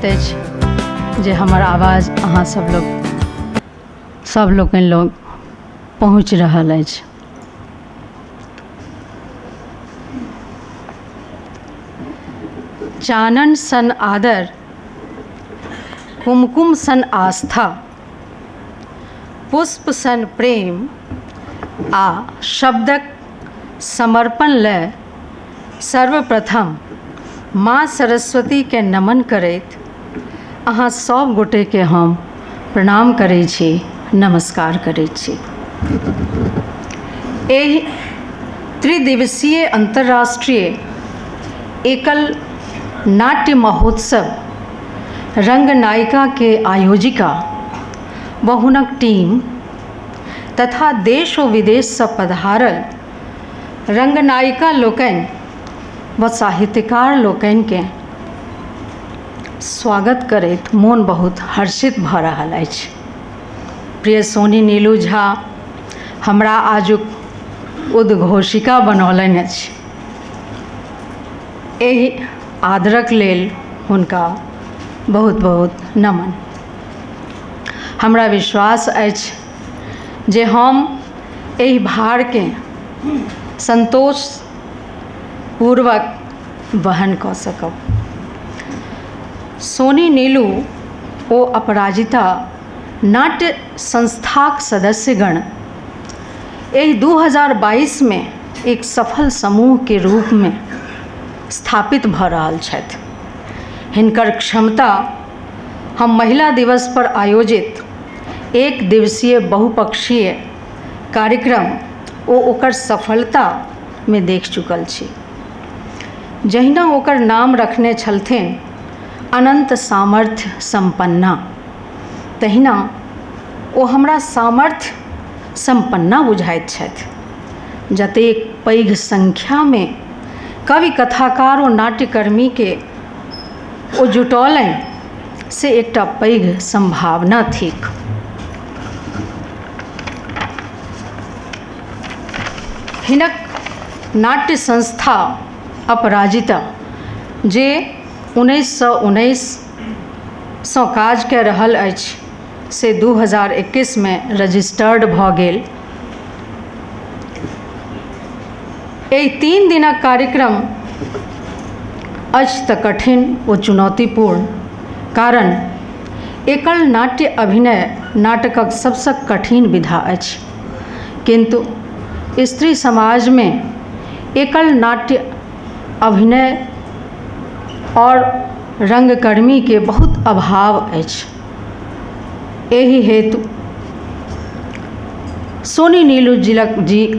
बुझाइत अछि जे हमर आवाज अहाँ सब लोग सब लोकनि लग पहुँचि रहल अछि। चानन सन आदर, कुमकुम सन आस्था, पुष्प सन प्रेम आ शब्दक समर्पण लय सर्वप्रथम माँ सरस्वतीके नमन करैत अहाँ सब गोटेके हम प्रणाम करै छी, नमस्कार करै छी। एहि त्रिदिवसीय अन्तर्राष्ट्रीय एकल नाट्य महोत्सव रंगनायिकाके आयोजिका व हुनक टीम तथा देश ओ विदेशसँ पधारल रंगनायिका लोकनि व साहित्यकार लोकनिकेँ स्वागत करैत मोन बहुत हर्षित भऽ रहल अछि। प्रिय सोनी नीलू झा हमरा आजुक उद्घोषिका बनौलनि अछि। एहि आदरक लेल हुनका बहुत बहुत नमन। हमरा विश्वास अछि जे हम एहि भारकेँ संतोष पूर्वक वहन कऽ सकब। सोनी नीलू ओ अपराजिता नाट्य संस्थाक सदस्यगण एहि 2022 मे एक सफल समूहके रूपमे स्थापित भऽ रहल छथि। हिनकर क्षमता हम महिला दिवस पर आयोजित एक दिवसीय बहुपक्षीय कार्यक्रम ओ ओकर सफलतामे देख चुकल छी। जहिना ओकर नाम रखने छलथिन अनन्त सामर्थ्य सम्पन्ना, तहिना ओ हमरा सामर्थ्य सम्पन्ना बुझाइत छथि। जतेक पैघ संख्यामे कवि, कथाकार ओ नाट्यकर्मीके ओ जुटौलनि से एकटा पैघ सम्भावना थिक। हिनक नाट्य संस्था अपराजिता जे 1919सँ काज कए रहल अछि से 2021मे रजिस्टर्ड भऽ गेल। एहि 3 दिनक कार्यक्रम अछि तऽ कठिन ओ चुनौतीपूर्ण, कारण एकल नाट्य अभिनय नाटकक सबसँ कठिन विधा अछि। किन्तु स्त्री समाजमे एकल नाट्य अभिनय आओर रंगकर्मीके बहुत अभाव अछि। एहि हेतु सोनी नीलू जी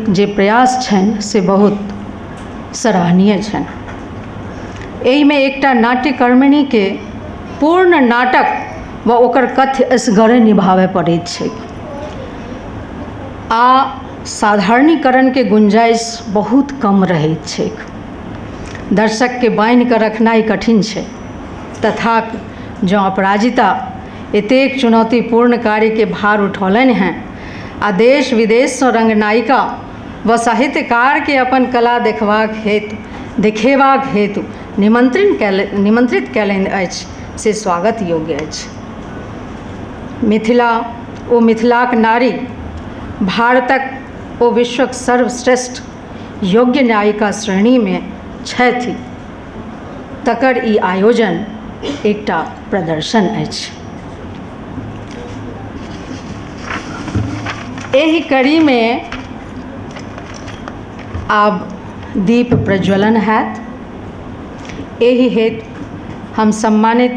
जे प्रयास छनि से बहुत सराहनीय छनि। एहिमे एकटा नाट्यकर्मिणीके पूर्ण नाटक व ओकर कथ्य असगरे निभाबय पड़ैत छैक आ साधारणीकरणके गुंजाइश बहुत कम रहैत छैक। दर्शकके बान्हि कऽ रखनाइ कठिन छै, तथापि जँ अपराजिता एतेक चुनौतीपूर्ण कार्यके भार उठौलनि हेँ आ देश विदेशसँ रंगनायिका व साहित्यकारके अपन कला देखेबाक हेतु निमंत्रित कयलनि अछि से स्वागत योग्य अछि। मिथिला ओ मिथिलाक नारी भारतक ओ विश्वक सर्वश्रेष्ठ योग्य नायिका श्रेणीमे छथि, तकर ई आयोजन एकटा प्रदर्शन अछि। एहि कड़ीमे आब दीप प्रज्वलन हैत। एहि हेतु हम सम्मानित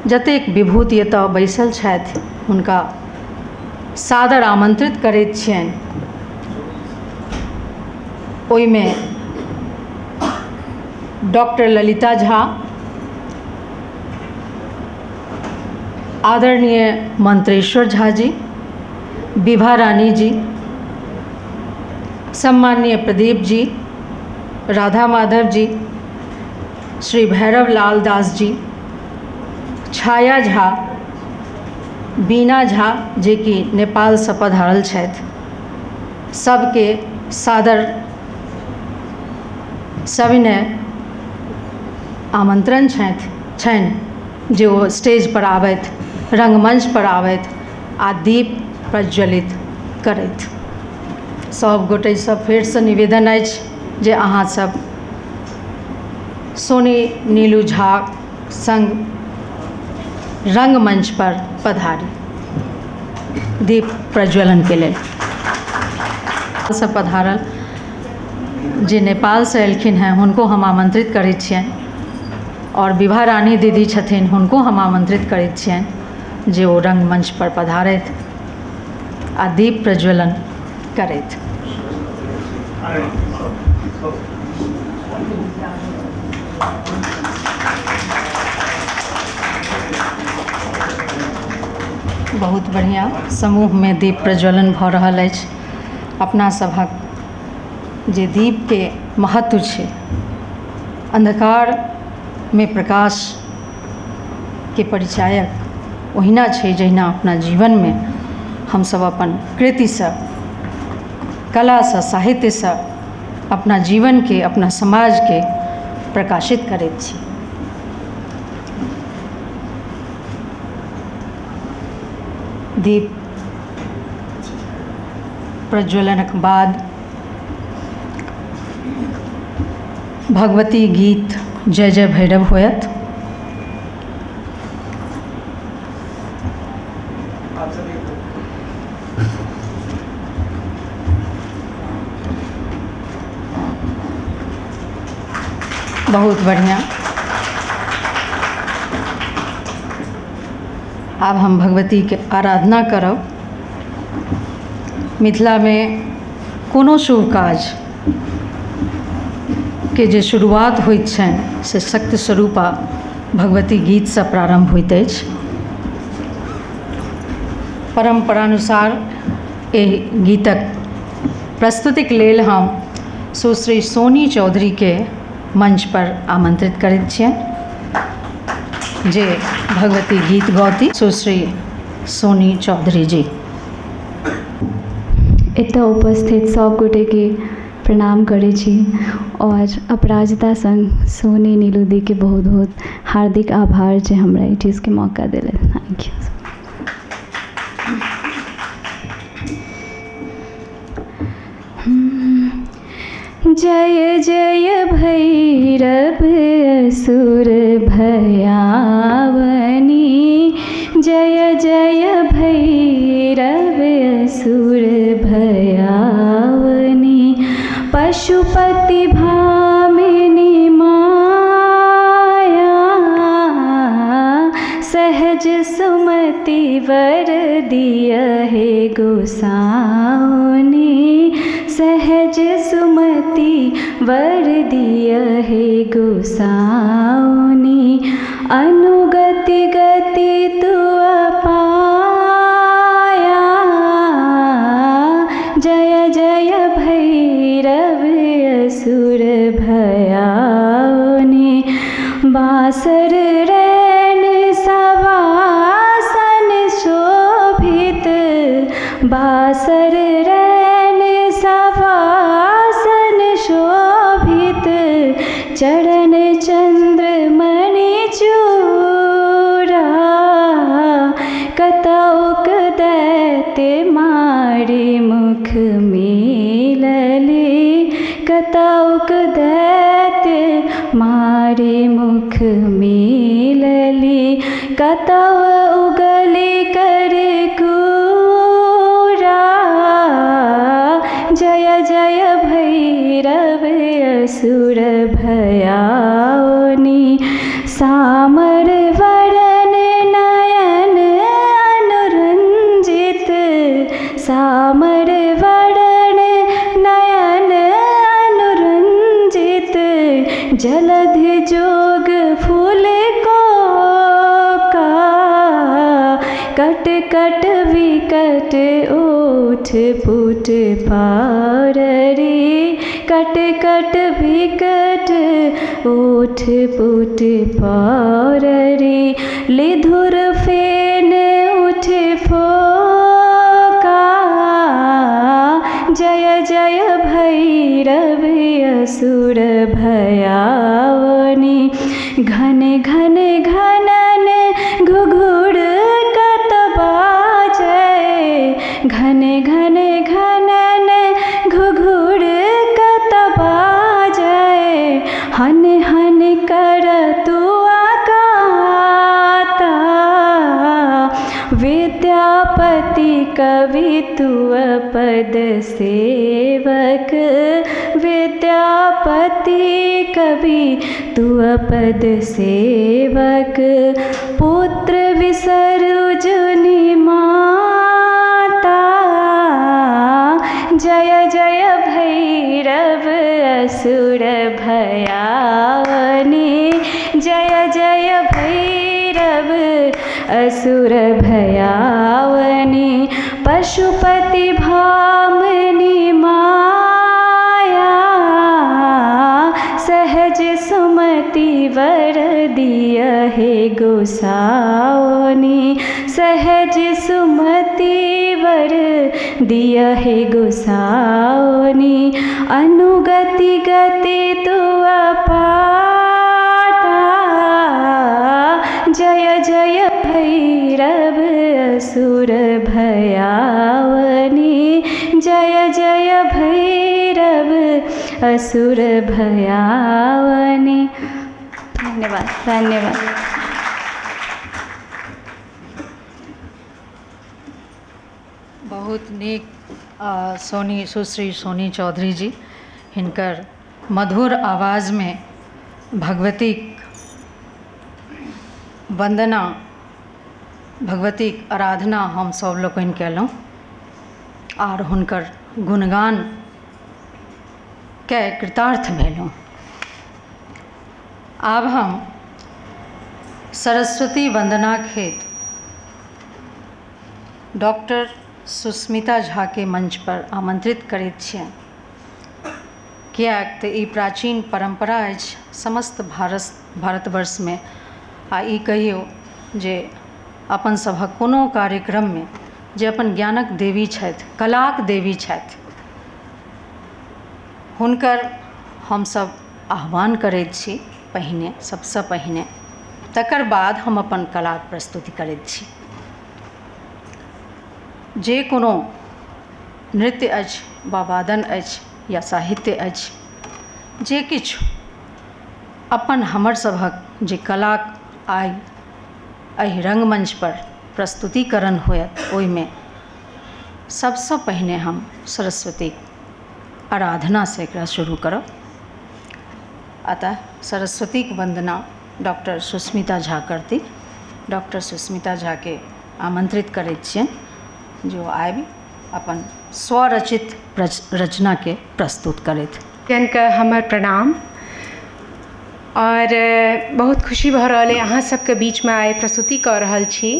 जतेक विभूति एतऽ बैसल छथि हुनका सादर आमंत्रित करैत छियनि। ओहिमे डॉक्टर ललिता झा, आदरणीय मंत्रेश्वर झा जी, विभा रानी जी, सम्माननीय प्रदीप जी, राधा माधव जी, श्री भैरव लाल दास जी, छाया झा, बीना झा जे कि नेपालसँ पधारल छथि, सबके सादर सविनय आमंत्रण छनि जे ओ स्टेज पर आबथि, रंगमंच पर आबथि आ दीप प्रज्वलित करथि। सब गोटेसँ फेरसँ निवेदन अछि जे अहाँ सब सोनी नीलू झा संग रंगमंच पर पधारी दीप प्रज्वलन के लेल। से पधारल जे नेपालसँ एलखिन हेँ हुनको हम आमंत्रित करै छियनि आओर विभा रानी दीदी छथिन हुनको हम आमंत्रित करै छियनि जे ओ रंगमंच पर पधारथि आ दीप प्रज्वलन करथि। बहुत बढ़िआँ समूहमे दीप प्रज्वलन भऽ रहल अछि। अपना सभक जे दीपके महत्व छै, अन्धकारमे प्रकाशके परिचायक ओहिना छै जहिना अपना जीवनमे हमसभ अपन कृतिसँ, कलासँ, साहित्यसँ अपना जीवनके, अपना समाजके प्रकाशित करैत छी। दीप प्रज्वलनक बाद भगवती गीत जय जय भैरव होयत। बहुत बढ़िया। आब हम भगवती के आराधना करब। मिथिला में कोनो शुभ काज के जे शुरुआत होइत छनि से शक्ति स्वरूपा भगवती गीतसँ प्रारम्भ होइत अछि। परम्परानुसार एहि गीतक प्रस्तुतिक लेल हम सुश्री सोनी चौधरी के मंच पर आमंत्रित करैत छियनि जे भगवती गीत गौती। सुश्री सोनी चौधरी जी। एतऽ उपस्थित सब गोटेके प्रणाम करै छी और अपराजिता संग सोनी नीलू दी के बहुत बहुत हार्दिक आभार जे हमरा ई चीजके मौका देलथि। Thank you. जय जय भैरव असुर भयावनी, जय जय भैरव असुर भयावनी, पशुपति भामिनी माया, सहज सुमति वर दिय हे गोसाउनी, सहज सुमति वर दिय हे गोसाउनी, अनुगति गति तु अपाया, जय जय भैरव असुर भयाउनी, बासर रैन सवासन शोभित, बासर रैन सवासन शोभित, चरण चंद्र मणि चूरा, कतौक दैत्य मारि मुख मिलले, कतौक दैत्य मारि मुख मिलले, कतौ उगले कर कूरा, जय जय भैरव असुर भयाउनी, सामर वरन नयन अनुरंजित, सामर वरन नयन अनुरंजित, जलधि जोग फूल को का, कट कट विकट ओठ पुट पार रे, कट कट विकट ओठ पुट पार रे, लिधुर फेन उठ फोका, जय जय भैरव असुर भयावनी, घन घन घनन कवि तुअ पद सेवक, विद्यापति कवि तुअ पद सेवक। पुत्र विसरु जुनि माता, जय जय भैरव असुर भयावनी, जय जय भैरव असुर भयावनी। पशुपति भामिनी माया, सहज सुमति वर दिय हे गोसाउनी, सहज सुमति वर दिय हे गोसाउनी। अनुगति गति तुअ पाता, जय जय भैरव असुर भयावनी, जय जय भैरव असुर भयावनी। धन्यवाद धन्यवाद। बहुत नीक सोनी, सुश्री सोनी चौधरी जी, हिनकर मधुर आवाज़मे भगवतीक वन्दना, भगवतीक आराधना हम सब लोकनि कयलहुँ आर हुनकर गुणगान के कृतार्थ भेलहुँ। आब हम सरस्वती वन्दनाक हेतु डॉक्टर सुस्मिता झा के मंच पर आमंत्रित करैत छियनि, किएक तऽ ई प्राचीन परम्परा अछि समस्त भारतवर्षमे। आ ई कहियौ जे अपन सभक कोनो कार्यक्रममे जे अपन ज्ञानक देवी छथि, कलाक देवी छथि, हुनकर हमसब आह्वान करैत छी पहिने, सबसँ पहिने, तकर बाद हम अपन कलाक प्रस्तुति करैत छी। जे कोनो नृत्य अछि वा वादन अछि या साहित्य अछि, जे किछु अपन हमर सभक जे कलाक आइ एहि रंगमंच पर प्रस्तुतिकरण होयत, ओहिमे सबसँ पहिने हम सरस्वतीक आराधनासँ एकरा शुरू करब। अतः सरस्वतीक वन्दना डॉक्टर सुस्मिता झा करती। डॉक्टर सुस्मिता झा के आमंत्रित करैत छियनि जो आबि अपन स्वरचित रचना के प्रस्तुत करैत। जनके हमर प्रणाम और बहुत खुशी भऽ रहल अइ अहाँ सबके बीचमे आइ प्रस्तुति कऽ रहल छी।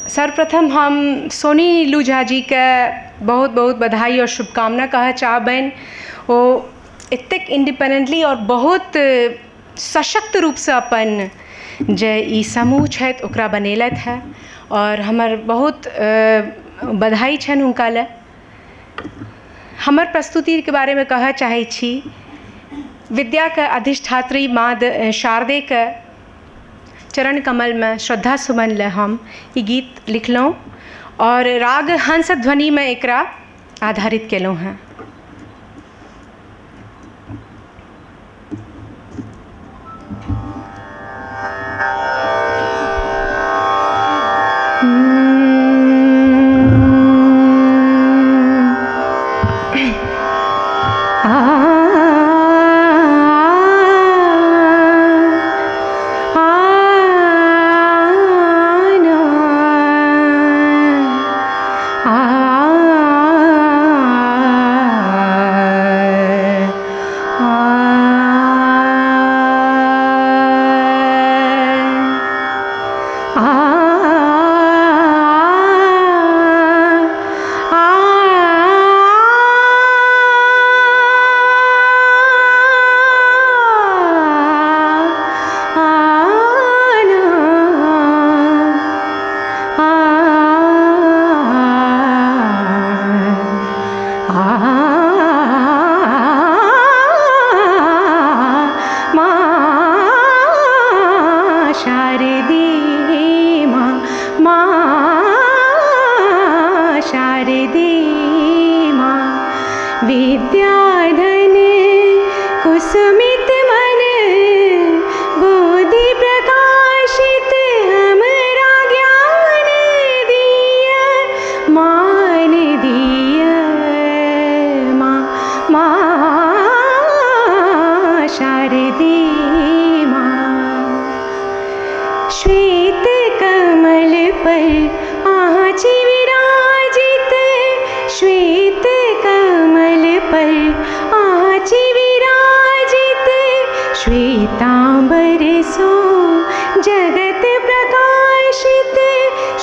सर्वप्रथम हम सोनी नीलू झा जीके बहुत बहुत बधाई और शुभकामना कहऽ चाहबनि। ओ एतेक इंडिपेंडेंटली और बहुत सशक्त रूपसँ अपन जे ई समूह छथि ओकरा बनेलथि हेँ और हमर बहुत बधाई छनि हुनका लए। हमर प्रस्तुतिके बारेमे कहऽ चाहै छी, विद्याके अधिष्ठात्री माँ शारदेके चरण कमलमे श्रद्धा सुमन लए हम ई गीत लिखलहुँ और राग हंस ध्वनिमे एकरा आधारित केलहुँ हेँ। शारदे माँ। श्वेत कमल पर अहाँ छी विराजित, श्वेत कमल पर अहाँ छी विराजित, श्वेतांबर सो जगत प्रकाशित,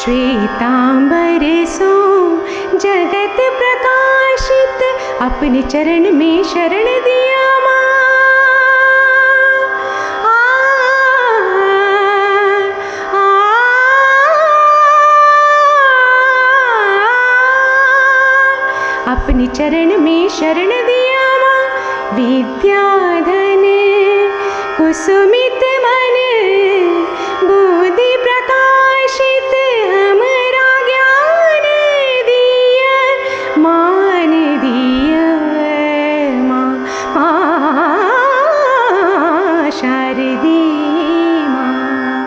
श्वेतांबर सो जगत प्रकाशित, अपने चरण में शरण दिया माँ। आ, आ, अपने चरण में शरण दिया माँ। विद्याधन कुसुमित मन बुद्धि प्रकाशित, हमरा ज्ञान दिया मान दिया माँ। शारदे माँ।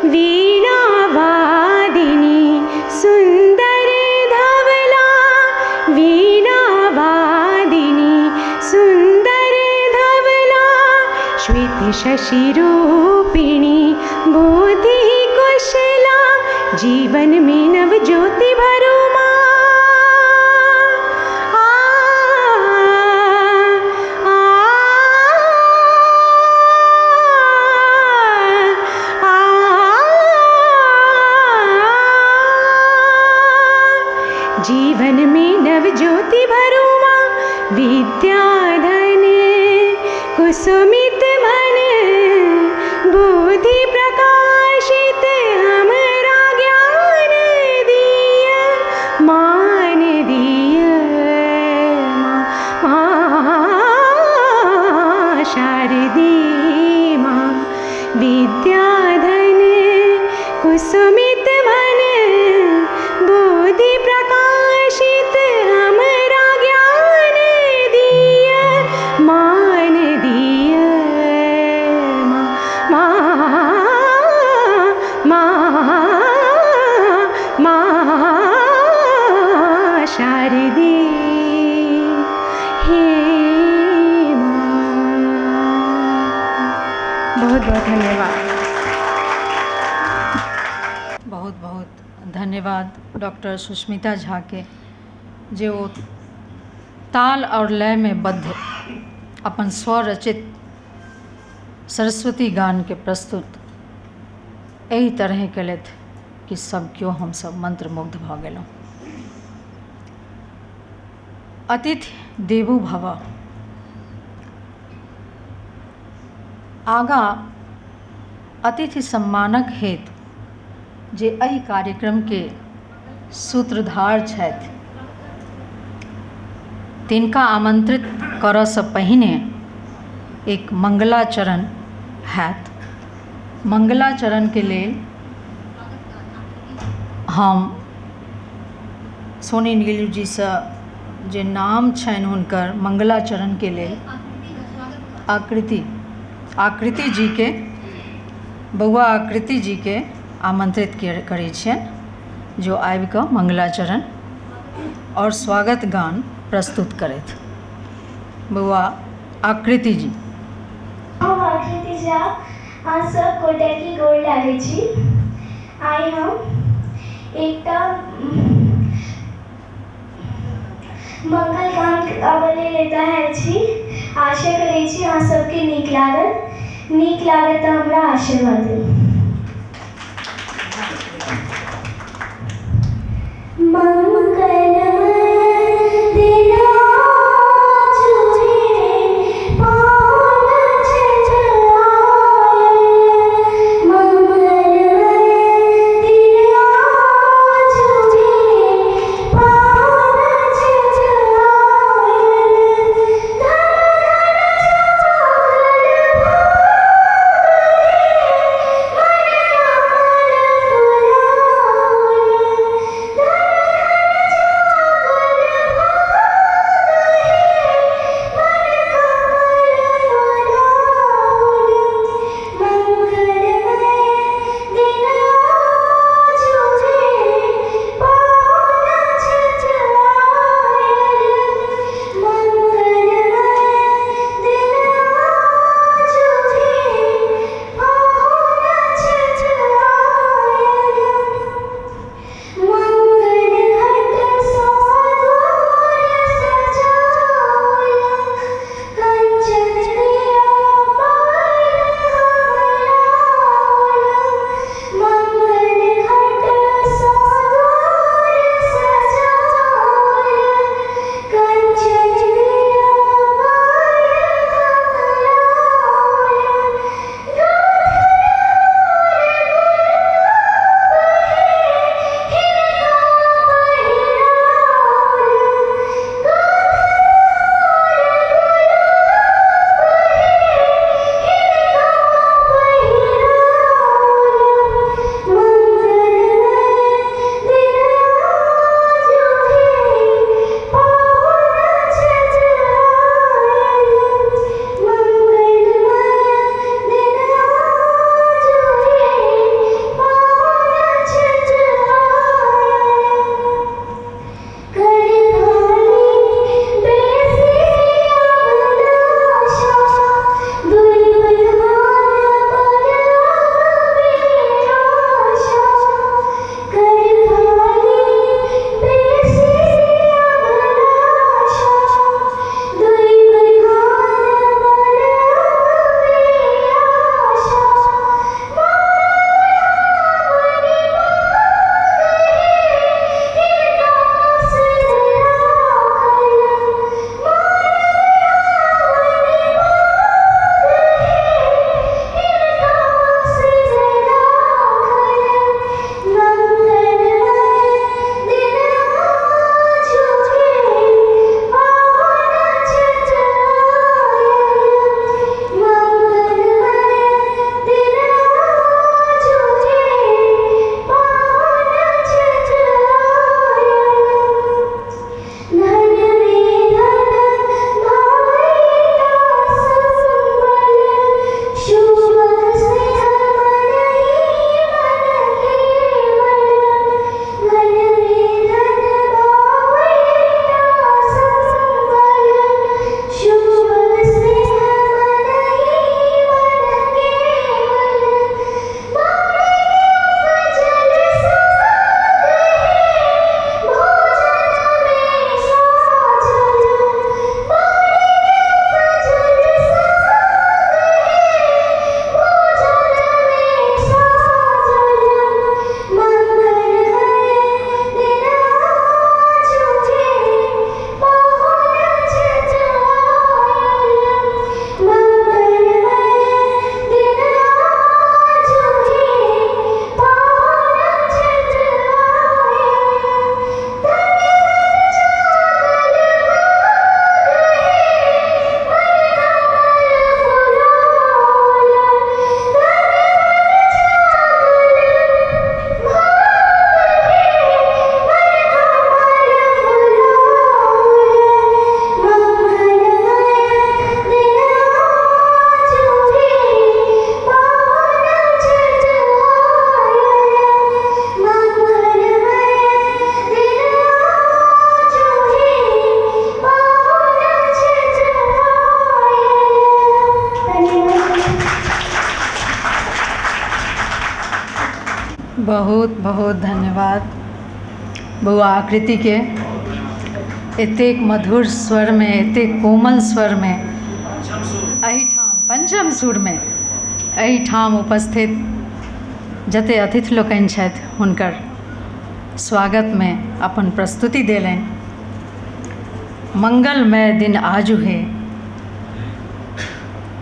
वीणा वादिनी सुंदर धवला, वीणा वादिनी सुंदर धवला, श्वेत शशि रूपिणी बुद्धि कुशला, जीवन में नव ज्योति भरो माँ। आ, आ, आ, जीवन में नव ज्योति भरो माँ। विद्याधन कुसुमित मन बुद्धि प्रकाशित, हमरा ज्ञान दिया मान दिया माँ। शारदे माँ। विद्याधन कुसुमित मन बुद्धि प्रकाशित, हमरा ज्ञान दिया मान दिया माँ, माँ, माँ शारदे हे माँ। बहुत बहुत धन्यवाद। बहुत बहुत धन्यवाद डॉक्टर सुष्मिता झा के, जे ओ ताल और लय में बद्ध अपन स्वरचित सरस्वती गान के प्रस्तुत एहि तरह केलथि कि सब केओ हमसब मंत्रमुग्ध भऽ गेलहुँ। अतिथि देवो भव। आगाँ अतिथि सम्मानक हेतु जे एहि कार्यक्रम के सूत्रधार छथि तिनका आमंत्रित करऽसँ पहिने एक मंगलाचरण हैत। मंगलाचरण के लेल हम सोनी नीलू जीसँ जे नाम छनि हुनकर मंगलाचरण के लेल आकृति आकृति जी के, बौआ आकृति जी के आमंत्रित करै छियनि जो आबि कऽ मंगलाचरण और स्वागत गान प्रस्तुत करथि। बौआ आकृति जी। हम आकृति झा, अहाँ सब गोटाके गोर लागै छी। आइ हम एकटा मंगल गान गाबऽ लेल एतऽ आयल छी। आशा करै छी अहाँ सबके नीक लागत। नीक लागत तऽ हमरा आशीर्वाद दिअ। मंगल बहुत बहुत धन्यवाद बौआ आकृति के। एतेक मधुर स्वर में, एतेक कोमल स्वर में, एहिठाम पंचम सुर में एहिठाम उपस्थित जते अतिथि लोकनि छथि हुनकर स्वागत में अपन प्रस्तुति देलनि। मंगलमय दिन आजु हे,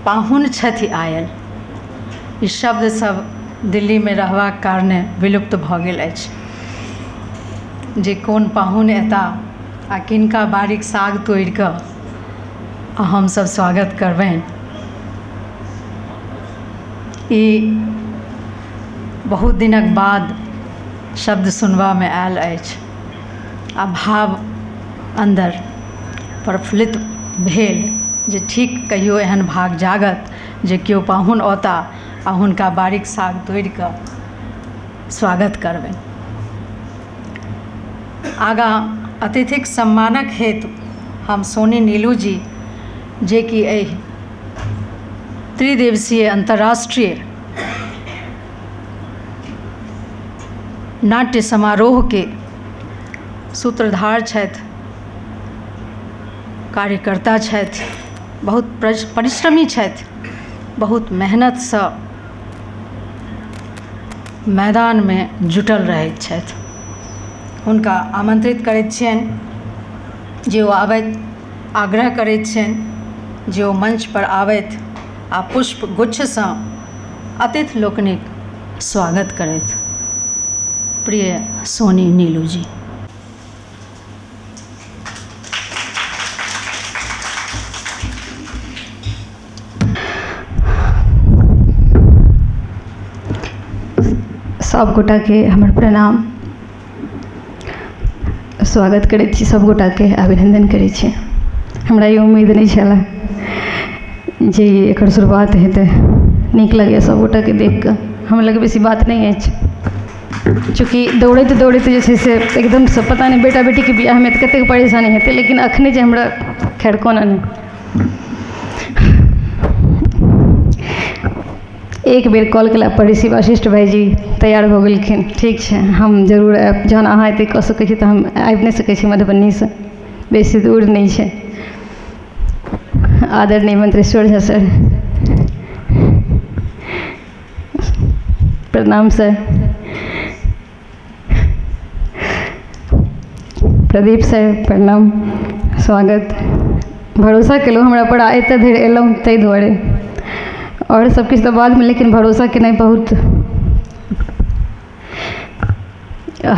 पाहुन छथि आयल, ई शब्द सब दिल्ली में रहबाक कारणे विलुप्त भऽ गेल अछि। जे कोन पाहुन एता आ किनका बारीक साग तोड़ि कऽ आ हमसब स्वागत करबनि, ई बहुत दिनक बाद शब्द सुनबामे आयल अछि आ भाव अन्दर प्रफुल्लित भेल जे ठीक कहियो एहन भाग जागत जे केओ पाहुन औता आ हुनका बारीक साग तोड़ि कऽ स्वागत करबनि। आगाँ अतिथिक सम्मानक हेतु हम सोनी नीलू जी, जे कि एहि त्रिदिवसीय अंतर्राष्ट्रीय नाट्य समारोह के सूत्रधार छथि, कार्यकर्ता छथि, बहुत परिश्रमी छथि, बहुत मेहनतसँ मैदानमे जुटल रहैत छथि, हुनका आमंत्रित करैत छियनि जे ओ आबथि, आग्रह करैत छियनि जे ओ मंच पर आबथि आ पुष्प गुच्छसँ अतिथि लोकनिक स्वागत करथि। प्रिय सोनी नीलू जी। सब गोटाके हमर प्रणाम, स्वागत करै छी सब गोटाके, अभिनंदन करै छी। हमरा ई उम्मीद नहि छलै जे एकर शुरुआत हेतै। नीक लगैए सब गोटाके देख कऽ। हमरा लग बेसी बात नहि अछि, चूँकि दौड़ैत दौड़ैत जे छै से एकदमसँ पता नहि बेटा बेटीके बियाहमे तऽ कतेक परेशानी हेतै, लेकिन अखने जे हमरा खैर कोना नहि एक बेर कॉल केला पर ऋषि वशिष्ठ भाईजी तैयार भऽ गेलखिन, ठीक छै हम जरूर आयब, जहन अहाँ एतेक कऽ सकै छी तऽ हम आबि नहि सकै छी, मधुबनीसँ बेसी दूर नहि छै। आदरणीय मंत्रेश्वर झा सर प्रणाम सर, प्रदीप सर प्रणाम, स्वागत। भरोसा केलहुँ हमरा पर आ एतऽ धरि एलहुँ ताहि दुआरे, आओर सब किछु तऽ बादमे, लेकिन भरोसा केनाइ बहुत।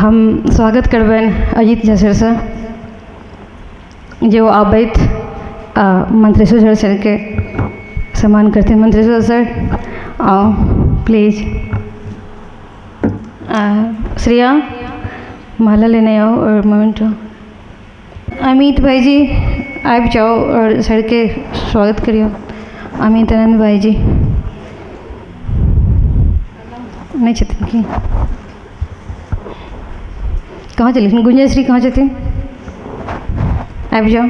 हम स्वागत करबनि अजीत झा सरसँ जे ओ आबथि आ मंत्रेश्वर झा सरके सम्मान करथिन। मंत्रेश्वर सर आउ प्लीज। श्रेया माला लेने आओ और मोमेंटो। अमित भाईजी आबि जाउ और सरके स्वागत करियौ। अमित आनंद भाईजी नहि छथिन की? कहाँ चलखिन? गुंजश्री कहाँ छथिन? आबि जाउ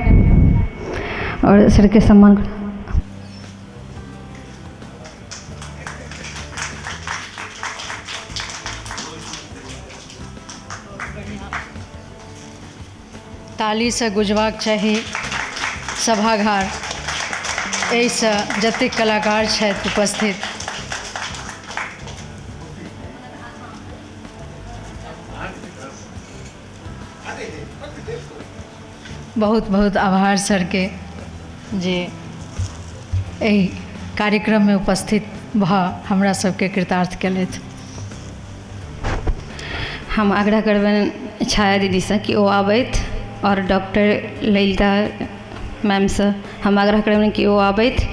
और सरके सम्मान करू। तालीसँ गुजबाक चाही सभागार, एहिसँ जतेक कलाकार छथि उपस्थित। बहुत बहुत आभार सरके जे एहि कार्यक्रममे उपस्थित भऽ हमरा सबके कृतार्थ केलथि। हम आग्रह करबनि छाया दीदीसँ कि ओ आबथि और डॉक्टर ललिता मैमसँ हम आग्रह करबनि कि ओ आबथि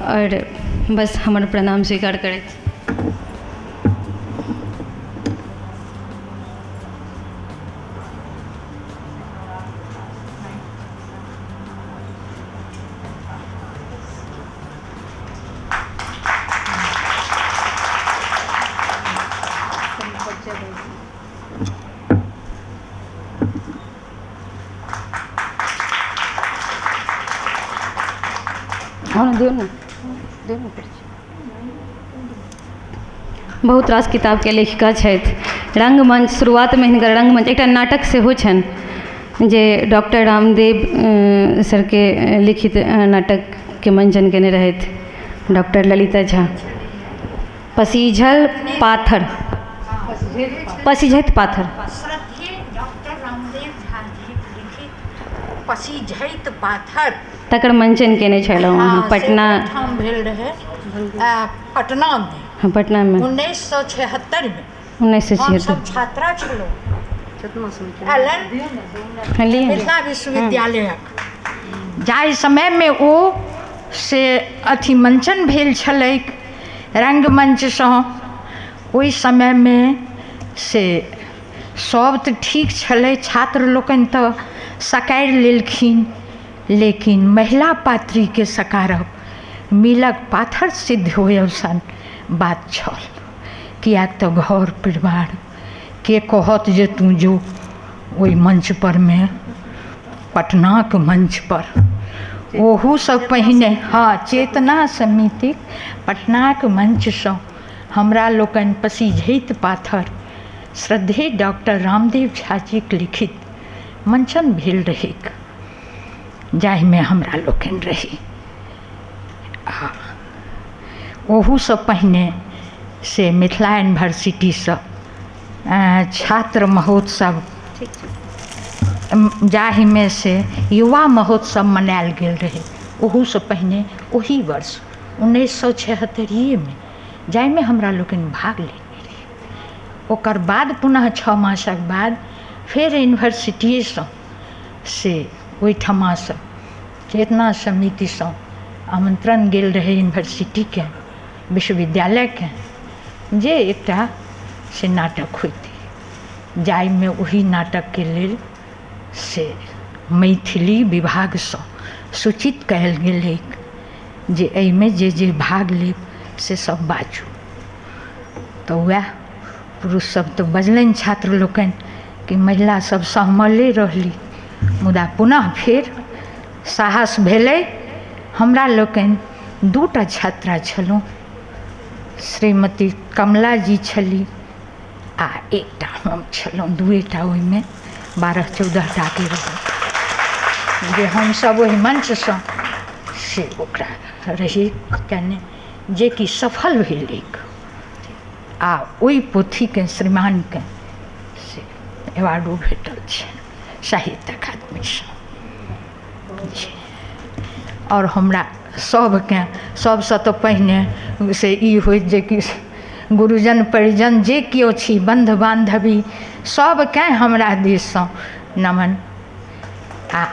और बस हमर प्रणाम स्वीकार करथि। बहुत रास किताबके लेखिका छथि, रङ्गमञ्च शुरुआतमे हिनकर रङ्गमञ्च एकटा नाटक सेहो छनि जे डॉक्टर रामदेव सरके लिखित नाटकके मञ्चन केने रहथि डॉक्टर ललिता झा। पसीझल पाथर, पसीझैत पाथर, डॉक्टर रामदेव झा जी लिखित पसीझैत पाथर, तकर मञ्चन केने छलहुँ अहाँ पटना भेल रहै, पटनामे। हाँ, पटनामे 1976 में। 1976 हम छात्रा छलहुँ मिथिला विश्वविद्यालयक। जाहि समयमे ओ से अथी मञ्चन भेल छलैक रङ्गमञ्चसँ, ओहि समयमे से सब तऽ ठीक छलै, छात्र लोकनि तऽ सकारि लेलखिन, लेकिन महिला पात्रीके सकारब मीलक पाथर सिद्ध होयब सन बात छल। किएक तऽ घर परिवार के कहत जे तू जो ओहि मंच पर मे, पटनाक मंच पर, ओहूसँ पहिने हाँ चेतना समितिक पटनाक मंचसँ हमरा लोकनि पसीझैत पाथर श्रद्धेय डॉक्टर रामदेव झा जीक लिखित मंचन भेल रहैक, जाहिमे हमरा लोकनि रही। आ ओहूसँ पहिने से मिथिला यूनिवर्सिटीसँ छात्र महोत्सव, जाहिमे से युवा महोत्सव मनायल गेल रहै, ओहूसँ पहिने ओही वर्ष 1976 में, जाहिमे हमरा लोकनि भाग लेने रही। ओकर बाद पुनः 6 मासक बाद फेर यूनिवर्सिटीसँ से ओहिठमासँ चेतना समितिसँ आमंत्रण गेल रहै यूनिवर्सिटीके, विश्वविद्यालयके, जे एकटा से नाटक होइतै, जाहिमे ओही नाटकके लेल से मैथिली विभागसँ सूचित कयल गेलैक जे एहिमे जे जे भाग लेब से सब बाजू। तऽ वएह पुरुष सब तऽ बजलनि छात्र लोकनि कि महिला सब सहमले रहली, मुदा पुनः फेर साहस भेलै। हमरा लोकनि 2 छात्रा छलहुँ, श्रीमती कमला जी छली आ एकटा हम छलहुँ, 2 ओहिमे 12-14 टाके रहै जे हमसब ओहि मंचसँ से ओकरा रही केने, जेकि सफल भेलैक। आ ओहि पोथीके श्रीमानके से अवार्डो भेटल छै साहित्य अकादमीसँ जी। आओर हमरा सबके सबसँ तऽ पहिने से ई होइत जे कि गुरुजन परिजन जे केओ छी, बन्ध बान्धवी सबके हमरा दिससँ नमन। आ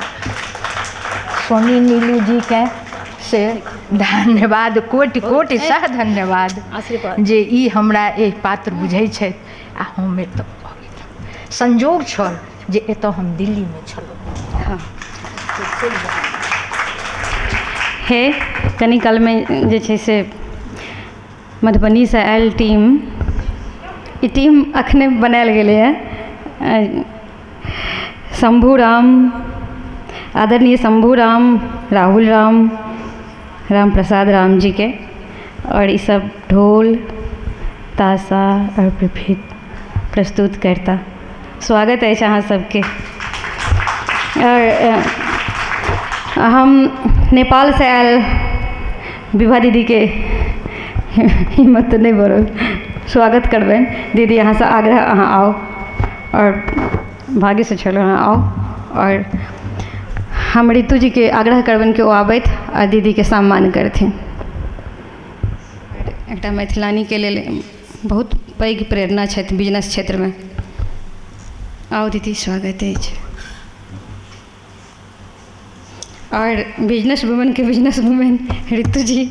सोनी नीलू जीके से धन्यवाद, कोटि कोटि सह धन्यवाद जे ई हमरा एक पात्र बुझै छथि आ हम एतऽ संजोग छल जे एतऽ हम दिल्लीमे छलहुँ। हाँ हे, कनी कालमे जे छै से मधुबनीसँ आयल टीम, ई टीम अखने बनायल गेलैए। शंभू राम, आदरणीय शंभू राम, राहुल राम, राम प्रसाद राम जी के, और ई सब ढोल ताशा और प्रस्तुत करता। स्वागत अछि अहाँ सबके। और हम नेपालसँ आयल विभा दीदीके हिम्मत नहि बढ़ल, स्वागत करबनि। दीदी अहाँसँ आग्रह, अहाँ आउ, और भाग्यसँ छलहुँ, अहाँ आउ। और हम ऋतु जीके आग्रह करबनि कि ओ आबथि आ दीदीके सम्मान करथिन। एकटा मैथिलानीके लेल बहुत पैघ प्रेरणा छथि बिजनेस क्षेत्रमे। आउ दीदी, स्वागत अछि। और बिजनेस वुमेनके बिजनेस वुमेन ऋतु जी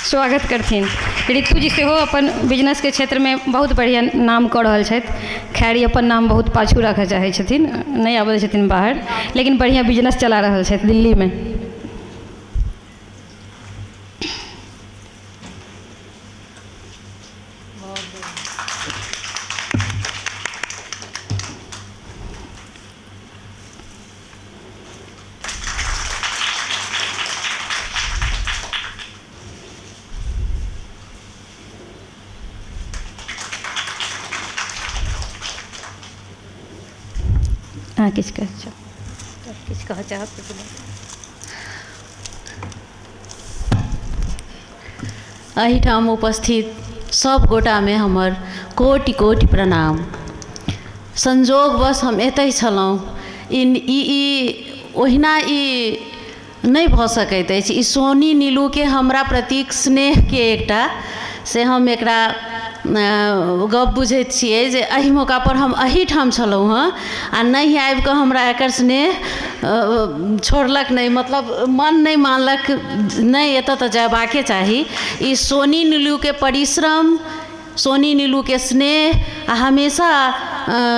स्वागत करथिन। ऋतु जी सेहो अपन बिजनेसके क्षेत्रमे बहुत बढ़िआँ नाम कऽ रहल छथि। खैर, ई अपन नाम बहुत पाछू राखऽ चाहै छथिन, नहि आबै छथिन बाहर, लेकिन बढ़िआँ बिजनेस चला रहल छथि दिल्लीमे। अहाँ किछु कहऽ चाहब, किछु कहऽ चाहब तऽ बोलू। एहिठाम उपस्थित सब गोटामे हमर कोटि कोटि प्रणाम। संजोगवश हम एतहि छलहुँ। ई ई ओहिना ई नहि भऽ सकैत अछि। ई सोनी नीलूके हमरा प्रतिक स्नेहके एकटा से हम एकरा गप बुझैत छियै जे एहि मौकापर हम एहिठाम छलहुँ हँ आ नहि आबिकऽ हमरा एकर स्नेह छोड़लक नहि, मतलब मन नहि मानलक, नहि एतऽ तऽ जयबाके चाही। ई सोनी नीलूके परिश्रम, सोनी नीलूके स्नेह आ हमेशा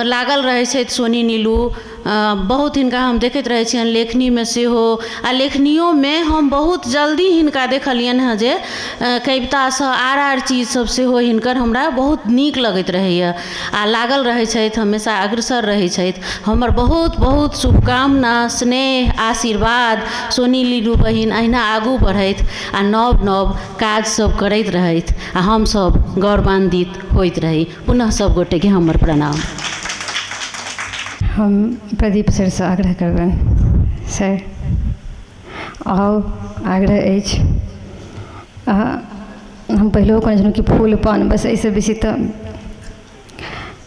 लागल रहै छथि सोनी नीलू। बहुत हिनका हम देखैत रहै छियनि लेखनीमे सेहो, आ लेखनियोमे हम बहुत जल्दी हिनका देखलियनि हँ जे कवितासँ आर आर चीज सब सेहो हिनकर हमरा बहुत नीक लगैत रहैए आ लागल रहै छथि, हमेशा अग्रसर रहै छथि। हमर बहुत बहुत शुभकामना, स्नेह, आशीर्वाद सोनी नीलू बहिन अहिना आगू बढ़थि आ नव नव काज सब करैत रहथि आ हमसब गौरवान्वित होइत रही। पुनः सब गोटेके हमर प्रणाम। हम प्रदीप सरसँ आग्रह करबनि। सर आउ, आग्रह अछि। हम पहिलहो कहने छलहुँ कि फूल पान, बस एहिसँ बेसी तऽ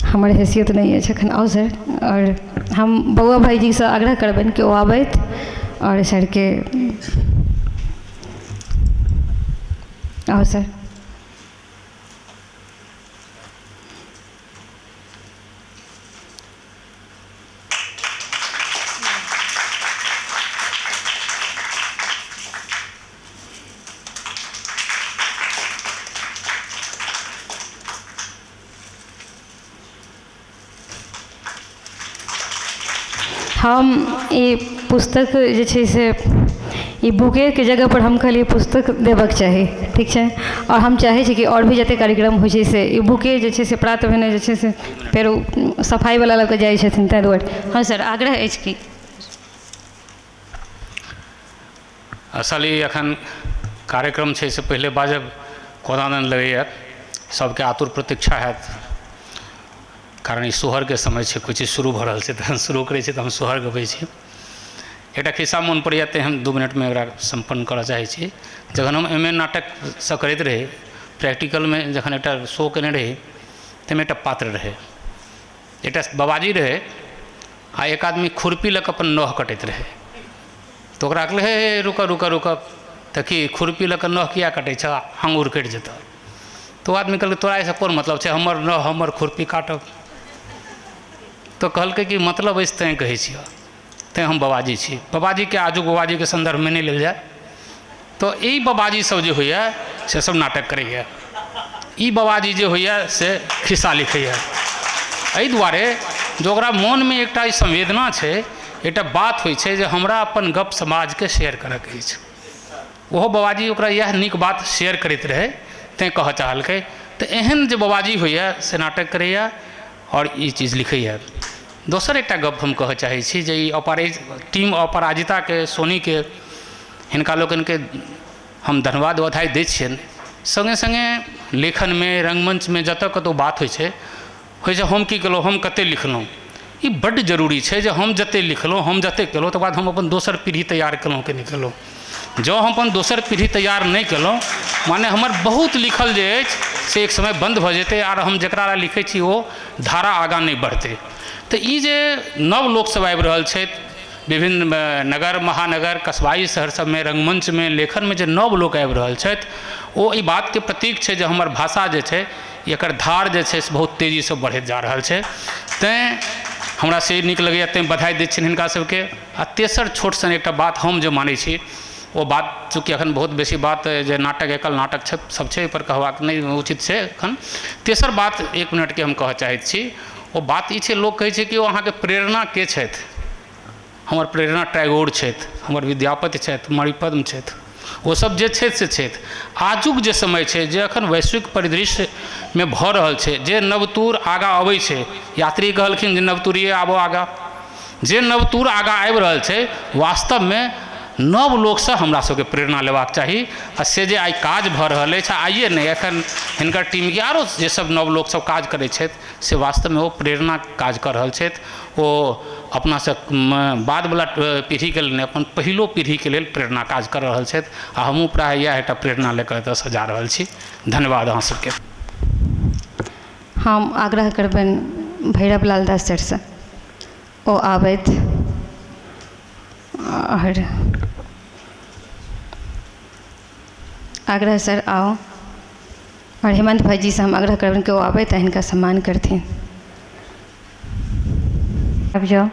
हमर हैसियत नहि अछि एखन। आउ सर। आओर हम बौआ भाइजीसँ आग्रह करबनि कि ओ आबथि आओर सरके आउ सर। हम ई पुस्तक जे छै से ई बुकेके जगहपर हम कहलियै पुस्तक देबऽके चाही, ठीक छै। आओर हम चाहै छी कि आओर भी जते कार्यक्रम होइ छै से ई बुके जे छै से प्राप्त भेने जे छै से फेर ओ सफाइवला लऽ कऽ जाइ छथिन, ताहि दुआरे। हँ सर, आग्रह अछि कि असल ई एखन कार्यक्रम छै से पहिले बाजब कोना नहि लगैए, सबके आतुर प्रतीक्षा हैत, कारण ई सोहरके समय छै, कोइ चीज शुरू भऽ रहल छै तहन शुरू करै छै तऽ हम सोहर गबै छी। एकटा खिस्सा मोन पड़ैए तऽ हम 2 मिनटमे एकरा सम्पन्न करऽ चाहै छी। जखन हम एम ए नाटकसँ करैत रही, प्रैक्टिकलमे जखन एकटा शो केने रही ताहिमे एकटा पात्र रहै, एकटा बाबाजी रहै आ एक आदमी खुरपी लऽ कऽ अपन नह कटैत रहै। तऽ ओकरा कहलै, हे रुकऽ रुकऽ रुकऽ, तऽ की खुरपी लऽ कऽ नह किया कटै छऽ, आङ्गुर कटि जेतऽ। तऽ ओ आदमी कहलकै, तोरा एहिसँ कोन मतलब छै, हमर नह हमर खुरपी काटब। तऽ कहलकै कि मतलब अछि तैँ कहै छिअ, तैँ हम बाबाजी छी। बाबाजीके आजुक बाबाजीके सन्दर्भमे नहि लेल जाय। तऽ ई बाबाजी सब जे होइए से सब नाटक करैए, ई बाबाजी जे होइए से खिस्सा लिखैए। एहि दुआरे जे ओकरा मोनमे एकटा ई संवेदना छै, एकटा बात होइ छै जे हमरा अपन गप समाजके शेयर करऽके अछि। ओहो बाबाजी ओकरा इएह नीक बात शेयर करैत रहै तैँ कहऽ चाहलकै। तऽ एहन जे बाबाजी होइए से नाटक करैए आओर ई चीज लिखैए। दोसर एकटा गप हम कहऽ चाहै छी जे ई टीम अपराजिताके, सोनीके, हिनका लोकनिके हम धन्यवाद बधाई दै छियनि। सङ्गे सङ्गे लेखनमे, रङ्गमञ्चमे जतऽ कतहु बात होइ छै, होइ छै हम की केलहुँ, हम कते लिखलहुँ। ई बड्ड जरूरी छै जे हम जते लिखलहुँ, हम जते केलहुँ, तकर बाद हम अपन दोसर पीढ़ी तैयार केलहुँ कि नहि केलहुँ। जँ हम अपन दोसर पीढ़ी तैयार नहि केलहुँ माने हमर बहुत लिखल जे अछि से एक समय बन्द भऽ जेतै आर हम जकरा लए लिखै छी ओ धारा आगाँ नहि बढ़तै। तऽ ई जे नव लोकसभ आबि रहल छथि विभिन्न नगर महानगर कस्बाई शहर सबमे रङ्गमञ्चमे लेखनमे जे नव लोक आबि रहल छथि ओ एहि बातके प्रतीक छै जे हमर भाषा जे छै एकर धार जे छै से बहुत तेजीसँ बढ़ैत जा रहल छै। तैँ हमरा से नीक लगैए, तैँ बधाई दै छियनि हिनका सबके। आ तेसर छोट सन एकटा बात हम जे मानै छी ओ बात चूँकि एखन बहुत बेसी बात जे नाटक एकल नाटक सब छै ओहिपर कहबाक नहि उचित छै एखन। तेसर बात 1 मिनटके हम कहऽ चाहैत छी, ओ बात ई छै, लोक कहै छै कि ओ अहाँके प्रेरणा के छथि। हमर प्रेरणा टैगोर छथि, हमर विद्यापति छथि, मणिपद्म छथि, ओ सब जे छथि से छथि। आजुक जे समय छै, जे एखन वैश्विक परिदृश्यमे भऽ रहल छै, जे नवतूर आगाँ अबै छै, यात्री कहलखिन जे नवतूरिये आबो आगाँ, जे नवतूर आगाँ आबि रहल छै वास्तवमे नव लोकसँ हमरा सबके प्रेरणा लेबाक चाही। आ से जे आइ काज भऽ रहल अछि, आइए नहि, एखन हिनकर टीमके आरो जे सब नव लोक सब काज करै छथि से वास्तवमे ओ प्रेरणाके काज कऽ रहल छथि। ओ अपनासँ बादवला पीढ़ीके लेल नहि, अपन पहिलो पीढ़ीके लेल प्रेरणा काज कऽ रहल छथि। आ हमहूँ प्रायः इएह एकटा प्रेरणा लऽ कऽ एतऽसँ जा रहल छी। धन्यवाद अहाँ सबके। हम आग्रह करबनि भैरव लाल दास सरसँ, ओ आबथि आओर आग्रह सर आउ। आओर हेमन्त भाइजीसँ हम आग्रह करबनि कि ओ आबथि आ हिनका सम्मान करथिन। आबि जाउ।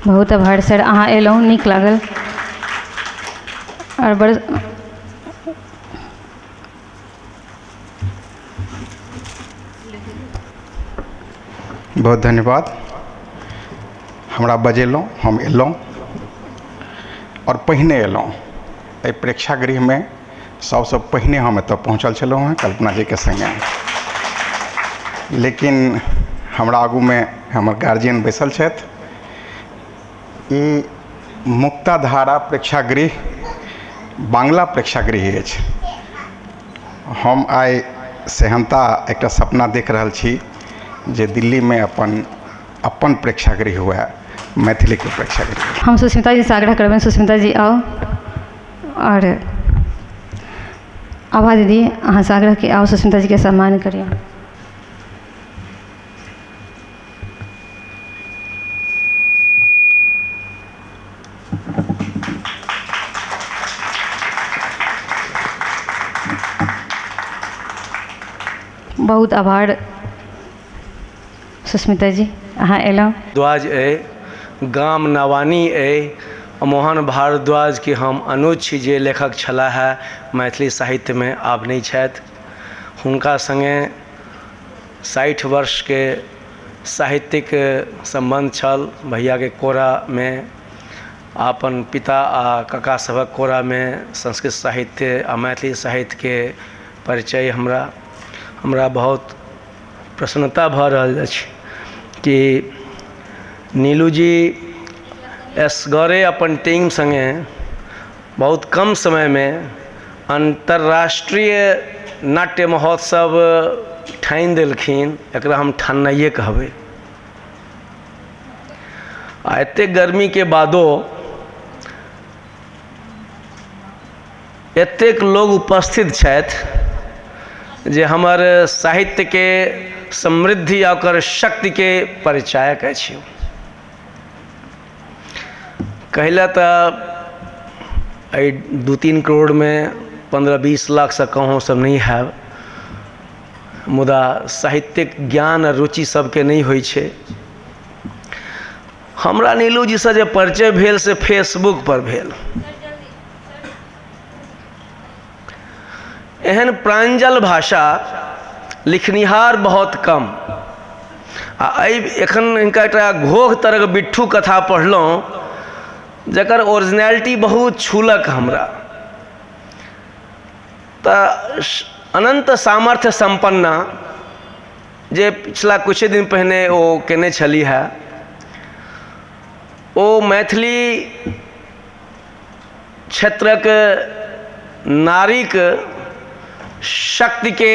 बहुत आभार सर, अहाँ एलहुँ, नीक लागल। आओर बड़ बहुत धन्यवाद, हमरा बजेलहुँ, हम एलहुँ और पहिने एलहुँ। एहि प्रेक्षागृहमे सबसँ पहिने हम एतऽ पहुँचल छलहुँ हेँ कल्पना जीके सङ्गे, लेकिन हमरा आगूमे हमर गार्जियन बैसल छथि। ई मुक्ताधारा प्रेक्षागृह बांग्ला प्रेक्षागृह अछि। हम आइ सेहन्ता एकटा सपना देख रहल छी जे दिल्लीमे अपन अपन प्रेक्षागृह हुए, मैथिलीके प्रेक्षागृह। हम सुस्मिता जीसँ आग्रह करबनि, सुस्मिता जी आउ। आओर आभा दीदी अहाँसँ आग्रह कि आउ, सुस्मिता जीके सम्मान करियौ। बहुत आभार सुस्मिता जी, अहाँ एलहुँ। भारद्वाज अइ, गाम नवानी अइ। मोहन भारद्वाज के हम अनुज छी, जे लेखक छलाह है मैथिली साहित्यमे, आब नहि छथि। हुनका सङ्गे 60 वर्षके साहित्यिक सम्बन्ध छल। भैयाके कोरामे, अपन पिता आ काका सभक कोरामे संस्कृत साहित्य आ मैथिली साहित्यके परिचय हमरा हमरा बहुत प्रसन्नता भऽ रहल अछि कि नीलू जी एसगरे अपन टीम सङ्गे बहुत कम समयमे अन्तर्राष्ट्रीय नाट्य महोत्सव ठानि देलखिन। एकरा हम ठाननाइए कहबै। आ एतेक गर्मीके बादो एतेक लोग उपस्थित छथि जे हमर साहित्यके समृद्धि आ ओकर शक्तिके परिचायक अछि। कहला तऽ एहि 2-3 करोड़मे 15-20 लाखसँ कम सब नहि हैब, मुदा साहित्यिक ज्ञान आ रुचि सबके नहि होइ छै। हमरा नीलू जीसँ जे परिचय भेल से फेसबुक पर भेल। एहन प्रांजल भाषा लिखनिहार बहुत कम। आ एहि एखन हिनका एकटा घोघ तरहक बिट्ठू कथा पढ़लहुँ जकर ओरिजिनलिटी बहुत छूलक हमरा। तऽ अनंत सामर्थ्य सम्पन्ना जे पिछला कुछ दिन पहिने ओ केने छली है, ओ मैथिली क्षेत्रक नारीक शक्तिके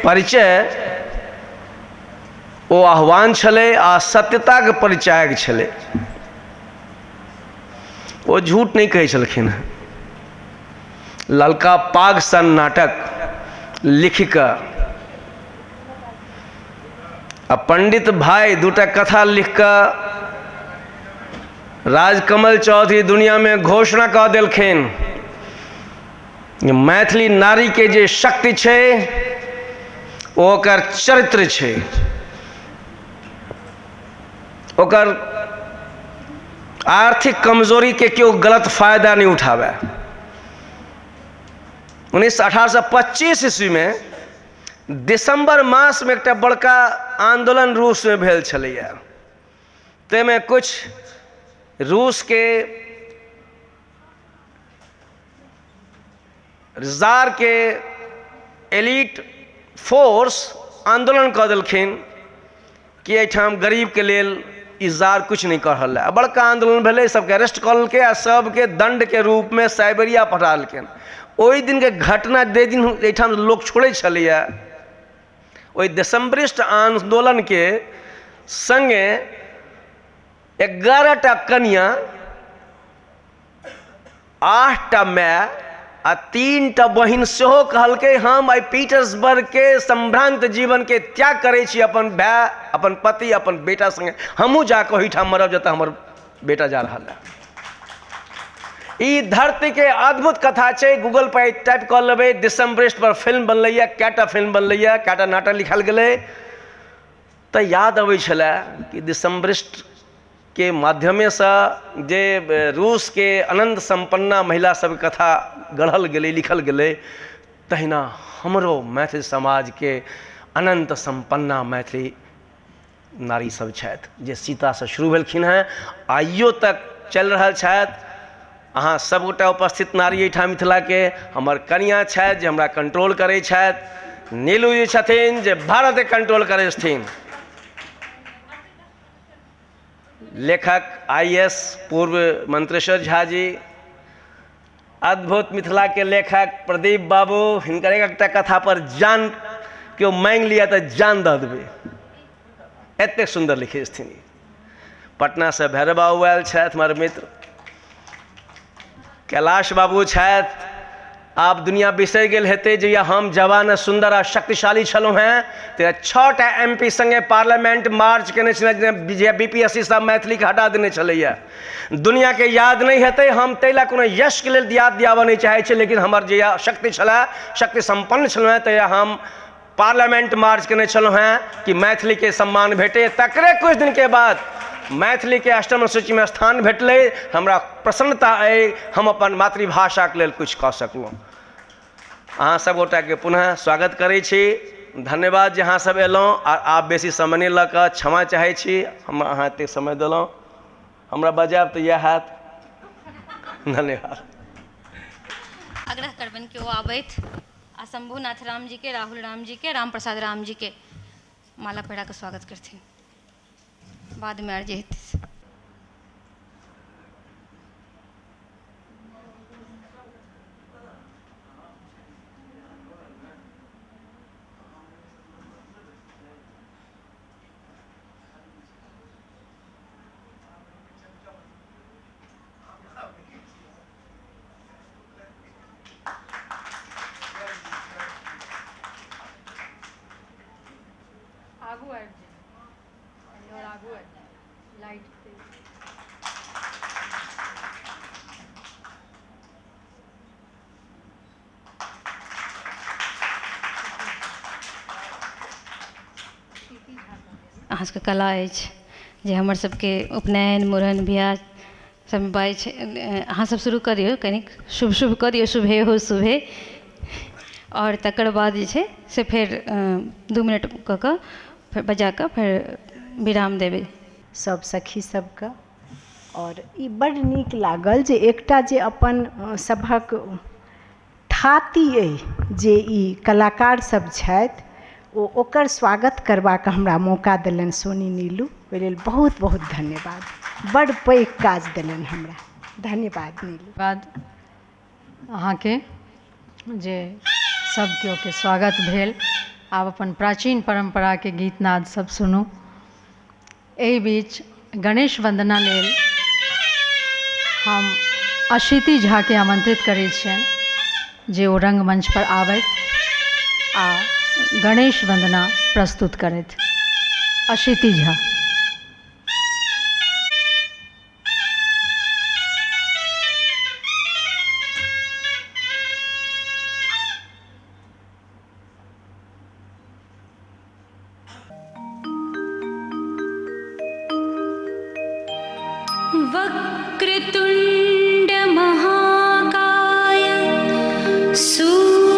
परिचय ओ आह्वान छलै आ सत्यताके परिचायक छलै। ओ झूठ नहि कहै छलखिन हँ। ललका पाग सन नाटक लिखि कऽ आ पंडित भाई दूटा कथा लिख कऽ राजकमल चौधरी दुनियामे घोषणा कऽ देलखिन मैथिली नारीके जे शक्ति छै ओ ओकर चरित्र छै, ओकर आर्थिक कमजोरी के केओ गलत फायदा नहीं उठावे। 1825 ईस्वीमे दिसम्बर मासमे एकटा बड़का आन्दोलन रूसमे भेल छलैए। ताहिमे किछु रूसके जार के एलिट फोर्स आन्दोलन कऽ देलखिन कि एहिठाम गरीबके लेल ई जार किछु नहि कऽ रहल है। बड़का आन्दोलन भेलै, सबके अरेस्ट कऽ लेलकै आ सबके दण्डके रूपमे साइबेरिया पठा देलखिन। ओहि दिनके घटना जाहि दिन एहिठाम लोक छोड़ै छलैए, ओहि दिसम्बरिस्ट आन्दोलनके सङ्गे 11टा कनिया, 8टा माय आ 3टा बहिन सेहो कहलकै हम आइ पीटर्सबर्गके सम्भ्रान्त जीवनके त्याग करै छी, अपन भाय, अपन पति, अपन बेटा सङ्गे हमहूँ जाकऽ ओहिठाम मरब जतऽ हमर बेटा जा रहल है। ई धरतीके अद्भुत कथा छै। गूगल पर टाइप कऽ लेबै, दिसम्बरिस्ट पर फिल्म बनलैए, कएटा फिल्म बनलैए, कएटा नाटक लिखल गेलै। तऽ याद अबै छलै कि दिसम्बरिस्ट के माध्यमेसँ जे रूसके अनन्त सम्पन्ना महिला सबके कथा गढ़ल गेलै, लिखल गेलै, तहिना हमरो मैथिल समाजके अनन्त सम्पन्ना मैथिली नारी सब छथि जे सीतासँ शुरू भेलखिन हेँ, आइयो तक चलि रहल छथि। अहाँ सबगोटा उपस्थित नारी एहिठाम मिथिलाके हमर कनिया छथि जे हमरा कंट्रोल करै छथि, नीलू जी छथिन जे भारतके कंट्रोल करै छथिन, लेखक IS पूर्व मंत्रेश्वर झा जी, अद्भुत मिथिला के लेखक प्रदीप बाबू, हिनकर एकटा कथा पर जान केओ मांगि लिअ तऽ जान दऽ देबै, एतेक सुन्दर लिखै छथिन। पटना से भैरव बाबू आयल छथि हमर मित्र, कैलाश बाबू छथि। आब दुनिया बिसरि गेल हेतै जे हम जवान सुन्दर आ शक्तिशाली छलहुँ हेँ तऽ 6टा MP सङ्गे पार्लियामेंट मार्च केने छलहुँ, जे BPSC सब मैथिलीके हटा देने छलैए। दुनियाके याद नहि हेतै, हम ताहि लए कोनो यशके लेल याद दियाबऽ नहि चाहै छी, लेकिन हमर जे शक्ति छलए, शक्ति सम्पन्न छलहुँ हेँ, तहिया हम पार्लियामेंट मार्च केने छलहुँ हेँ कि मैथिलीके सम्मान भेटै। तकरे किछु दिनके बाद मैथिलीके अष्टम अनुसूचीमे स्थान भेटलै। हमरा प्रसन्नता अइ, हम अपन मातृभाषाके लेल किछु कऽ सकलहुँ। अहाँ सब गोटाके पुनः स्वागत करै छी, धन्यवाद जे अहाँ सब एलहुँ। आ आब बेसी समय नहि लऽ कऽ क्षमा चाहै छी, हम अहाँ एतेक समय देलहुँ, हमरा बजायब तऽ इएह हैत। धन्यवाद। आग्रह करबनि कि ओ आबथि आ शंभूनाथ राम जी के, राहुल राम जी के, राम प्रसाद राम जी के माला पहिरा कऽ स्वागत करथिन। बादमे आर जे हेतै से। आगू आबि जाउ, आगू आबि जाउ, लाइट। अहाँ सबके कला अछि जे हमर सबके उपनयन, मुड़न, बियाह सबमे बाजै छै। अहाँ सब शुरू करियौ, कनिक शुभ शुभ करियौ, शुभे हो शुभे। आओर तकर बाद जे छै से फेर 2 मिनट कऽ कऽ फेर बजा कऽ फेर विराम देबै। सब सखी सबके और ई बड नीक लागल जे एकटा जे अपन सभक थाती अइ जे ई कलाकार सब छथि, ओ ओकर स्वागत करबाक हमरा मौका देलनि सोनी नीलू, ओहि लेल बहुत बहुत धन्यवाद। बड पैघ काज देलनि हमरा, धन्यवाद नीलू। बाद अहाँके जे सब केओ के स्वागत भेल। आब अपन प्राचीन परम्परा के गीतनाद सब सुनू। एहि बीच गणेश वंदना लेल हम अशिति झा के आमंत्रित करै छियनि जे ओ रंगमंच पर आबथि आ गणेश वंदना प्रस्तुत करथि। अशिति झा। वक्रतुंड महाकाय सूर्यकोटि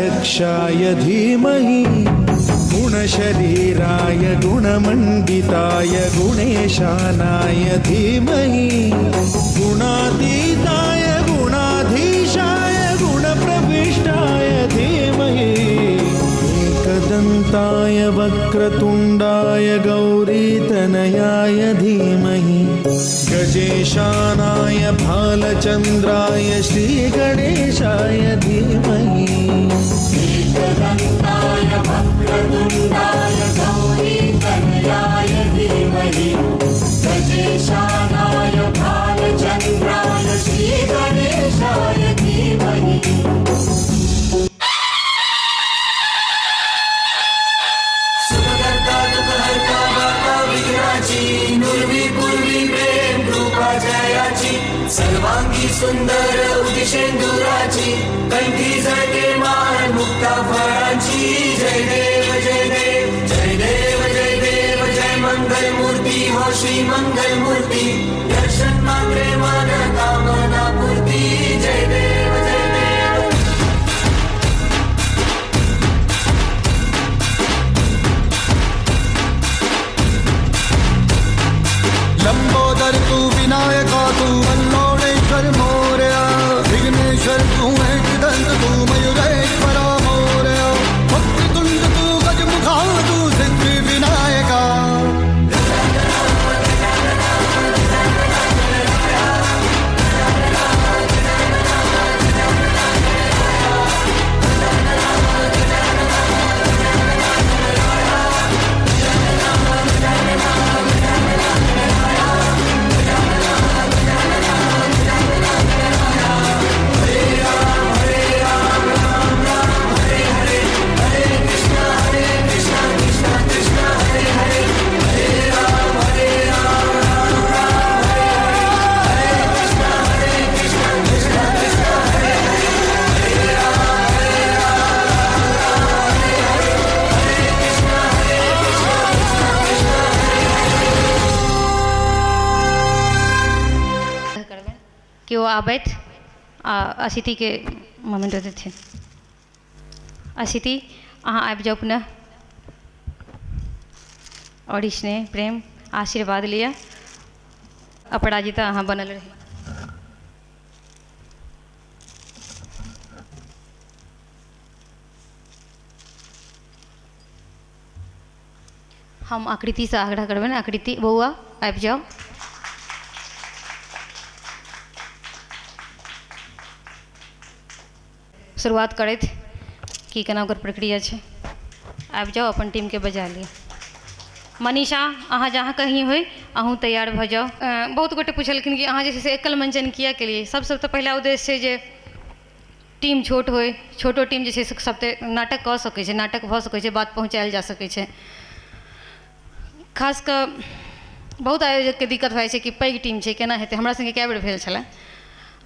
गुणाध्यक्षाय धीमहि गुणशरीराय गुणमण्डिताय गुणेशानाय धीमहि गुणातीताय गुणाधीशाय गुणप्रविष्टाय धीमहि एकदन्ताय वक्रतुण्डाय गौरीतनयाय धीमहि गजेशानाय भालचन्द्राय श्रीगणेशाय धीमहि एकदन्ताय वक्रतुण्डाय गौरीतनयाय धीमहि गजेशानाय भालचन्द्राय श्रीगणेशाय धीमहि। सर्वांगी सुंदर उदिशेंदुराची कंठी झळके मान मुक्ता फळांची। जय देव जय देव जय देव जय देव जय मंगल मूर्ती हो श्री मंगल मूर्ती दर्शन मात्रे मन कामना पूर्ती। जय देव जय देव। लंबोदर तू विनायका तू वल्लोणेश्वर मोरया विघ्नेश्वर तू एकदंत तू मयूरेश्वर मोरया वक्रतुंड तू गजमुखा तू सिद्धि विनायका। कि ओ आबथि आ असितिके मोमेंट देथिन। असिति अहाँ आबि जाउ पुनः और स्नेह प्रेम आशीर्वाद लिअ। अपराजिता अहाँ बनल रही। हम आकृतिसँ आग्रह करबनि, आकृति बौआ आबि जाउ। शुरुआत करैत कि केना ओकर प्रक्रिया छै, आबि जाउ अपन टीमके बजा लिअ। मनीषा अहाँ जहाँ कहीं होइ अहूँ तैयार भऽ जाउ। बहुत गोटे पुछलखिन कि अहाँ जे छै से एकल मंचन किया केलियै। सबसँ तऽ पहिला उद्देश्य छै जे टीम छोट होइ, छोटो टीम जे छै से सब तऽ नाटक कऽ सकै छै, नाटक भऽ सकै छै, बात पहुँचायल जा सकै छै। खास कऽ बहुत आयोजकके दिक्कत भऽ जाइ छै कि पैघ टीम छै केना हेतै, हमरा सङ्गे कए बेर भेल छलै।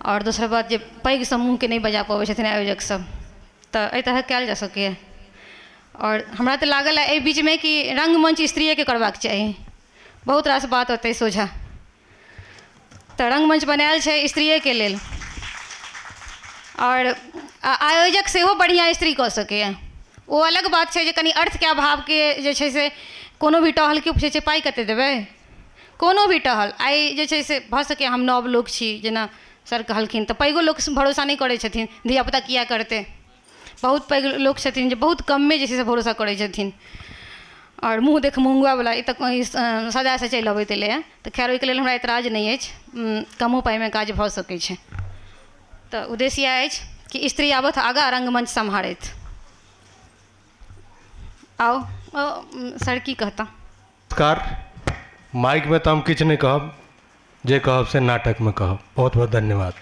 और दोसर बात जे पैघ समूहके नहि बजा पबै छथिन आयोजक सब, तऽ एहि तरह कयल जा सकैए। और हमरा तऽ लागल एहि बीचमे कि रङ्गमञ्च स्त्रिएके करबाक चाही, बहुत रास बात होतै सोझा, तऽ रङ्गमञ्च बनायल छै स्त्रिएके लेल। और आयोजक सेहो बढ़िआँ स्त्री कऽ सकैए। ओ अलग बात छै जे कनि अर्थके अभावके जे छै से कोनो भी टहलके पुछै छै पाइ कतेक देबै, कोनो भी टहल आइ जे छै से भऽ सकैए हम नव लोक छी जेना सर कहलखिन, तऽ पैघो लोक भरोसा नहि करै छथिन धियापुता किया करतै। बहुत पैघ लोक छथिन जे बहुत कममे जे छै से भरोसा करै छथिन। और मुँह देख मुँहुआवला ई तऽ सदासँ चलि अबैत एलैए, तऽ खैर ओहिके लेल हमरा एतराज नहि अछि, कमो पाइमे काज भऽ सकै छै। तऽ उद्देश्य इएह अछि कि स्त्री आबथि आगाँ रङ्गमञ्च सम्हारथि। आउ सर की कहता। नमस्कार। माइकमे तऽ हम किछु नहि कहब, जे कहब से नाटकमे कहब। बहुत बहुत धन्यवाद।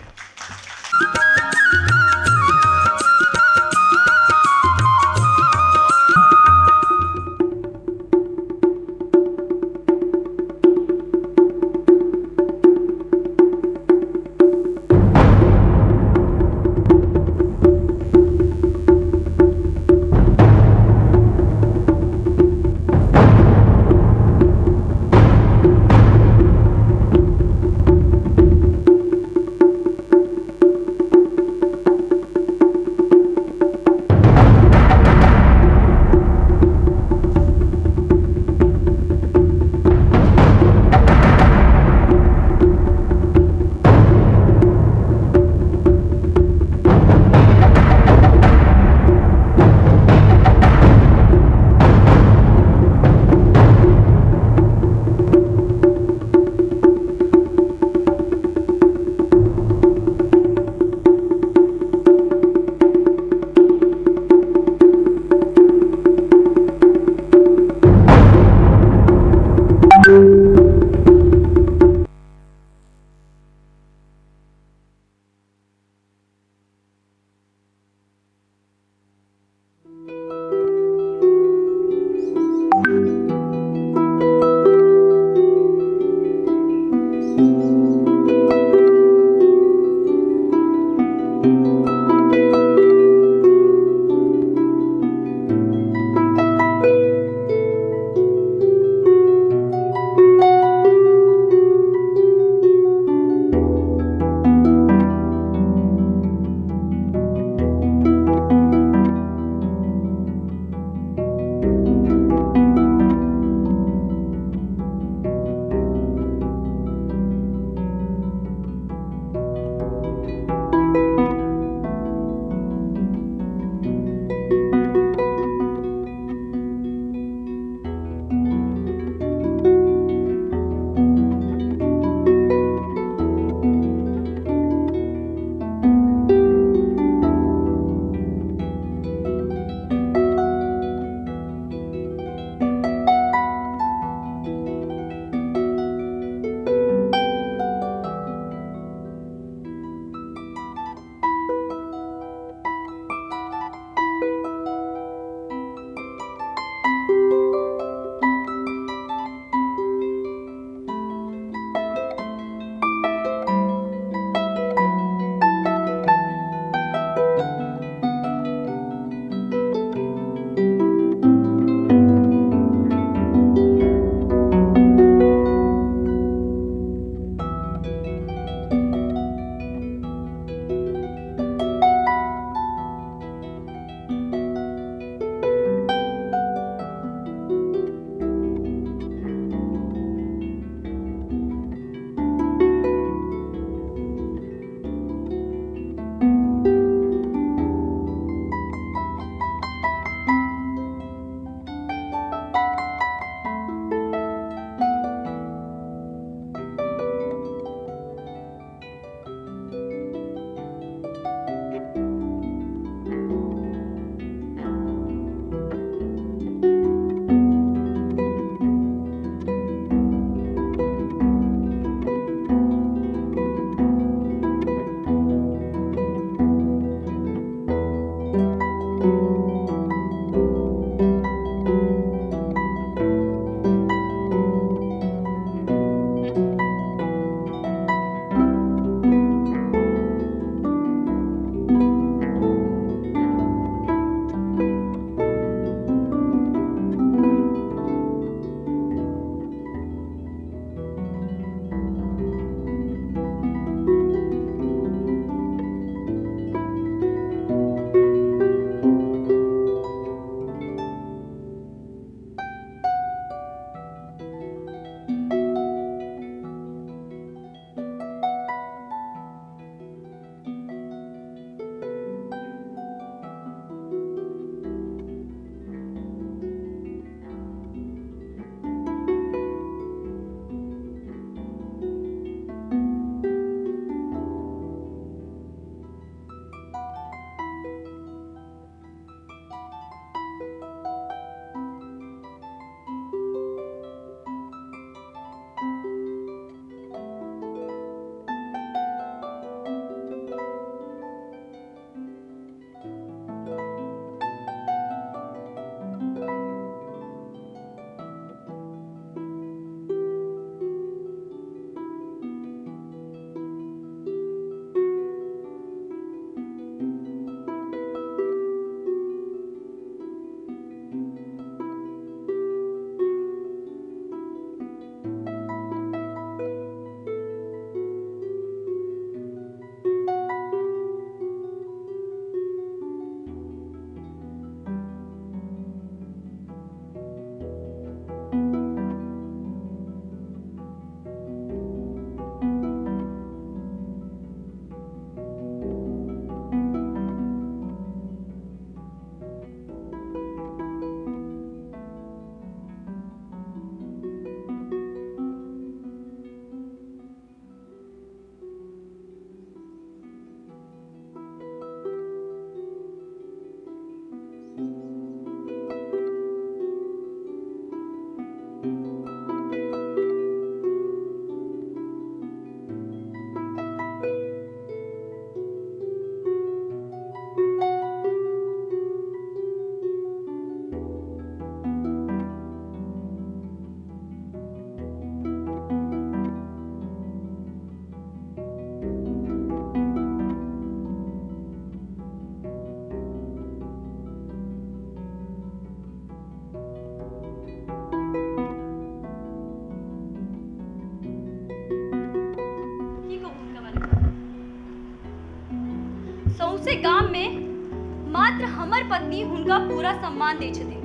मात्र हमर पत्नी हुनका पूरा सम्मान दै छथिन।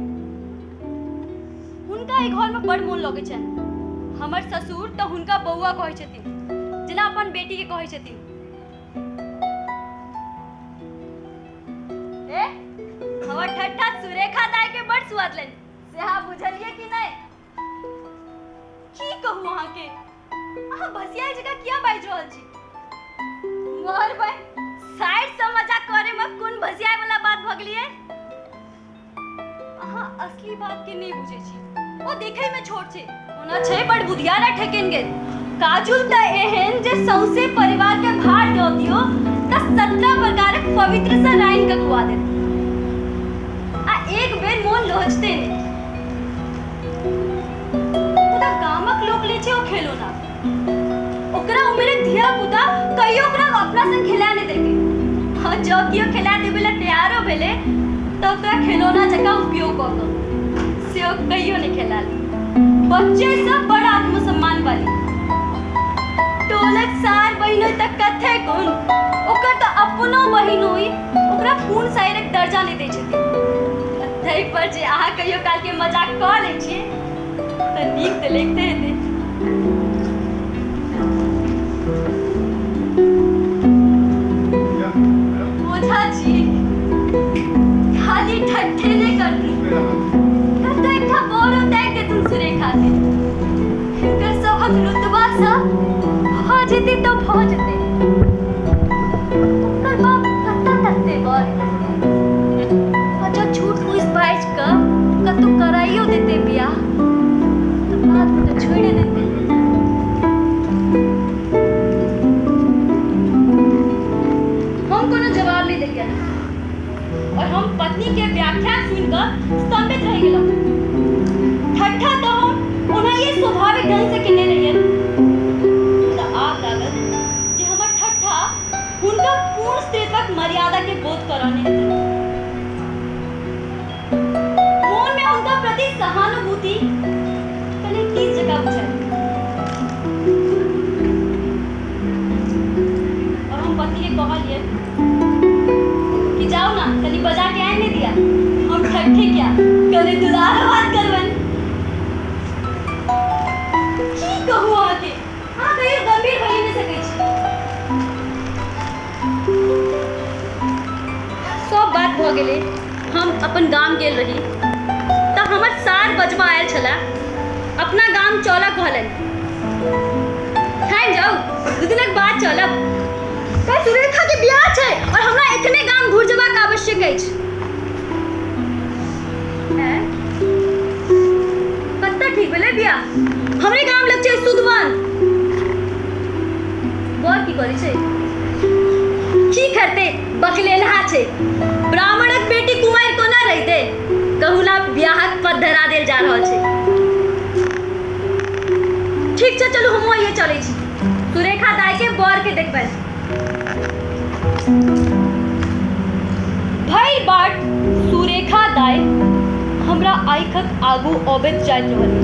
हुनका एहि घरमे बड़ मोन लगै छनि। हमर ससुर तऽ हुनका बौआ कहै छथिन, जेना अपन बेटीके कहै छथिन। ए, हमर ठट्ठा सुरेखा दाई के बड़ स्वाद लेन, से अहाँ बुझलियै कि नहि? की कहू अहाँके, अहाँ भसिया जकाँ किया बाजि रहल छी? मोहर भाई, साइड से मजाक करे में कोन भसियाए वाला बात भऽ गेलियै? अहाँ असली बात के नहीं बुझै छी। ओ देखै में छोट छै, ओना छै बड़ बुधियार आ ठेकेन गेल। काजुल तऽ एहन जे सौंसे परिवार के भार दऽ दियौ तऽ 17 प्रकारक पवित्र से राइन के खुआ देत, आ एक बेर मोन लोचते नहि। मुदा गामक लोक ले छै ओ खेलौना, ओकरा उमेरक धिया पुता कहियो ओकरा अपना संग खेला नहि देलकै। हाँ, जँ केओ खेला देबै लए तैयारो भेलै तऽ ओकरा खेलौना जकाँ उपयोग कऽ कऽ से ओ कहियो नहि खेलाल। बच्चे सब बड़ आत्मसम्मान वाली, टोलक सार बहिनो तऽ कथे कोन, ओकर तऽ अपनो बहिनोई ओकरा पूर्ण साइरक दर्जा नहि दै छथिन। ताहि पर जे अहाँ कहियो कालके मजाक कऽ लै छियै तऽ नीक तऽ लगिते हेतै। ओझा जी खाली ठट्ठे नहि करती, कतऽ एकटा बोरो ताकि देथुन सुरेखा के। हिनकर सभक रुतबा सँ भऽ जेतै तऽ भऽ जेतै, ओकर बाप कतऽ तकतै बर? आ जँ झूठ फूस बाजि कऽ कतहु कराइयो देतै बियाह तऽ बादमे तऽ छोड़ि देतै। हम कोनो जवाब नहि देलियनि और हम पत्नी के व्याख्या सुनिकऽ स्तंभित रहि गेलहुँ। ठट्ठा तऽ हम ओनाहिए स्वाभाविक ढंग से केने रहियनि, मुदा आब लागल जे हमर ठट्ठा हुनका पूर्ण स्त्रीत्वक मर्यादा के बोध करौने हेतनि। मोन में हुनका प्रति सहानुभूति कनि तीज जकाँ बुझायल और हम पत्नी के कहलियै कि जाओ ना कनि बजा के आनि नहि दिया, हम ठट्ठे क्या कनि दुलार बात करबनि। की कहू अहाँके, अहाँ कहियो गंभीर भइए नहि सकै छी। सब बात भऽ गेलै। हम अपन गाम गेल रही तऽ हमर सार बजबा आयल छलै, अपना गाम चलऽ कहलनि। ठानि जाउ, 2 दिनक बाद चलब। काल्हि सुरेखा के बियाह छै और हमरा एखने गाम घुरि जेबाक आवश्यक अछि। कतऽ ठीक भेलै बियाह? हमरे गाम लग छै सुदवन। बर की करै छै? की करतै, बकलेलहा छै। ब्राह्मणक बेटी कुमारि कोना रहितै? कहुना बियाहक पद धरा देल जा रहल छै। ठीक छै, चलू हमहूँ आइए चलै छी, सुरेखा दाई के बर के देखबनि। भरि बाट सुरेखा दाई हमरा आँखिक आगू अबैत जाइत रहली।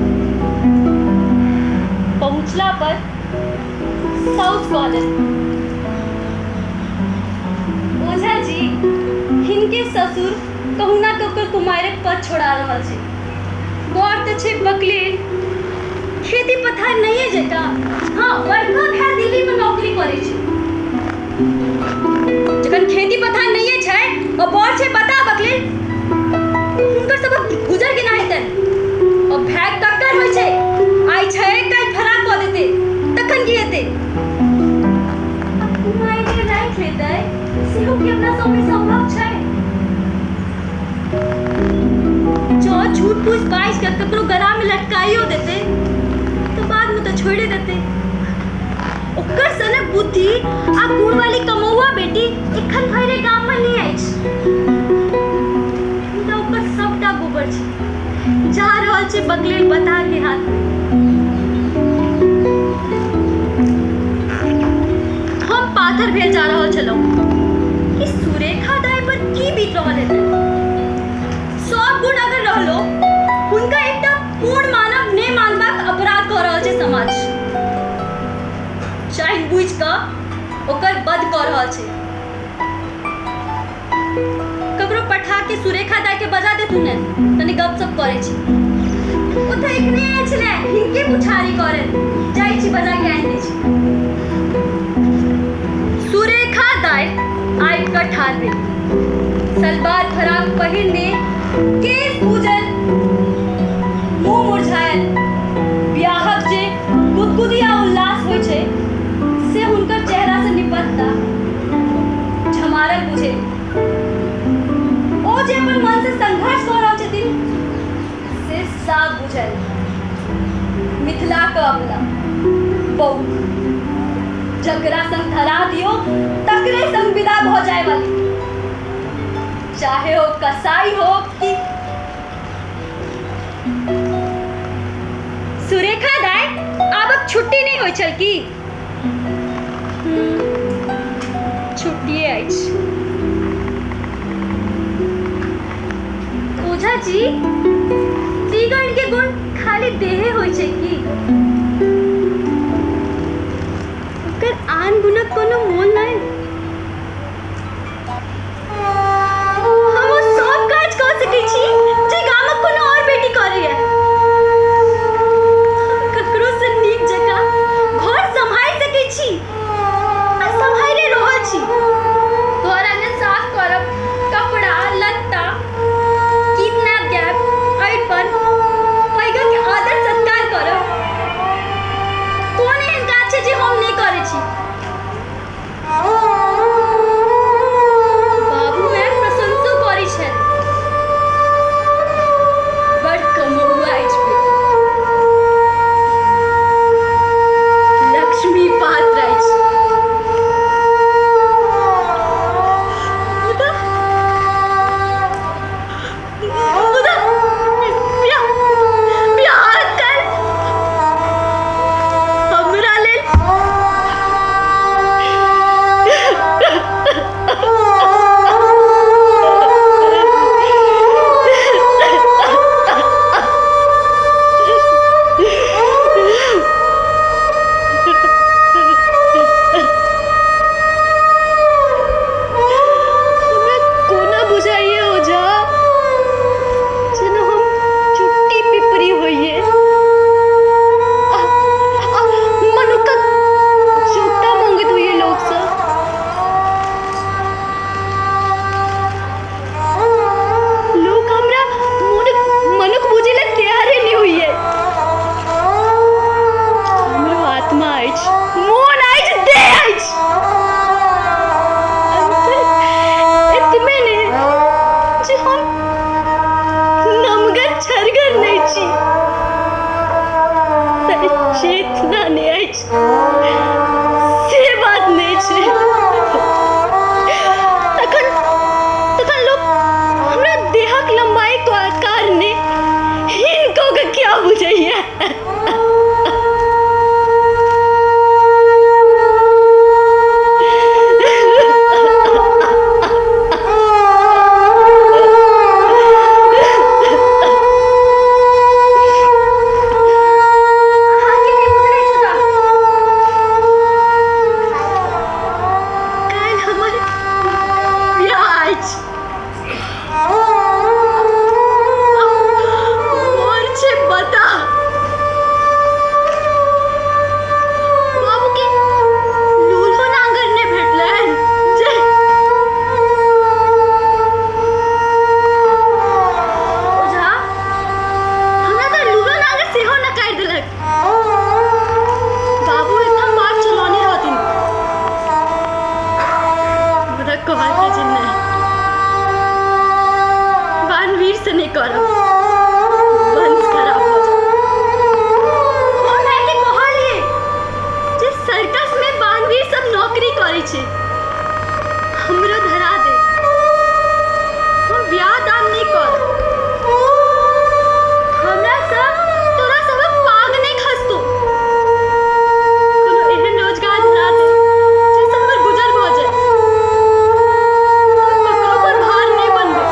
पहुँचला पर साउस कहलनि, ओझा जी हिनके ससुर कहुना कऽ ओकर कुमारिक पद छोड़ा रहल छै। बर तऽ छै बकलेल, खेती पथार नहिए जेता। हाँ, बड़का भाय दिल्ली में नौकरी करै छै। जखन खेती पथार नहिए छै और बर छै बता बकलेल, हुनकर सबक गुजर केना हेतनि? और भाय कक्कर होइ छै, आइ छै काल्हि फराक कऽ देतै, तखन की हेतै? आ कुमारि जे राखि लेतै सेहो की अपना सबमे सम्भव छै? जँ झूठ फूस बाजि कऽ ककरो गलामे लटकाइयो देतै तऽ बादमे तऽ छोड़ि देतै। ओकर सनक बुद्धि आ गुण वाली कमौआ बेटी एखन भरि गाममे नहि अछि। मुदा ओकर सबटा गोबर छै, जा रहल छै बकलेल बता के हाथ। हम पाथर भेल जा रहल छलहुँ कि सुरेखा दाई पर की बीत रहल हेतै। सब गुण अगर रहलो हुनका एकटा पूर्ण मानव नहि मानबाक अपराध कऽ रहल छै समाज। जानि बुझि कऽ ओकर वध कऽ रहल छै। ककरो पठा के सुरेखा दाई के बजा देथु ने, तनी गपशप करै छी। ओ तऽ एखने आयल छलै हिनके पुछारी करे, जाइ छी बजा के आनि दै छी। सुरेखा दाई आबि कऽ ठाढ़ भेल, सलवार फराक पहिरने, केश पूजल, मुँह मुरझायल, बियाहक जे गुदगुदी आ उल्लास होइ छै से हुनकर चेहरा से निपत्ता, झमारल बुझे। ओ जे अपन मन से संघर्ष कऽ रहल छथिन से साफ बुझल। मिथिला के अबला बौक, जकरा संग धरा दियो तकरे संग विदा भऽ जाय वाली, चाहे ओ कसाई हो कि। सुरेखा दाई आबक छुट्टी नहीं होइ छल की? छुट्टिए अछि। ओझा जी, स्त्रीगण के गुण खाली देहे होइ छै की? ओकर आन गुणक कोनो मोल नहि। हम ओ सब काज कऽ सकै छी जे गामक कोनो और बेटी करैए। हम ककरो से नीक जकाँ घर सम्हारि सकै छी आ सम्हारि रहल छी। घर आङ्गन साफ करब, कपड़ा लत्ता, गीत नाद गायब, अरिपन, पैघक के आदर सत्कार करब। कोन एहन काज छै जे हम नहि करै छी? बाबू माय प्रशंसो करै छथि, बड़ कमौआ अछि बेटी, लक्ष्मी पात्र अछि। मुदा मुदा बियाह कर हमरा लेल हमरा कोना बुझाइए ओझा, जेना हम चुट्टी पिपरी होइए आ आ मनुक्खक जूता मांगैत होइए लोकसँ। लोक हमरा मनुख बुझै लए तैयारे नहि होइए। हमरो आत्मा अछि, मोन अछि, देह अछि। अन्तर एतबे ने जे हम नमगर छरगर नहि छी, चेतना नहि अछि से बात नहि छै। तखन तखन लोक हमरा देहक लम्बाई कारणे हीन कऽ के क्या बुझैया? अहाँके नहि बुझल अछि ओझा, काल्हि हमर बियाह अछि। मोर छै बता, बाबूके लूल्हो नांगर नहि भेटलनि जे। ओझा, हमरा तऽ लूल्हो नांगर सेहो नकारि देलक। बाबू एकदम बात चलौने रहथिन, मुदा कहलकै जे नहि, बानवीर से नहि करब, वंश खराब भऽ जायत। हम मायके कहलियै जे सर्कस में बानवीर सब नौकरी करै छै, हमरो धरा दे, हम बियाह दान नहि करब। हमरा सब तोरा सबक पाग नहि खसतो, कोनो एहन रोजगार धरा दे जाहिसँ हमर गुजर भऽ जाय, हम ककरो पर भार नहि बनबै।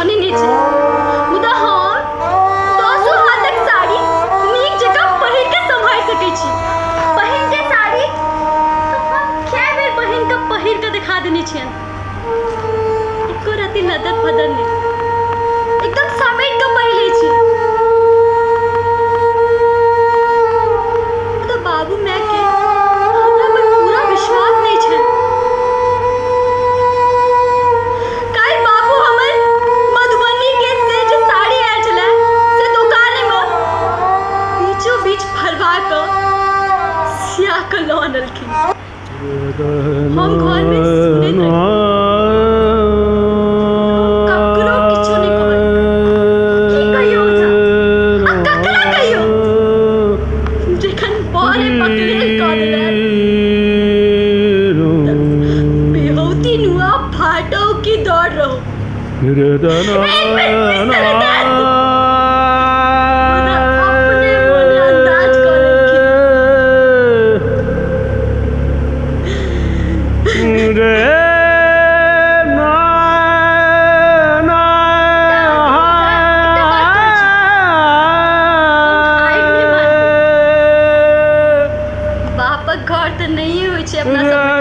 सोनी नहि छै, मुदा हम 10 हाथक साड़ी नीक जकाँ पहिर कऽ सम्हारि सकै छी। बहिनके साड़ी तऽ हम कए बेर बहिनके पहिर कऽ देखा देने छियनि, एको रत्ती लदर फदर नहि, एकदम समेट कऽ पहिर लै छी। मुदा बाबू मायके हमरा पर पूरा विश्वास नहि छनि। काल्हि बाबू हमर मधुबनीके से जे साड़ी आयल छलै से दोकानेमे बीचो बीच फरवा कऽ सिया कऽ लऽ अनलखिन। हम घरमे सुनैत रही, ककरो किछो नहि कहलियै। की कहियौ ओझा, आ ककरा कहियौ जखन बरे पकड़ेल कऽ देलनि। बेहौती नुआ फाटो की दौड़ रहो। एक बेर पूछि तऽ लेतनि, मुदा अपने मोने अन्दाज कऽ लेलखिन। एकटा बात कहै छी, हम हारि नहि मानबै। बापक घर तऽ नहिए होइ छै अपना सब ओहिठाम बेटीके,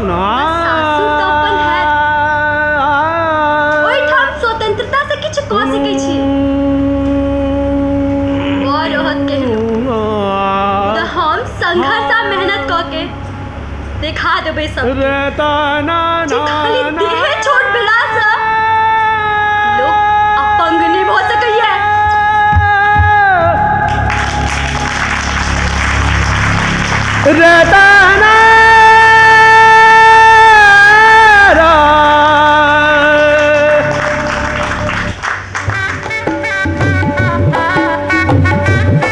मुदा सासुर तऽ अपन हैत। ओहिठाम स्वतंत्रता से किछु कऽ सकै छी। बर रहत केहनो, मुदा हम संघर्ष आ मेहनत कऽ के देखा देबै सबके जे खाली देहे छोट भेलासँ लोक अपंग नहि भऽ सकैए।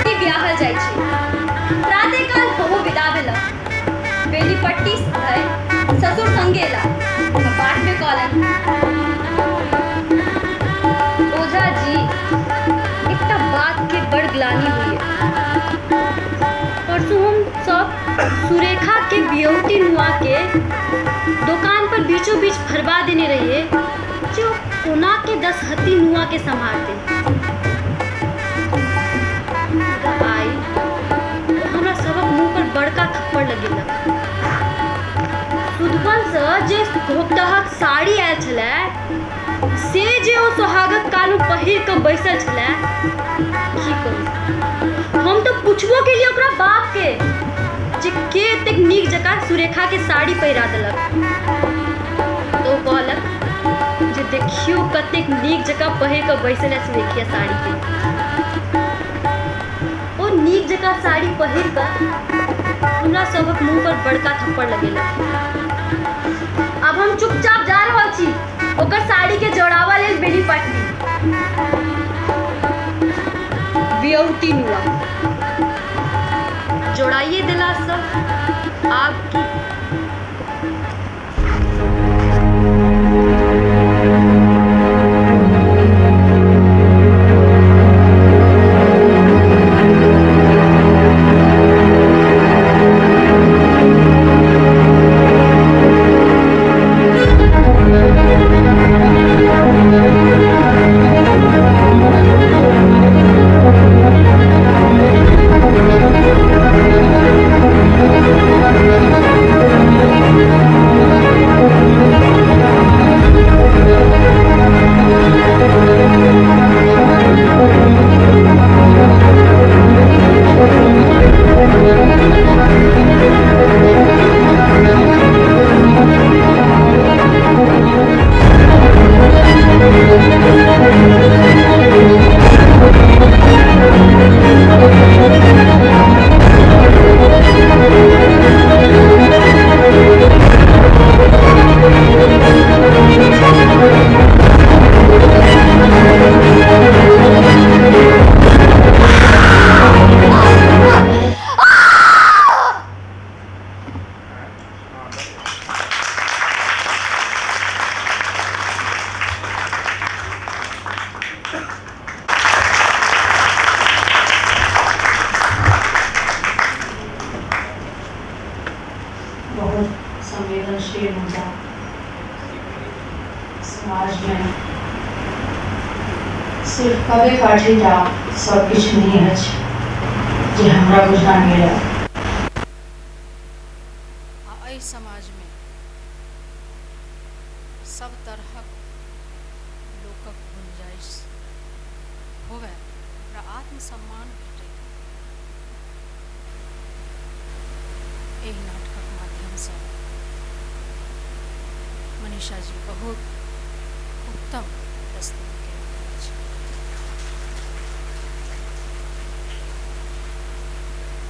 ई बियाहल जाइ छै। प्रातःकाल हमहूँ विदा भेलहुँ। बेनीपट्टी धरि ससुर संगे एला आ बाटमे कहलनि, ओझा जी, एकटा बातके बड़ ग्लानि होइए। परसू हम सब सुरेखा के बियौती नुआ के दोकान पर बीचों बीच फरवा देने रहिए जे ओ कोना के 10 हत्ती नुआ के सम्हारते। मुदा आइ ओ हमरा सबक मुँह पर बड़का थप्पड़ लगेलक। सुधबनसँ जे घोपटहक साड़ी आयल छलै से जे ओ सोहागक कानू पहिर कऽ बैसल छलै, की कहू, हम तऽ पुछबो केलियै ओकरा बापके जे के एतेक नीक जकाँ सुरेखा के साड़ी पहिरा देलक, तऽ ओ कहलक जे देखियौ कतेक नीक जकाँ पहिर कऽ बैसल है सुरेखिया साड़ीके। ओ नीक जकाँ साड़ी पहिर कऽ हमरा सबक मुँह पर बड़का थप्पड़ लगेलक। आब हम चुपचाप जा रहल छी ओकर साड़ी के जोड़ावा लेल बेनीपट्टी। बियौती नुआ जोड़ाइए देलासँ आब की। Thank you. कवे काठीटा सब किछु नहि अछि जे हमरा बुझना गेल। आ एहि समाजमे सब तरहक लोकक गुंजाइश होवे, ओकरा आत्मसम्मान भेटै, एहि नाटकक माध्यमसँ मनीषा जी बहुत उत्तम प्रस्तुत कयलनि अछि।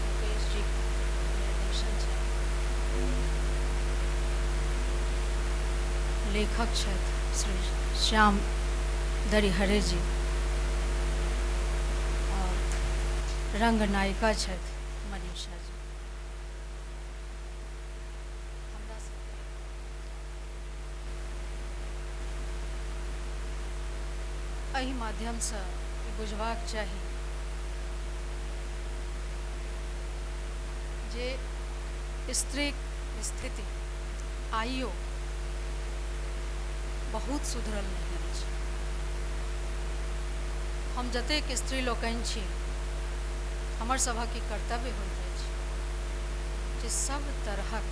मुकेश जी निर्देशन छनि, लेखक छथि श्री श्याम दरिहरे जी और रंग नायिका छथि मनीषा जी। हमरा सबके एहि माध्यमसँ ई बुझबाक चाही जे स्त्रीक स्थिति आइयो बहुत सुधरल नहि अछि। हम जतेक स्त्री लोकनि छी, हमर सभक ई कर्तव्य होइत अछि जे सब तरहक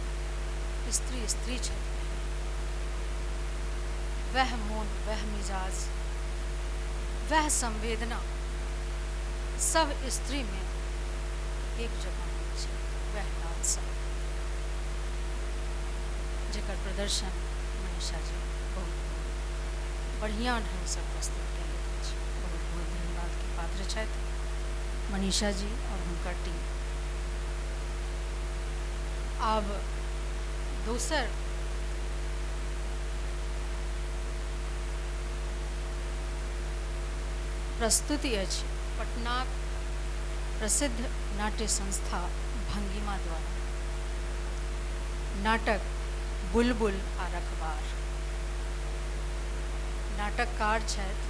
स्त्री स्त्री छथि, वएह मोन, वएह मिजाज, वएह संवेदना सब स्त्रीमे एक जकाँ होइत छै, वएह लालसा, जेकर प्रदर्शन मनीषा जी बहुत बहुत बढ़िआँ ढङ्गसँ प्रस्तुत कयलथि अछि। बहुत बहुत धन्यवादके पात्र छथि मनीषा जी और हुनकर टीम। आब दोसर प्रस्तुति अछि पटनाक प्रसिद्ध नाट्य संस्था भंगिमा द्वारा नाटक बुलबुल आ रखबार। नाटककार छथि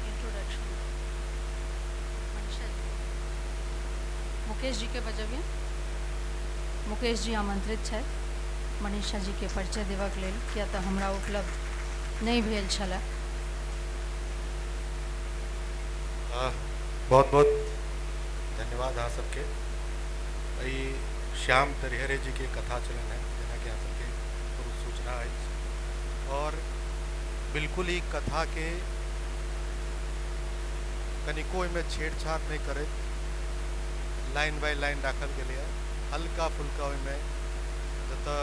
इंट्रोडक्शन मनीषा जी, मुकेश जी के बजबियौ। मुकेश जी आमंत्रित छथि मनीषा जी के परिचय देबाक लेल, किया तऽ हमरा उपलब्ध नहि भेल छलए। बहुत बहुत धन्यवाद अहाँ सबके। ई श्याम दरिहरे जी के कथा छलनि हेँ, जेनाकि अहाँ सबके पूर्व सूचना अछि, और बिल्कुल ई कथा के कनिको ओहिमे छेड़छाड़ नहि करैत लाइन बाय लाइन राखल गेलैए। हल्का फुल्का ओहिमे जतऽ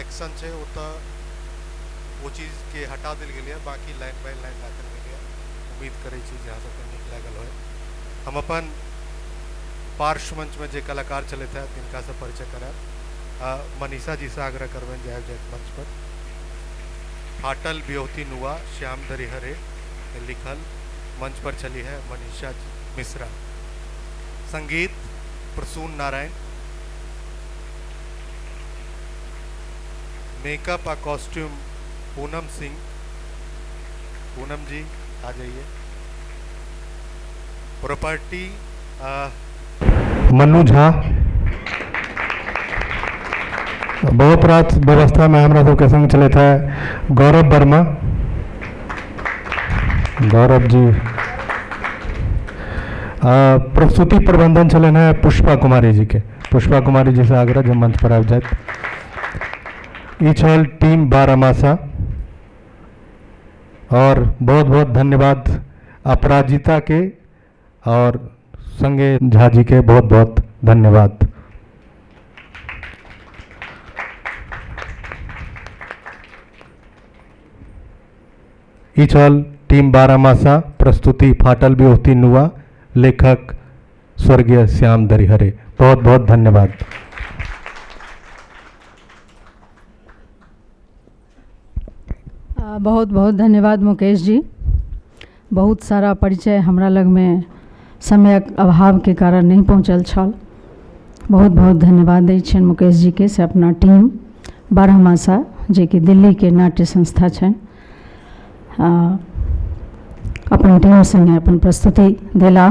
एक्शन छै ओतऽ ओ चीजके हटा देल गेलैए, बाँकी लाइन बाय लाइन राखल गेलैए। उम्मीद करै छी जे अहाँ सबके नीक लागल होय। हम अपन पार्श्व मंचमे जे कलाकार छलथि हेँ तिनकासँ परिचय करायब। मनीषा जीसँ आग्रह करबनि जे आबि जाथि मंच पर। फाटल बियौती नुआ श्याम दरिहरे लिखल, मंच पर छली है मनीषा मिश्रा। संगीत प्रसून नारायण, मेकअप आ कॉस्ट्यूम पूनम सिंह। पूनम जी आ जाइए। प्रॉपर्टी मनु झा। बहुत रात व्यवस्था में हमरा सबके संग चलैत है गौरव वर्मा, गौरव जी। प्रस्तुति प्रबंधन छलनि है पुष्पा कुमारी जी के। पुष्पा कुमारी जी से आग्रह जे मंच पर आबि जाथि। ई छल टीम बारहमासा और बहुत बहुत धन्यवाद अपराजिता के और संगे झा जी के बहुत बहुत धन्यवाद। ई छल टीम बारहमासा, प्रस्तुति फाटल बियोहती नुआ, लेखक स्वर्गीय श्याम दरिहरे। बहुत बहुत धन्यवाद। बहुत बहुत धन्यवाद मुकेश जी। बहुत सारा परिचय हमरा लगमे समयक अभावके कारण नहि पहुँचल छल। बहुत बहुत धन्यवाद दै छियनि मुकेश जीके से अपना टीम बारहमासा जेकि दिल्लीके नाट्य संस्था छनि अपन टीम संगे अपन प्रस्तुति देला।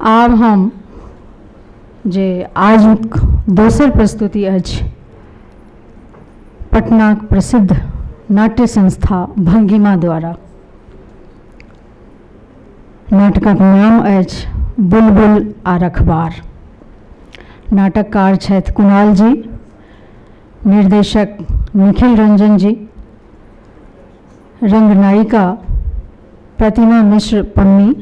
आब हम जे आजुक दोसर प्रस्तुति अछि पटनाक प्रसिद्ध नाट्य संस्था भंगिमा द्वारा। नाटकक नाम अछि बुलबुल आ रखबार। नाटककार छथि कुणाल जी, निर्देशक निखिल रंजन जी, रंगनायिका प्रतिमा मिश्र पम्मी,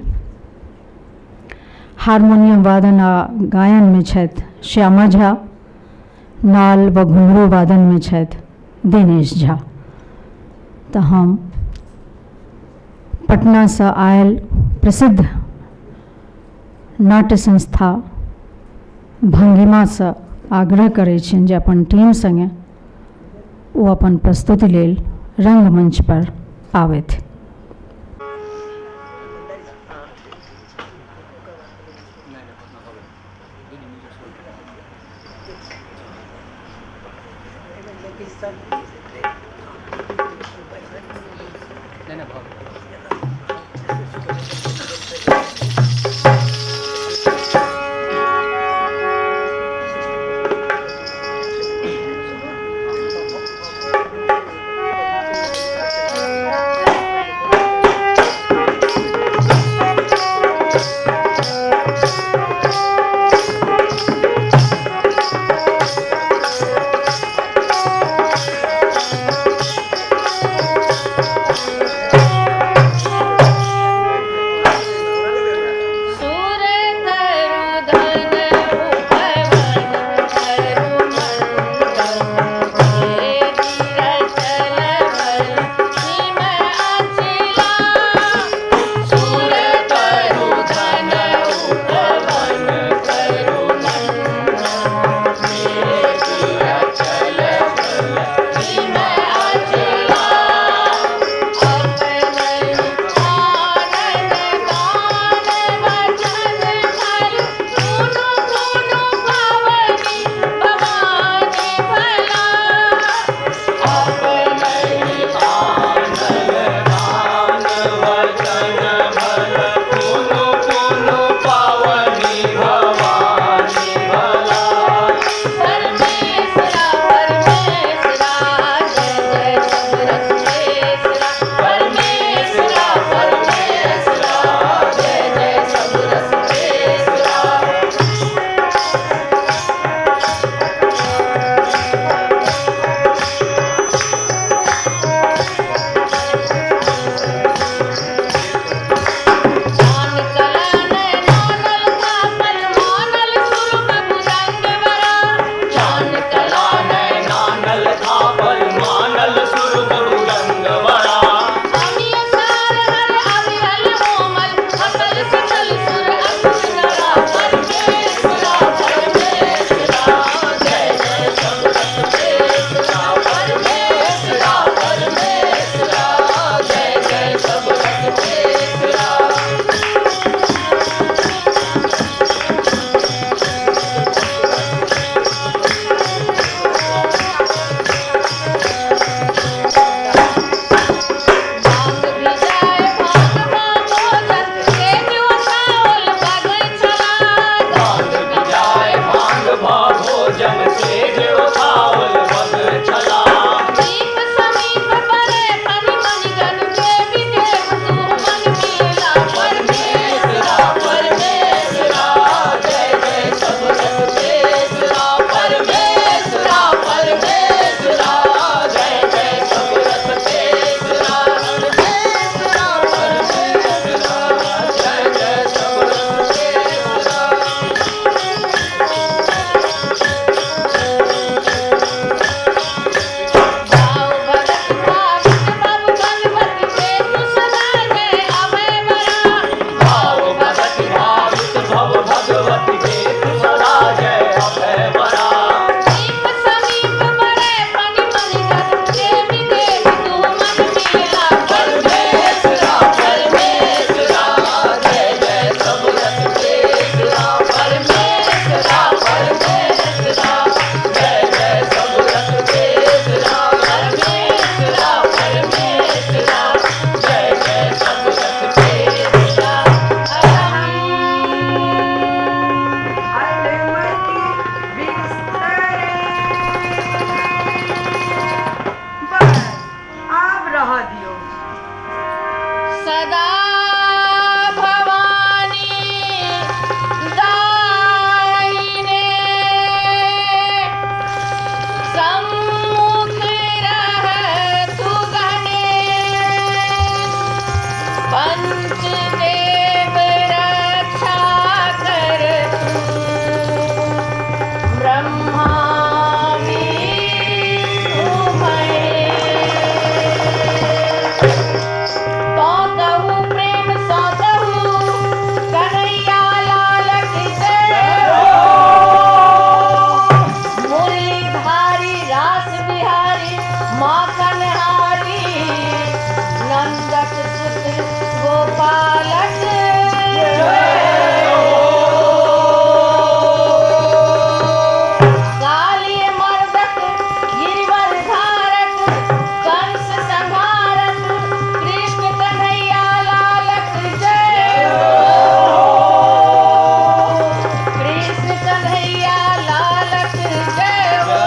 हारमोनियम वादन आ गायन में छथि श्यामा झा, नाल व घुंघरू वादन में छथि दिनेश झा। तऽ हम पटनासँ आयल प्रसिद्ध नाट्य संस्था भंगिमासँ आग्रह करै छियनि जे अपन टीम सङ्गे ओ अपन प्रस्तुति लेल रंगमंच पर आबथि। पालनहारी, नंदक सुत गोपालक काली मर्दक गिरिवर धारक, कंस संहारक कृष्ण कन्हैया लालक जय हो। कृष्ण कन्हैया लालक जय हो।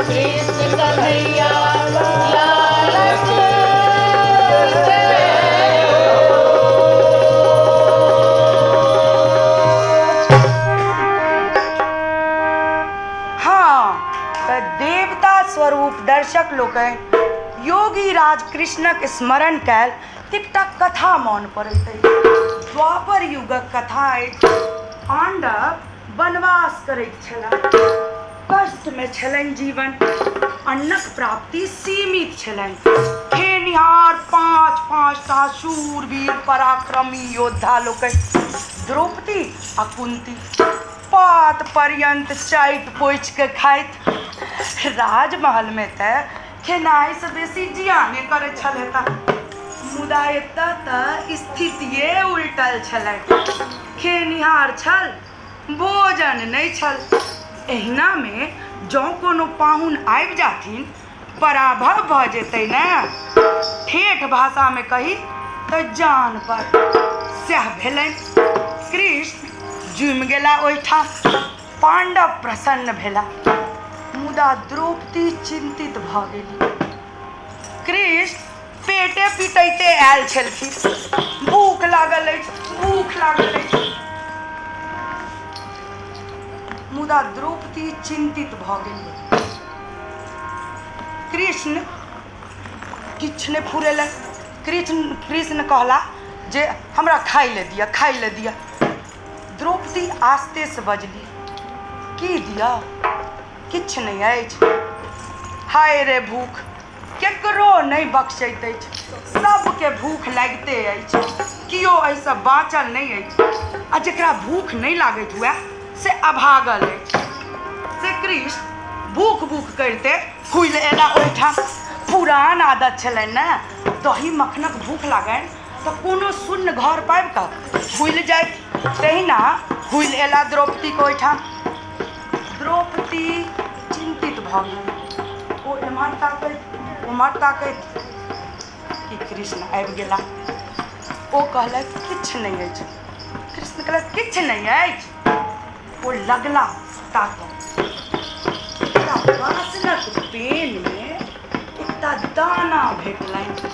कृष्ण कन्हैया लालक जय। हाँ, तऽ देवता स्वरूप दर्शक लोकनि योगी राज कृष्णक स्मरण कयल तऽ एकटा कथा मोन पड़ैत अछि। द्वापर युगक कथा अछि। पाण्डव वनवास करैत छलाह। कष्टमे छलनि जीवन। अन्नक प्राप्ति सीमित छलनि। खेनिहार पाँच पाँच टा शूरवीर पराक्रमी योद्धा लोकनि द्रौपदी आ कुंती पात पर्यन्त चाटि पोछि कऽ खाइत। राजमहलमे तऽ खेनाइसँ बेसी जियाने करैत छल हेता, मुदा एतऽ तऽ स्थितिए उलटल छलनि। खेनिहार छल, भोजन नहि छल। एहिनामे जँ कोनो पाहुन आबि जाथिन, पराभव भऽ जेतै ने। ठेठ भाषामे कही तऽ जान पर। सएह भेलनि। कृष्ण जुमि गेला ओहिठाम। पाण्डव प्रसन्न भेला, मुदा द्रौपदी चिन्तित भऽ गेली। कृष्ण पेटे पिटैते आयल छलखिन। भूख लागल अछि, भूख लागल अछि। मुदा द्रौपदी चिन्तित भऽ गेली। कृष्ण किछु नहि फुरेलनि। कृष्ण कृष्ण कहला जे हमरा खाइ लए दिअ, खाइ लए दिअ। द्रौपदी आस्तेसँ बजली, की दिअ, किछु नहि अछि। हाय रे भूख, केकरो नहि बख्शैत अछि। सबके भूख लागिते अछि, केओ एहिसँ बाँचल नहि अछि। आ जकरा भूख नहि लागैत हुए से अभागल अछि। से कृष्ण भूख भूख करिते हुलि एला ओहिठाम। पुरान आदत छलनि ने, दही मखनक भूख लागनि तऽ कोनो शून्य घर पाबि कऽ हुलि जाइत। तहिना हुलि एला द्रौपदीके ओहिठाम। द्रौपदी चिन्तित भऽ गेल। ओ एम्हर ताकैत ओम्हर ताकैत कि कृष्ण आबि गेला। ओ कहलक किछु नहि अछि। कृष्ण कहलक किछु नहि अछि। ओ लगला ताकऽ। एकटा बासनक पेनमे एकटा दाना भेटलनि,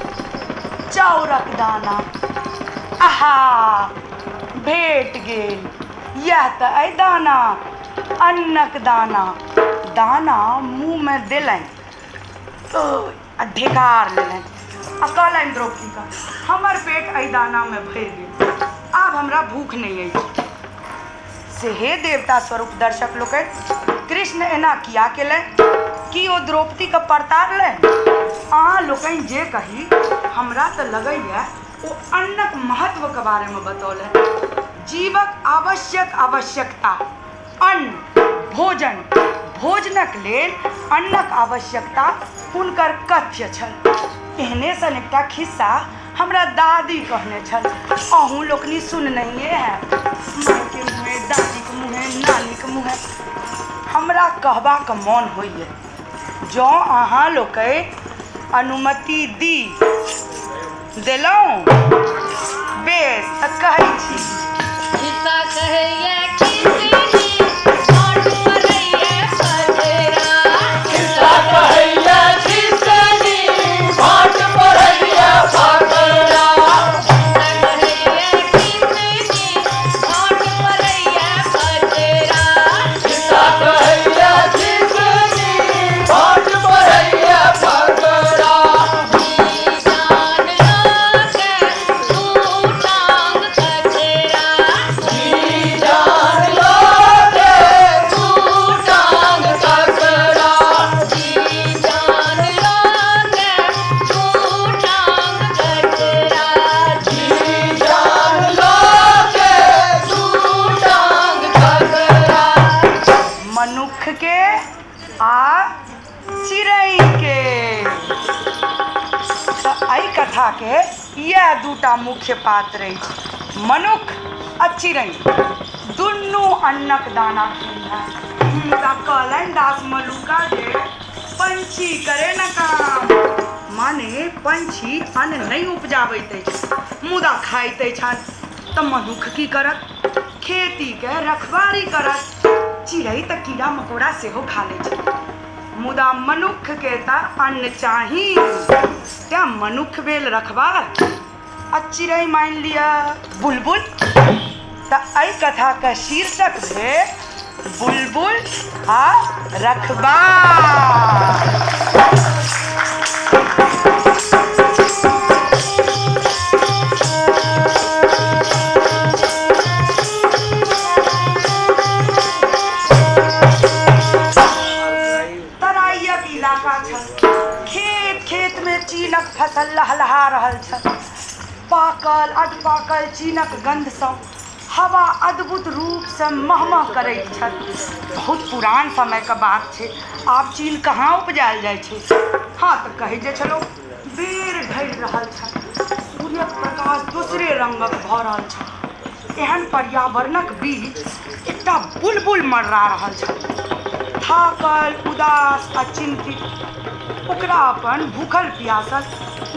चाउरक दाना। आहा, भेट गेल। इएह तऽ अइ दाना, अन्नक दाना। दाना मुँहमे देलनि आ ढेकार लेलनि आ कहलनि द्रौपदीके, हमर पेट एहि दानामे भरि गेल, आब हमरा भूख नहि अछि। से हे देवता स्वरूप दर्शक लोकनि, कृष्ण एना किया केलनि? की ओ द्रौपदीके परतारलनि? अहाँ लोकनि जे कही, हमरा तऽ लगैए ओ अन्नक महत्वके बारेमे बतौलनि। जीवक आवश्यक आवश्यकता अन्न, भोजन, भोजनक लेल अन्नक आवश्यकता हुनकर कथ्य छल। एहने सन एकटा खिस्सा हमरा दादी कहने छल। अहूँ लोकनि सुननहिए हैब। मायके मुँहे, दादीके मुँहे, नानीके मुँहे हमरा कहबाक मोन होइए। जँ अहाँ लोकनि अनुमति दी। देलहुँ? बेस, तऽ कहै छी। खिस्सा कहैया खिसनी, बाट पड़ैया पजरा। खिस्सा कहैया खिसनी, बाट पड़ैया पजरा। खिस्सा कहैया खिसनी, बाट पड़ैया पजरा। खिस्सा कहैया खिसनी, बाट पड़ैया पजरा। जान लऽ के दू टांग कचरा। कथा के इएह दूटा मुख्य पात्र अछि, मनुख आ चिड़ै। दुनू अन्नक दाना खेनिहार। मुदा कहलनि दास मलुका जे पंछी करे न काम, माने पंछी अन्न नहि उपजाबैत अछि मुदा खाइत अछि अन्न। तऽ मनुख की करत? खेतीके रखवारी करत। चिड़ै तऽ कीड़ा मकोड़ा सेहो खा लै छै, मुदा मनुखके तऽ अन्न चाही। तेँ मनुख भेल रखवार आ चिड़ै मानि लिअ बुलबुल। तऽ एहि कथाके शीर्षक भेल बुलबुल आ रखवार। तराइयक इलाका छल। खेत खेत में चीनक फसल लहलहा रहल छल। पाकल अधपाकल चीनक गंधसँ हवा अद्भुत रूपसँ महमह करैत छल। बहुत पुरान समयके बात छै, आब चीन कहाँ उपजायल जाइ छै। हँ तऽ कहै जे छलहुँ, बेर ढलि रहल छल, सूर्यक प्रकाश दोसरे रङ्गक भऽ रहल छल। एहन पर्यावरणक बीच एकटा बुलबुल मररा रहल छल, थाकल, उदास आ चिन्तित। ओकरा अपन भूखल प्यासल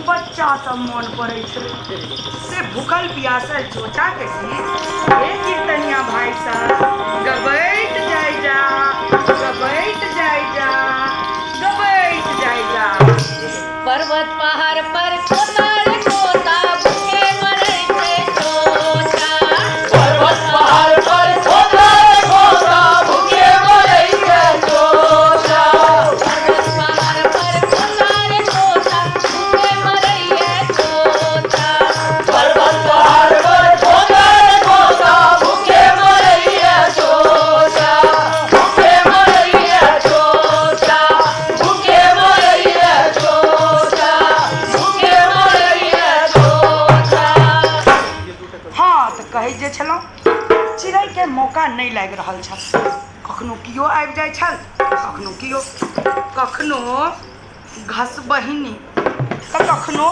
बच्चा सब मोन पड़ै छलै। से भूखल प्यासल चोचाके गीत हे कीर्तनिया भाई सब गबैत जाइ जा, गबैत जाइ जा, गबैत जाइ जा। पर्वत पहाड़ पर खोता रे खोता, भूखे मरै छै चोचा। पर्वत पहाड़ पर खोता रे खोता, भूखे मरै छै चोचा। पर्वत पहाड़ पर खोता रे खोता, भूखे मरै चोचा। पर्वत पहाड़ पर खोता रे खोता, भूखे मरै चोचा। भूखे मरै चोचा, भूखे मरै चोचा, भूखे मरै चोचा। हँ तऽ कहै जे छलहुँ, चिड़ैके मौका नहि लागि रहल छल। कखनो किओ आबि जाइ छल, कखनो किओ, कखनो घसबहिनी तऽ कखनो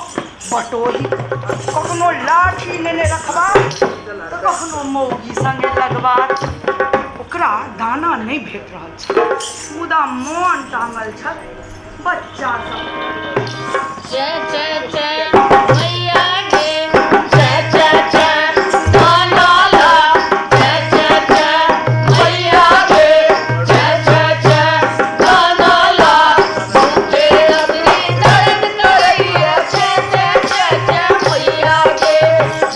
बटोही, कखनो लाठी नेने रखबार तऽ कखनो मौगी सङ्गे लगबार। ओकरा दाना नहि भेट रहल छल, मुदा मोन टाँगल छल बच्चा सब। चे चे चे मैया गे, चे चे चे दाना ला, चे चे चे मैया गे, चे चे चे दाना ला, भूखे अगली दर्द करैया, चे चे चे चे मैया गे,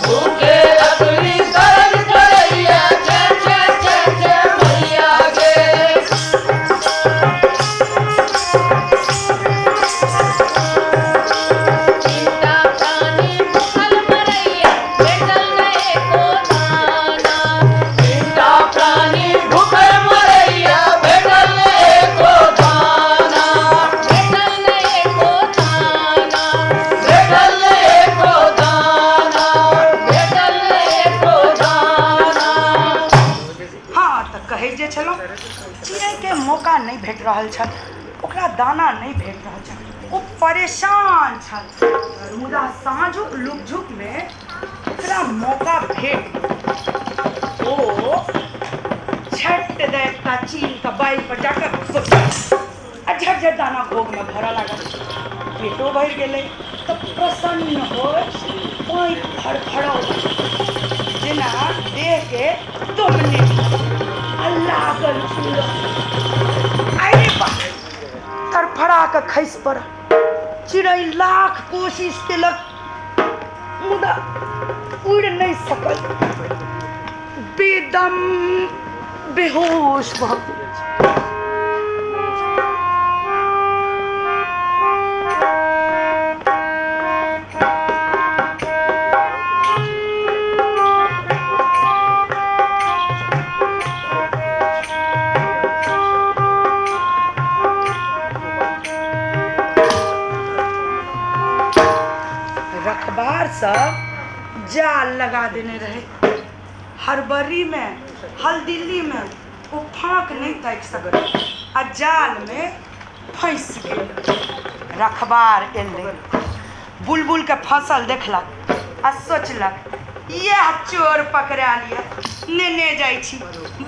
भूखे अगली दर्द करैया, चे चे चे चे मैया गे। चिंता प्राणी भूखल मरैया, भेटल न एको दाना। चिंता प्राणी भूखल मरैया, भेटल न एको दाना। भेटल न एको दाना, भेटल न एको दाना, भेटल न एको दाना। हँ तऽ कहै जे छलहुँ, चिड़ैके मौका नहि भेट रहल छल, ओकरा दाना नहि भेट रहल छल, ओ परेशान छल। मुदा साँझुक लुकझुकमे ओकरा मौका भेट गेल। ओ झट दऽ एकटा चीलके बाइल पर जाकऽ आ झट झट दाना घोघमे भरऽ लागल। पेटो भरि गेलै तऽ प्रसन्न होय पाँखि फड़फड़ाउ जेना देहके तुमने आ लागल उड़ऽ। अरे बा, तड़फड़ा कऽ खसि पड़ल। चिड़ै लाख कोशिश केलक मुदा उड़ि नहि सकल। बेदम बेहोश भऽ गेल। रखबार सब जाल लगा देने रहे। हड़बड़ी में हलदिल्ली में ओ फाँक नहि ताकि सकल आ जाल में फँसि गेल। रखबार एलै, बुलबुलके फसल देखलक आ सोचलक इएह चोर पकड़ा लिअ, नेने जाइ छी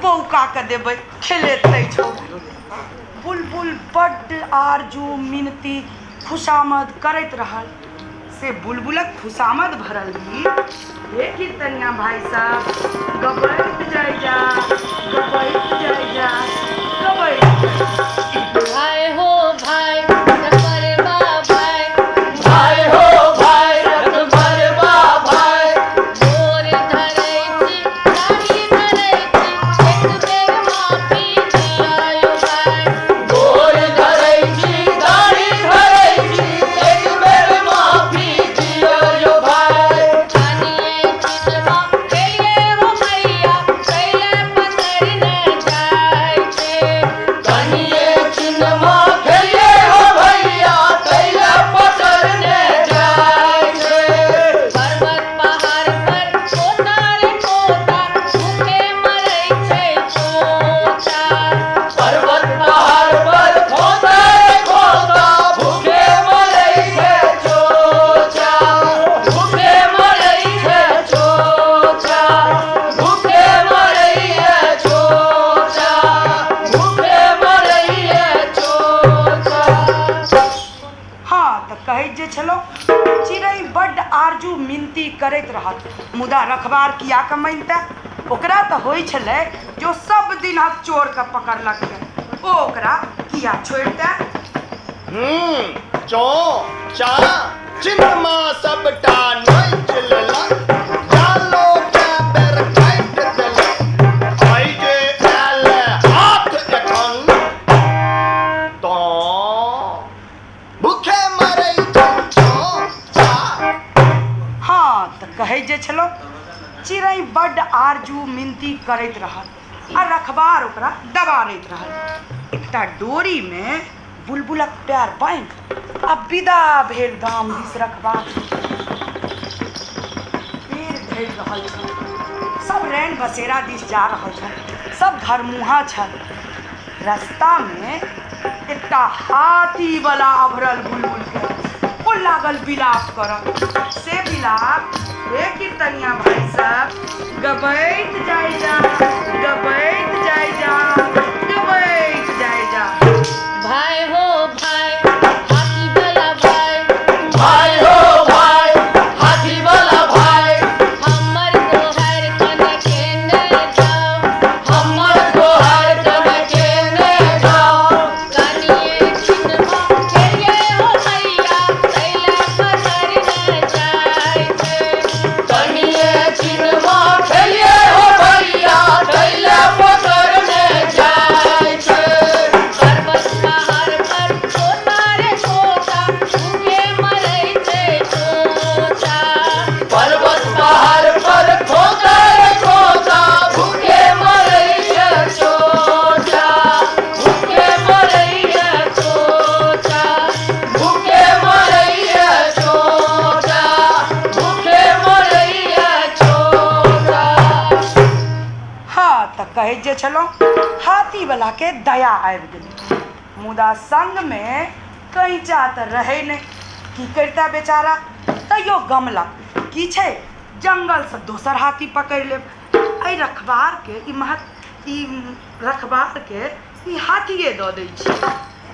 बौका के देबै, खेलेतै छौड़ा। बुलबुल बड्ड आरजू मिनती खुशामद करैत रहल। से बुलबुलक खुशामद भरल गीत हे कीर्तनिया भाई साहब गबैत जाइ जा, गबैत जाइ जा, गबैत। भाई हो भाई रखबरबा भाई, भाई हो भाई रखबरबा भाई, गोर धरै छी दाढ़ी धरै छी, एक बेर माफी दियायो भाई। गोर धरै छी दाढ़ी धरै छी, एक बेर माफी दियायो भाई। कनिये छिनमा खेलिए हो भैया, कैले पकड़ ने जाइ छै। कनिये छिनमा खेलिए हो भैया, कैले पकड़ ने जाइ छै। पर्वत पहाड़ पर तोता रे तोता, भूखे मरै छै तोता। पर्वत पहाड़ पर खोता रे खोता, भूखे मरै छै चोचा, भूखे मरै छै चोचा, भूखे मरै है चोचा, भूखे मरै है चोचा। हाँ तऽ कहैत जे छलहुँ, चिड़ै बड्ड आरजू मिनती करैत रहल, मुदा रखबार किया के मानितै? ओकरा तऽ होइ छलै जो सब दिन हक चोरके पकड़लक ये, ओ ओकरा किया छोड़ितै? चौ चा चिन्हमा सबटा नोचि लेलक, जालो के बेर काटि देलक, आइ जे आयल हाथ एखन तऽ भूखे मरै छै चौ चा। हाँ तऽ कहै जे छलहुँ, चिड़ै बड्ड आरजू मिनती करैत रहल आ रखबार ओकरा दबारैत रहल। एकटा डोरीमे बुलबुलक पैर बान्हि आ विदा भेल गाम दिस रखबार। पेड़ ढहि रहल छल, सब रैन बसेरा दिस जा रहल छल, सब घरमुहा छल। रास्तामे एकटा हाथी वाला अभरल बुलबुलके, ओ लागल विलाप करऽ। से विलाप हे कीर्तनिया भाई साहब गबैत जाइ जा, गबैत जाइ जा, गबैत जाइ जा। भाई हो भाई हाथी वाला भाई, भाई हो भाई हाथी वाला भाई, हमर गोहर कने केने जाओ, हमर गोहर कने केने जाओ। कनिये छिनमा खेलिए हो भैया, कैले पकड़ ने जाइ छै। कनिये छिनमा खेलिए हो भैया, कैले पकड़ ने जाइ छै। पर्वत पहाड़ पर तोता रे तोता, भूखे मरै छै तोता। पर्वत पहाड़ पर खोता रे खोता, भूखे मरै छै चोचा, भूखे मरै है चोचा, भूखे मरै है चोचा, भूखे मरै है चोचा। हाँ तऽ कहैत जे छलहुँ, हाथी वाला के दया आबि गेलै, मुदा संगमे कैंचा तऽ रहै नहि, की करितै बेचारा? तैयो गमलक की छै, जंगलसँ दोसर हाथी पकड़ि लेब। एहि रखबारके ई महत ई रखबारके ई हाथिए दऽ दै छी,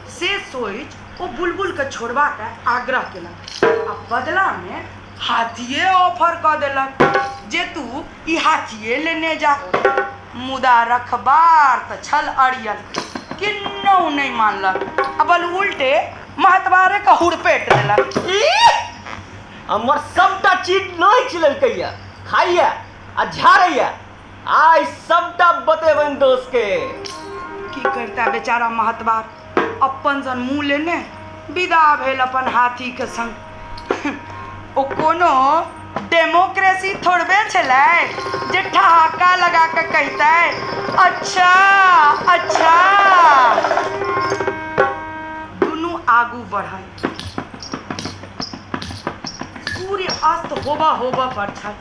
से सोचि ओ बुलबुलके छोड़बाके आग्रह केलक आ बदलामे हाथिए ऑफर कऽ देलक जे तू ई हाथिए लेने जा। मुदा रखबार तऽ छल अड़ियल, किन्नहु नहि मानलक आ बल उल्टे महतबारेके हुड़पेट देलक। हमर सबटा चीज नोचि लेलकैया, खाइया आ झाड़ैया, आइ सबटा बतेबनि दोस्त के। की करता बेचारा महतबार, अपन सन मुँह लेने विदा भेल अपन हाथी के संग। ओ कोनो डेमोक्रेसी थोड़बे छलै जे ठहाका लगा के कहितै अच्छा अच्छा। दुनू आगू बढ़ल। सूर्य अस्त होबऽ होबऽ पर छल,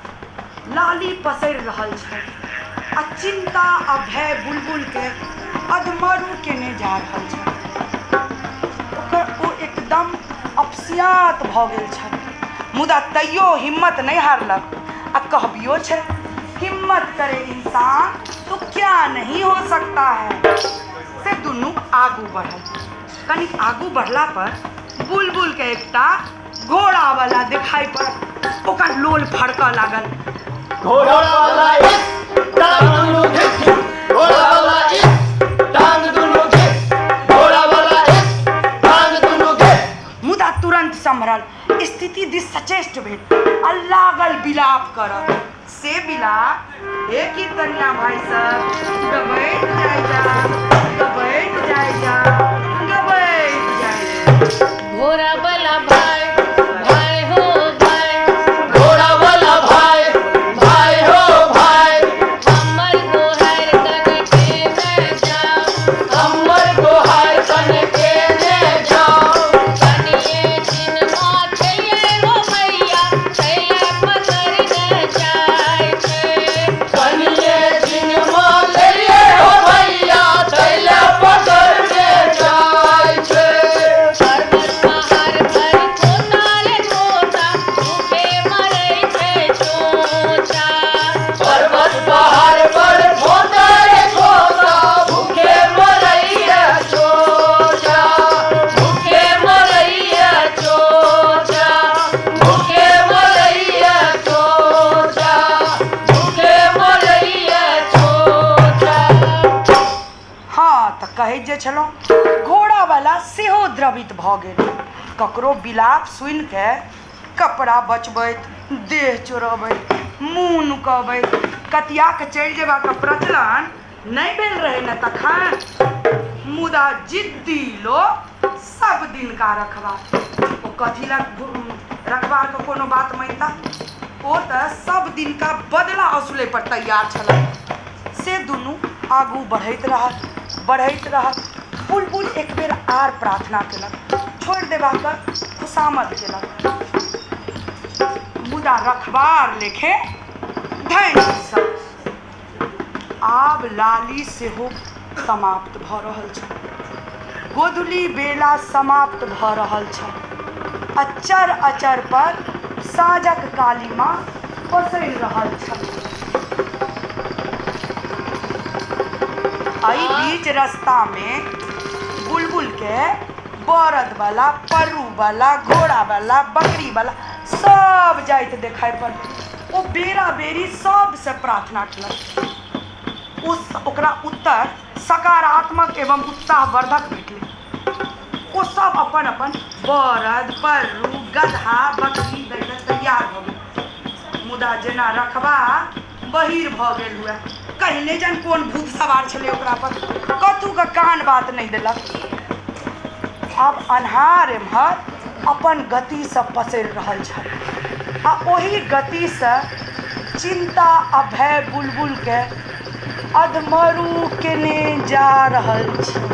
लाली पसरि रहल छल आ चिंता आ भय बुलबुल के अधमरू केने जा रहल छल। ओकर ओ एकदम अपसियात भऽ गेल छल। मुदा तैयो हिम्मत नहि हारलक। आ कहबियो छै, हिम्मत करे इंसान तो क्या नहीं हो सकता है। से दुनू आगू बढ़ल। कनिक आगू बढ़ला पर बुलबुल के एकटा घोड़ा वाला दिखाई पड़ल। ओकर लोल फड़कऽ लागल। घोड़ा वाला इस टांग दुनू घिस, घोड़ा वाला इस टांग दुनू घिस, घोड़ा वाला इस टांग दुनू घिस। मुदा तुरंत सम्हरल, स्थिति दिस सचेष्ट भेल आ लागल विलाप करऽ। से विलाप हे कीर्तनिया भाई सब गबैत जाय जा, गबैत जाय जा, गबैत जाय जा। घोड़ा वाला भाई भाई हो भाई, घोड़ा वाला भाई भाई हो भाई, हमर गोहर कन के न जाओ, हमर गोहर कन के न जाओ। कनिए छिनमा खेलिए हो भैया, छैला पकड़ न जाय छै। कनिए छिनमा खेलिए हो भैया, छैला पकड़ न जाय छै। पर्वत पहाड़ पर खोता रे खोता, भूखे मरै छै चोचा। पर्वत पहाड़ पर खोता रे खोता, भूखे मरैया चोचा, भूखे मरैया चोचा, भूखे मरैया चोचा, भूखे मरैया चोचा। हाँ, तऽ कहैत जे छलहुँ, घोड़ा वाला सेहो द्रवित भऽ गेल। ककरो विलाप सुनि के कपड़ा बचबैत, देह चोरबैत, मुँह नुकबैत कतिया के चलि जेबाक प्रचलन नहि भेल रहै ने तखन। मुदा जिद्दी लोक सब दिनका रखबार, ओ कथी लए रखबारके कोनो बात मानिता, ओ तऽ सब दिनका बदला असुलै पर तैयार छलै। से दुनू आगू बढ़ैत रहल, बढ़ैत रहल। बुलबुल एक बेर आर प्रार्थना केलक, छोड़ि देबाक खुशामद केलक, मुदा रखबार लेखे धनि सब। आब लाली सेहो समाप्त भऽ रहल छल, गोधुली बेला समाप्त भऽ रहल छल। अचर अचर पर साँझक कालिमा पसरि रहल छल। एहि बीच रास्ता में बुलबुल के बरद वाला, परू वाला, घोड़ा वाला, बकरी वाला सब जाइत देखाइ पड़ल। ओ बेरा बेरी सबसँ प्रार्थना केलक। उस ओकरा उत्तर सकारात्मक एवं उत्साहवर्धक भेटलै। ओ सब अपन अपन बरद, परू, गधा, बकरी दै लए तैयार भऽ गेल। मुदा जेना रखबा बहिर भऽ गेल हुए, कहीं नहि जान कोन भूत सवार छलै ओकरा पर, कतहु के कान बात नहि देलक। आब अन्हार एम्हर अपन गतिसँ पसरि रहल छल आ ओही गतिसँ चिन्ता आ भय बुलबुलके अधमरू केने जा रहल छै।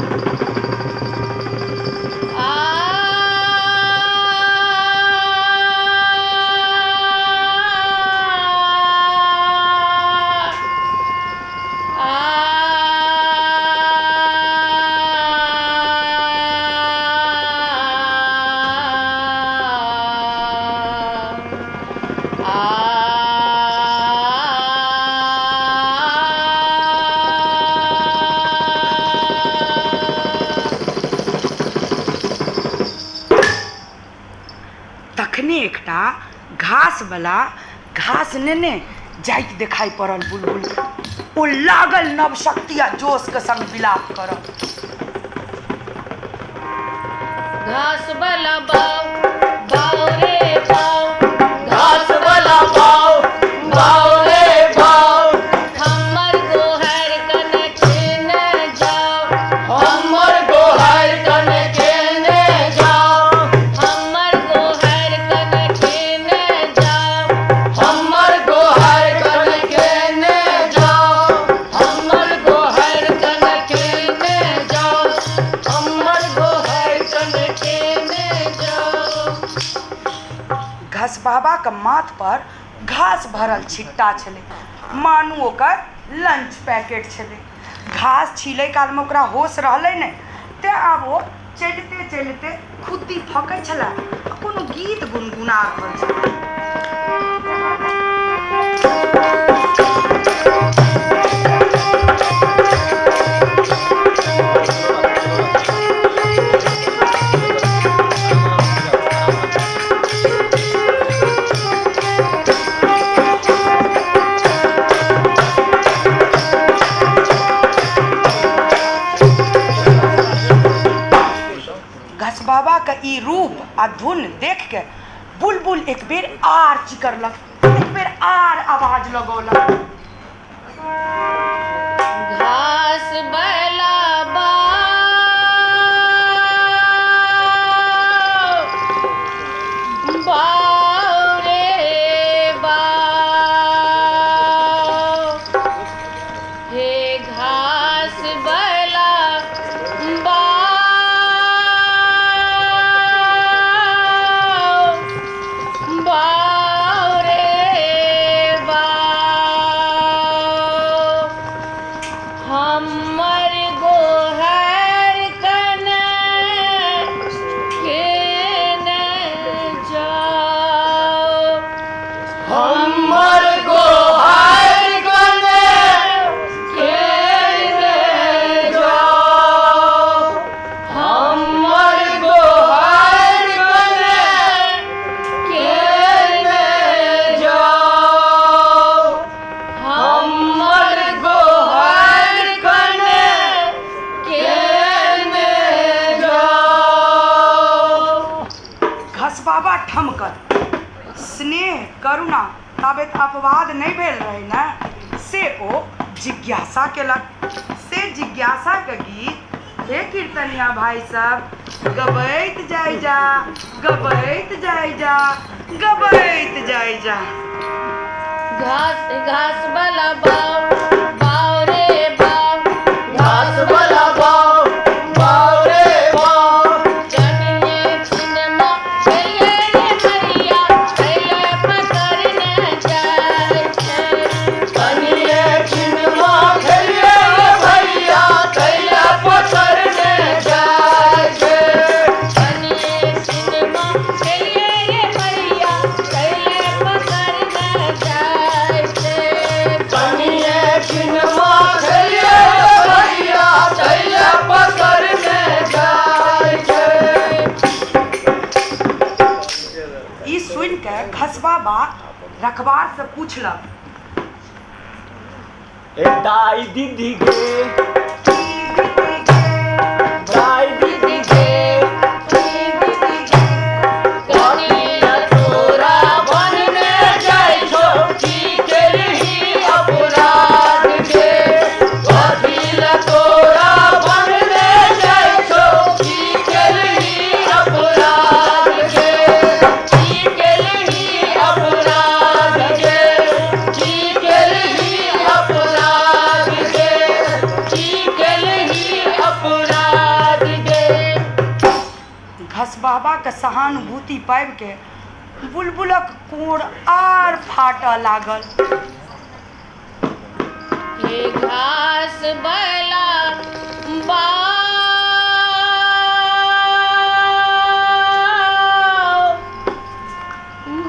तखने एकटा घास वाला घास नेने जाइत देखाइ पड़ल बुलबुल के। ओ लागल नव शक्ति आ जोश के संग विलाप करऽ। घास वाला बाऊ बाऊ रे बाऊ, घास वाला बाऊ बाऊ रे बाऊ, हमर गोहर कन केने जाओ, हमर गोहर कन केने जाओ, हमर गोहर कन केने जाओ, हमर गोहर कन केने जाओ, हमर गोहर कन केने जाओ, हमर गोहर कन केने जाओ। घसबाबा के माथ पर घास भरल छिट्टा छलै, मानू ओकर लंच पैकेट छलै। घास छीलै कालमे ओकरा होश रहलै नहि, तेँ आब ओ चलिते चलिते खुद्दी फकै छला आ कोनो गीत गुनगुना रहल छला। बाबा के ई रूप आ धुन देख के बुलबुल एक बेर आर चिकरलक, एक बेर आर आवाज लगौलक। घास वाला बाव रे बाव, हे घास वाला बाबा ठमकल। स्नेह करुणा ताबे अपवाद नहीं भेल रहे ना, से ओ जिज्ञासा केलक। से जिज्ञासा के गीत हे कीर्तनिया भाई सब गबैत जाय जा, गबैत जाय जा, गबैत जाय जा। घास घास वाला बाव बाव रे बाव, घास वाला बाव बाव रे बाव, कनिए छिनमा चलिए रे भैया चले पकड़ने जाय छै। कनिए छिनमा चलिए रे भैया चले पकड़ने जाय छै। कनिए छिनमा चलिए रे भैया चले पकड़ने जाय छै। कनिए छिनमा चलिए रे भैया चले पकड़ने जाय छै। ई सुन के घसबाबा रखबार से पूछलक, ए दाई दीदी गे, दाई दीदी गे, कनिया तोरा बनने जाय छौ की केलही अपराध गे, कथी लए तोरा बनने जाय छौ की केलही अपराध गे, की केलही अपराध गे, की केलही अपराध गे, की केलही अपराध गे। घसबाबा के सहानुभूति पाबि के बुलबुलक कोर आर फाटऽ लागल। हे घास वाला बाव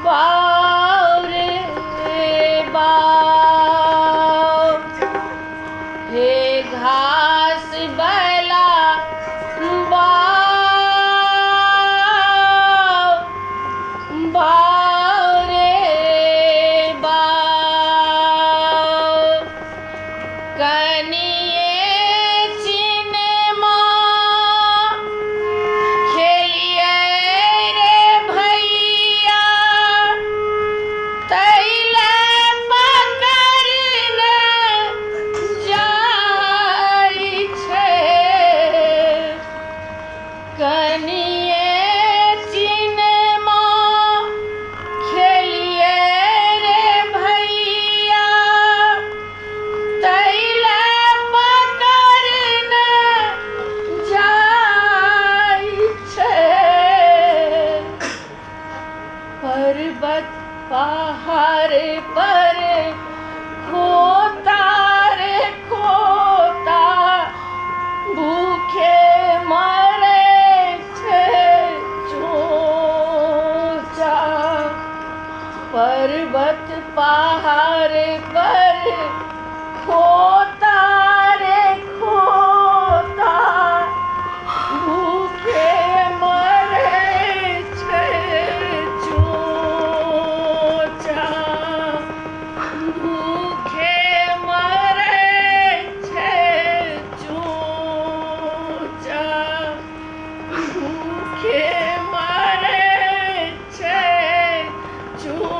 बाव रे बाव, हे घास वाला बाव बाव रे बाव, कनिए पर्वत पहाड़ पर खोता रे खोता भूखे मरे छै चोचा, भूखे मरे छै चोचा, भूखे मरे छै चोचा।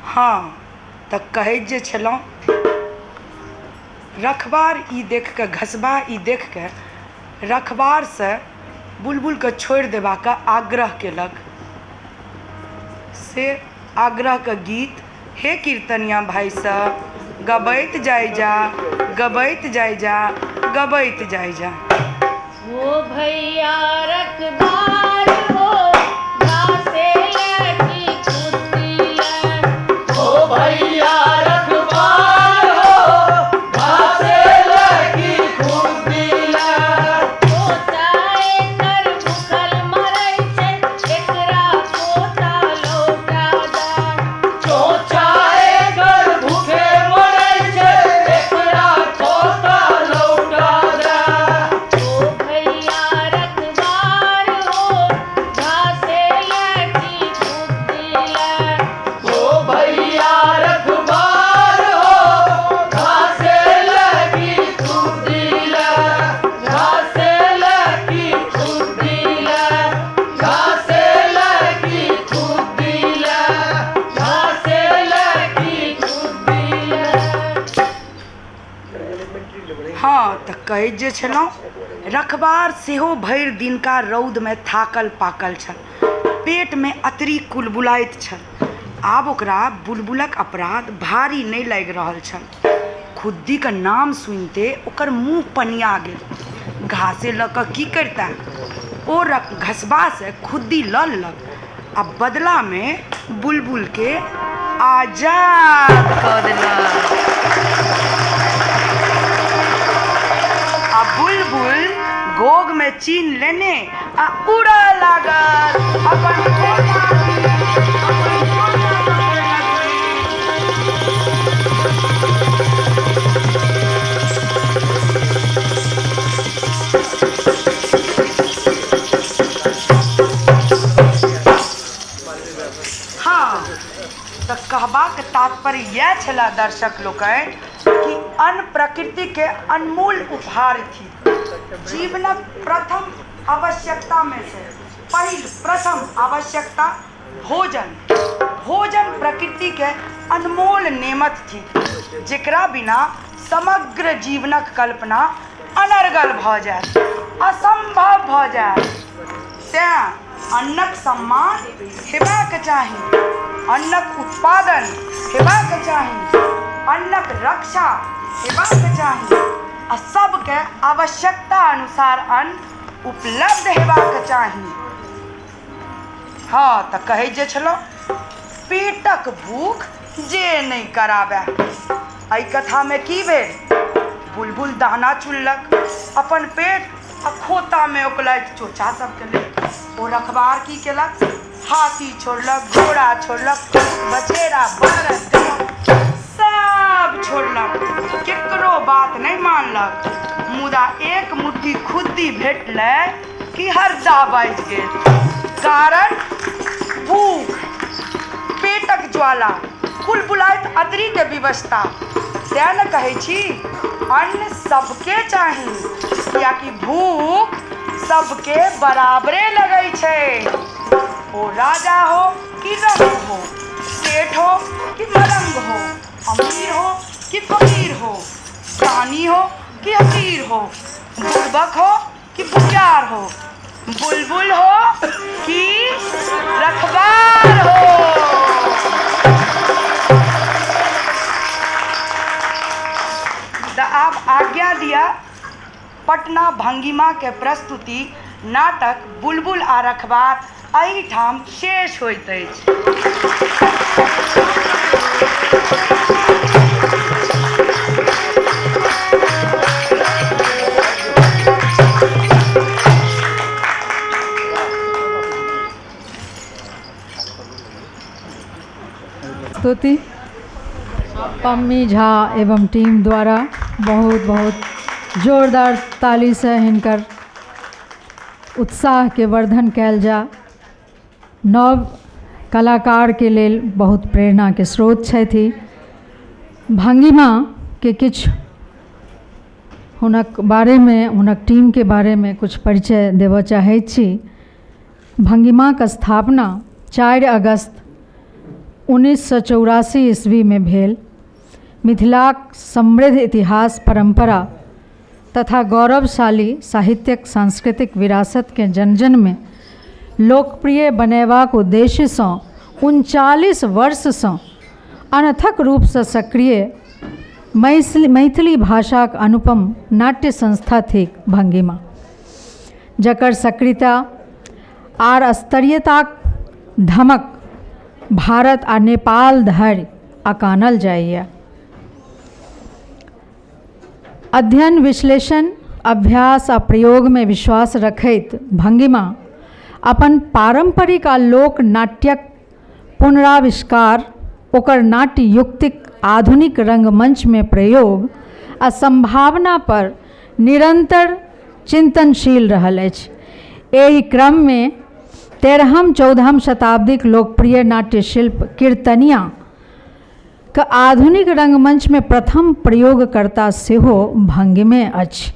हँ, तऽ कहैत जे छलहुँ, रखबार ई देख कऽ, घसबा ई देख कऽ रखबारसँ बुलबुलके छोड़ि देबाक आग्रह केलक। से आग्रहके गीत हे कीर्तनिया भाइ सब, गबैत जाइ जा, गबैत जाइ जा, गबैत जाइ जा। ओ भैया रखबार हो, घासे लगी कुत्ती ले। ओ भैया रखबार हो, घासे लगी कुत्ती ले। खोता एकर भूखल मरै छै, एकरा खोता लौटा दे। चोचा एकर भूखे मरै छै, एकरा खोता लौटा दे। ओ भैया रखबार हो, घासे लगी कुत्ती ले। ओ भैया रखबार हो, घासे लगी कुत्ती ले, घासे लगी कुत्ती ले, घासे लगी कुत्ती ले, घासे लगी कुत्ती ले। हँ, तऽ कहैत जे छलहुँ, रखबार सेहो भरि दिनका रौदमे थाकल पाकल छल, पेटमे अतरी कुलबुलाइत छल। आब ओकरा बुलबुलक अपराध भारी नहि लागि रहल छल। खुद्दीके नाम सुनिते ओकर मुँह पनिया गेल। घासे लऽ कऽ की करितै? ओ घसबासँ खुद्दी लऽ लेलक आ बदलामे बुलबुलके आजाद कऽ देलक। आ बुलबुल गोगमे चीन लेने आ उड़ऽ लागल अपन हँ, तऽ कहबाक तात्पर्य इएह छलए दर्शक लोकनि कि अन्न प्रकृतिके अनमोल उपहार थिक। जीवनक प्रथम आवश्यकतामे से पहिल प्रथम आवश्यकता भोजन। भोजन प्रकृतिके अनमोल नेमत थिक, जेकरा बिना समग्र जीवनक कल्पना अनर्गल भऽ जायत, असम्भव भऽ जायत। तेँ अन्नक सम्मान हेबाक चाही, अन्नक उत्पादन हेबाक चाही, अन्नक रक्षा हेबाक चाही आ सबके आवश्यकता अनुसार अन्न उपलब्ध हेबाक चाही। हँ, तऽ कहै जे छलहुँ, पेटक भूख जे नहि कराबए। एहि कथामे की भेल? बुलबुल दाना चुनलक अपन पेट आ खोतामे ओकलैत चोचा सबके लेल। ओ रखबार की केलक? हाथी छोड़लक, घोड़ा छोड़लक, बछेरा, बड़द, सब छोड़लक, केकरो बात नहि मानलक। मुदा एक मुट्ठी खुद्दी भेटलै कि हरदा बाजि गेल। कारण भूख, पेटक ज्वाला, कुलबुलाइत अतरीके विवशता। तेँ ने कहै छी, अन्न सबके चाही, कियाकि भूख सबके बराबरे लगै छै। ओ राजा हो कि रंग हो, सेठ हो कि मलंग हो, अमीर हो कि फकीर हो, दानी हो कि अमीर हो, बुड़बक हो कि बुढ़ियार हो, बुलबुल हो कि रखवार हो। तऽ आब आज्ञा दिया पटना भंगिमा के प्रस्तुति नाटक बुलबुल आ रखवार एहिठाम शेष होइत अछि। स्तुति पम्मी झा एवं टीम द्वारा बहुत बहुत जोरदार ताली से हिनकर उत्साह के वर्धन कयल जा। नव कलाकार के लेल बहुत प्रेरणा के स्रोत छथि। भंगिमा के किछु हुनक बारे में, हुनक टीम के बारे में कुछ परिचय देबऽ चाहै छी। भंगिमा के स्थापना 4 अगस्त 1984 ईस्वी में भेल। मिथिलाक समृद्ध इतिहास, परंपरा तथा गौरवशाली साहित्यिक सांस्कृतिक विरासत के जन जन में लोकप्रिय बनेबाक उद्देश्यसँ 39 वर्षसँ अनथक रूपसँ सक्रिय मैथिली भाषाक अनुपम नाट्य संस्था थिक भंगिमा, जकर सक्रियता आर स्तरीयताक धमक भारत आ नेपाल धरि अकानल जाइए। अध्ययन, विश्लेषण, अभ्यास आ प्रयोग में विश्वास रखैत भंगिमा अपन पारंपरिक आ लोक नाट्यक पुनराविष्कार, ओकर नाट्य युक्तिक आधुनिक रंगमंच में प्रयोग आ संभावना पर निरंतर चिंतनशील रहल अछि। एहि क्रम में 13वीं 14वीं शताब्दीक लोकप्रिय नाट्य शिल्प कीर्तनिया के आधुनिक रंगमंच में प्रथम प्रयोगकर्ता सेहो भंगिमे अछि।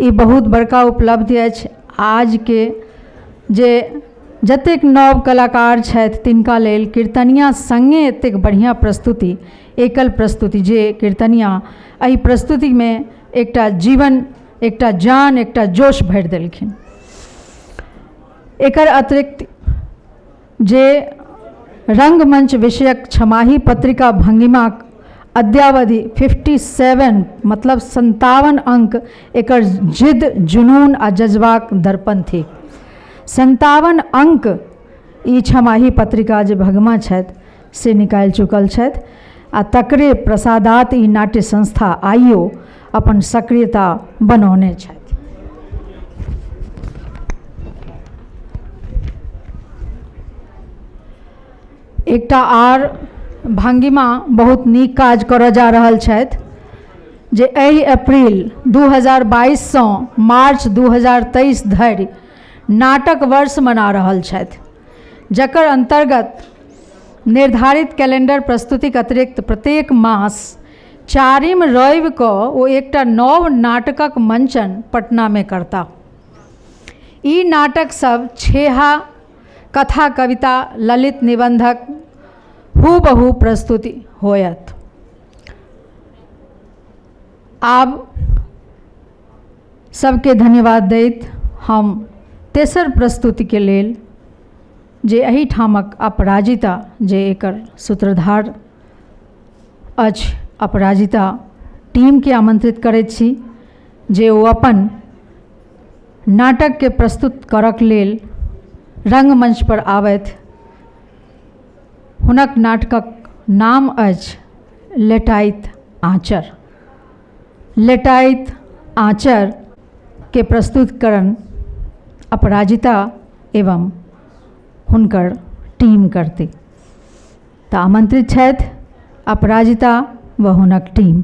ई बहुत बड़का उपलब्धि अछि। आज के जे जतेक नव कलाकार छथि तिनका लेल कीर्तनिया संगे एतेक बढ़िआँ प्रस्तुति, एकल प्रस्तुति जे कीर्तनिया एहि प्रस्तुतिमे एकटा जीवन, एकटा जान, एकटा जोश भरि देलखिन। एकर अतिरिक्त जे रंगमंच विषयक छमाही पत्रिका भंगिमाक अद्यावधि 57 मतलब 57 अंक एकर जिद, जुनून आ जज्बाक दर्पण थिक। 57 अंक ई छमाही पत्रिका जे भंगिमा छथि से निकालि चुकल छथि आ तकरे प्रसादात ई नाट्य संस्था आइयो अपन सक्रियता बनौने छथि। एकटा आर भंगिमा बहुत नीक काज करऽ जा रहल छथि जे एहि अप्रैल 2022 सँ मार्च 2023 धरि नाटक वर्ष मना रहल छथि, जकर अंतर्गत निर्धारित कैलेंडर प्रस्तुतिक अतिरिक्त प्रत्येक मास 4 रवि कऽ ओ एकटा नव नाटकक मंचन पटना में करता। ई नाटक सब छेहा, कथा, कविता, ललित निबंधक हूबहू प्रस्तुति होयत। आब सबके धन्यवाद दैत हम तेसर प्रस्तुति के लेल जे एहिठामक अपराजिता जे एकर सूत्रधार अछि, अपराजिता टीम के आमंत्रित करैत छी जे ओ अपन नाटक के प्रस्तुत करक लेल रंगमंच पर आबथि। हुनक नाटकक नाम अछि लेटाइत आँचर। लेटाइत आँचर के प्रस्तुतकरण अपराजिता एवं हुनकर टीम करती। तऽ आमंत्रित छथि अपराजिता व हुनक टीम।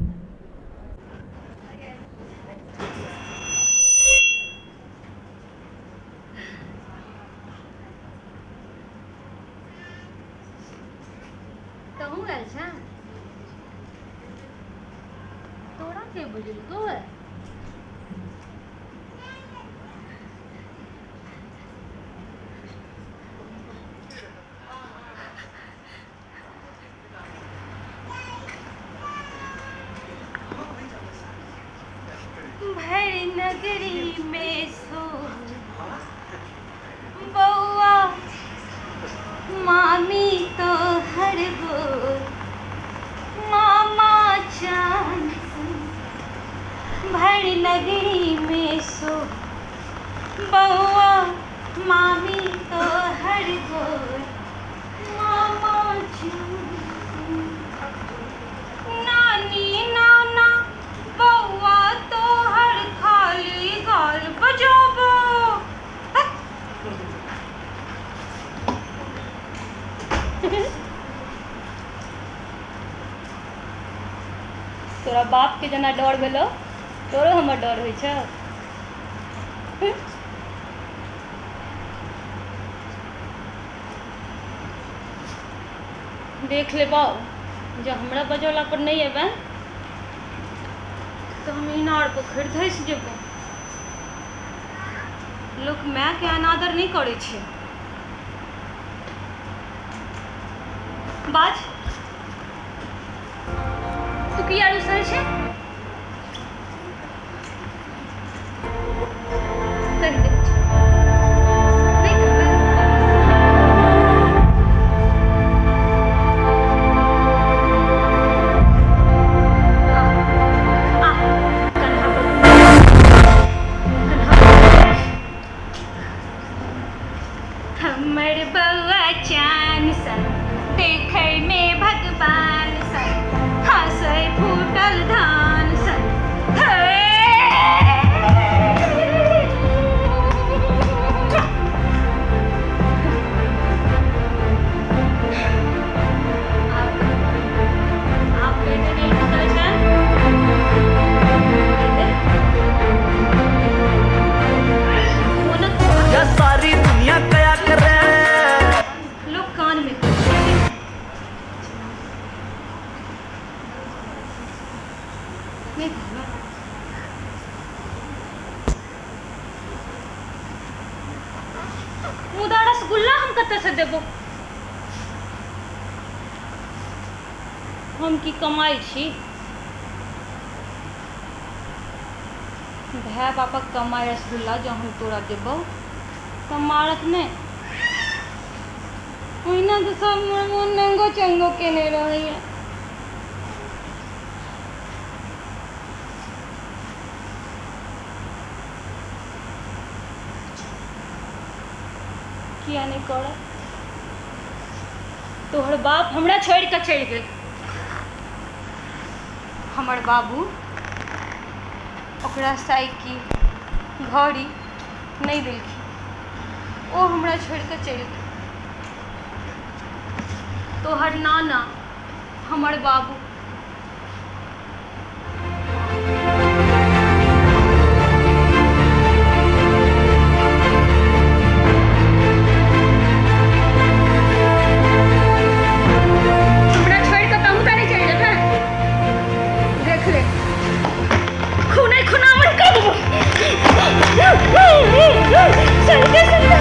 तहूँ आयल छें? तोरा के बुझलकौ ए? भरि नगरी में शोर बौआ मामी तो हर गोर मामा चांद भर नगरी में सो बौआ मामी तो हर गोर मामा चांद। नानी नाना बौआ तो हर खाली गाल बजाबो। तोरा बाप के जेना डर भेलो तोरो हमर डर होइ छौ। देख ले बाऊ, जब हमरा बजौला पर नहीं एबै तो हम इनार पोखरि धसि जेबो। लोक माय के अनादर नहीं करै छै। बाज, तू किया रुसल छै? कहि दे। नहीं कहबै? आ, कन्हा पर, कन्हा पर। हमर बौआ चान सन देखै में भगवान सन हंसै फूटल धान सन। आप बेटे नहीं फूटल छन? या सारी दुनिया कया करे लोग कान में नहीं कहबै? मुदा रसगुल्ला हम कतऽ से देबो? हम की कमाइ छी? भाय बापक कमाइ रसगुल्ला जँ हम तोरा देबौ तऽ मारत नहि? ओहिना तऽ सब मोर मोन नंगो चंगो केने रहैया। किया नहीं करत? तोहर बाप हमरा छोड़ि कऽ चलि गेल। हमर बाबू ओकरा साइकिल घड़ी नहि देलखिन, ओ हमरा छोड़ि कऽ चलि गेल। तोहर नाना हमर बाबू हमरा छोड़ि कऽ तहूँ तऽ नहि चलि जेबै? देख ले, खूने खुनामन कऽ देबो। सुनते सुनते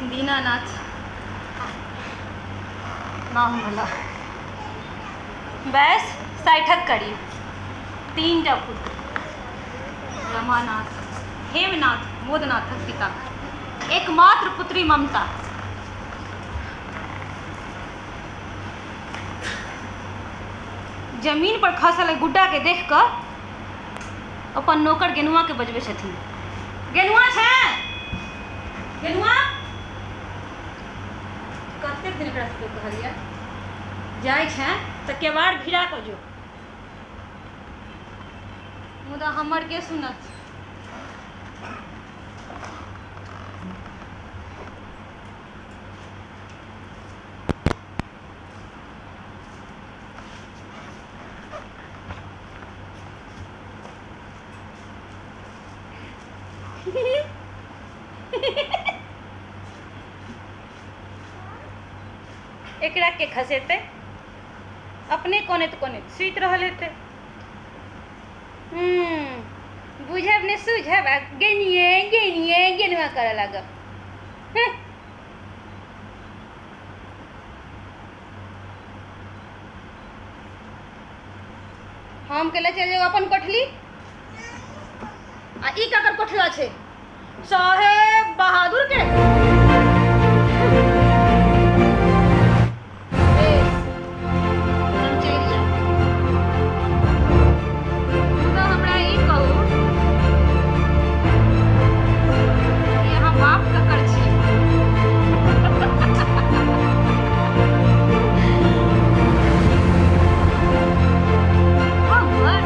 दीनानाथ, प्रणाम भला। बस 60 करीब, 3टा पुत्र, रमानाथ, हेमनाथ, मोदनाथक पिता, एकमात्र पुत्री ममता। जमीन पर खसल गुड्डा के देख कऽ अपन नौकर गेनुआ के बजबै छथिन। गेनुआ छै, गेनुआ, कतेक दिन एकरा सबके कहलियै जाइ छै तऽ केबाड़ भिड़ा कऽ जो, मुदा हमर के सुनत। एकरा के खसेतै, अपने कोनैत कोनैत सुति रहल हेतै। बुझब ने सुझब आ गेनिए गेनिए गेनुआ करऽ लागब। हम केले चलि जाउ अपन कोठली। आ ई ककर कोठला छै? साहेब बहादुर के। हम चलि जाउ, मुदा हमरा ई कहू कि अहाँ बाप ककर छी? हमर?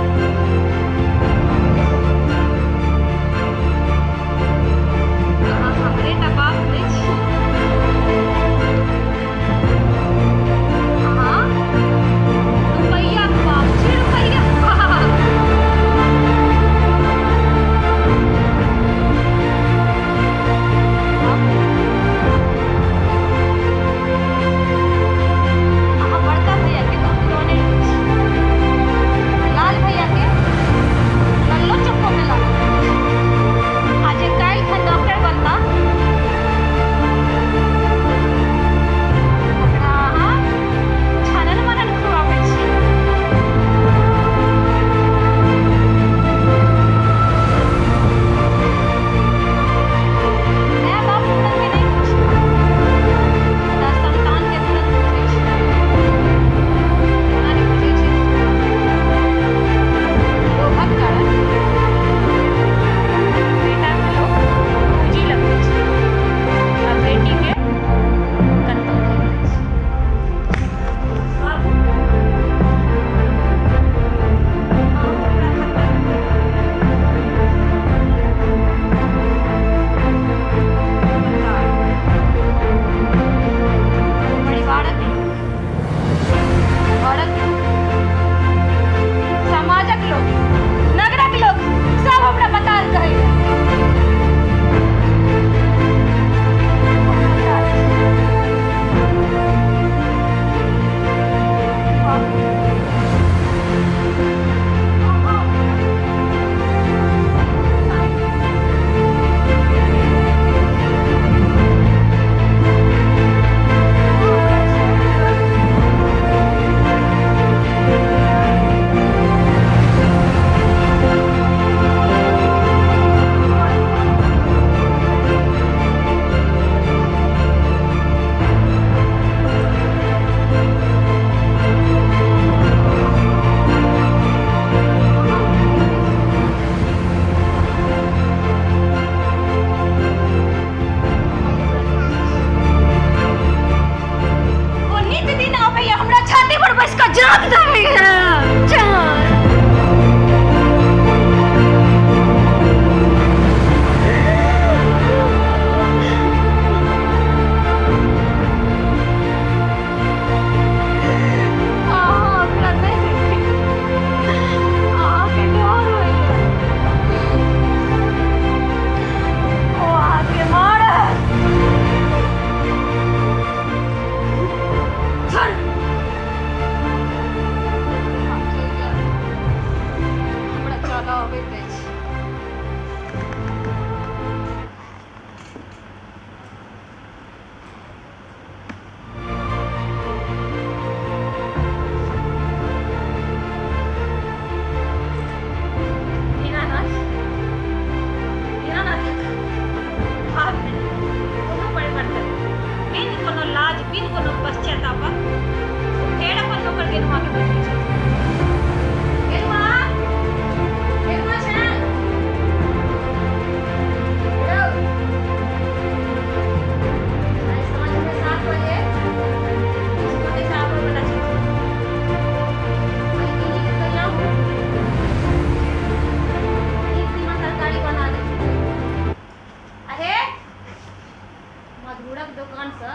मधुरक दोकानसँ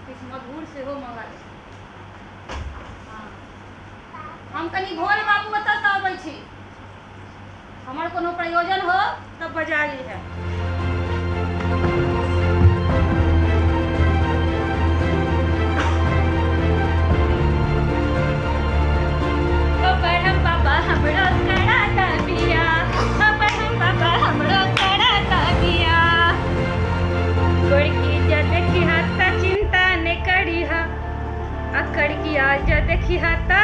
किछु मधुर सेहो मंगा लेब। हँ, हम कनि भोल बाबू ओतऽसँ अबै छी, हमर कोनो प्रयोजन हो तऽ बजा लिहे। बरहम बाबा हमरो करा बिया, बरहम बाबा हमरो करा बिया। गोरकी जा देखिहा त चिंता ने करिहा, आ कड़किया जा देखिहा त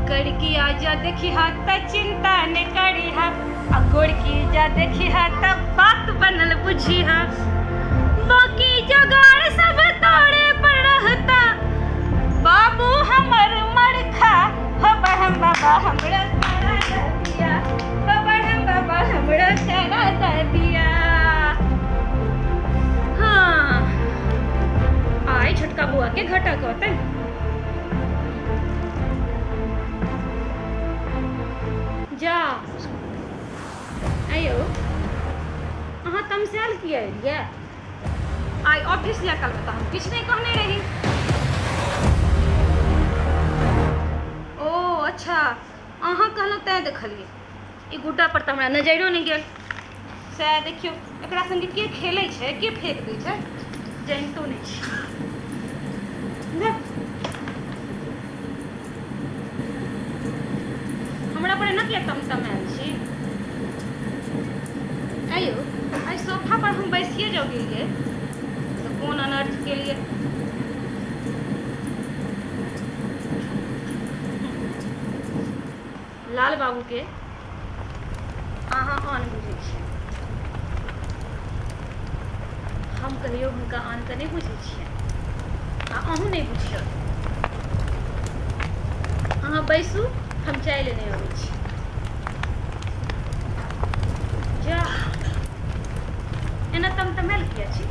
कड़किया जा देखिहा त चिंता ने करिहा, आ गोरकी जा देखिहा त बात बनल बुझिहा। बाकी जोगाड़ सब तोरे पर रहता, बाबू हमर मरखा। हो बरहम बाबा हमरो करा दिया, हो बरहम बाबा हमरो करा दिया। हाँ, आई छोटका बुआ के घटक होते। जा आयो, अहाँ तमसायल किया एलियै? आई ऑफिस लए कल तऽ हम किछु नहि कहने रही। ओ अच्छा, अहाँ कहलहुँ तैँ देखलियै। ई गुड्डा पर तऽ हमरा नजरियो नहि गेल। सएह देखियौ, एकरा सङ्गे के खेलै छै, के फेंक दै छै, जानितो नहि छी। हमरा पर एना किया तमतमायल छी? आइयो आइ सोफा पर हम बैसिए जाउ गेलियै तऽ कोन अनर्थ केलियै? लाल बाबू के अहाँ आन बुझै छियै, हम कहियो हुनका आन के नहि बुझै छियै, आ अहूँ नहि बुझियौ। अहाँ बैसू, हम चाय लेने अबै छी। जा, एना तमतमायल किया छी?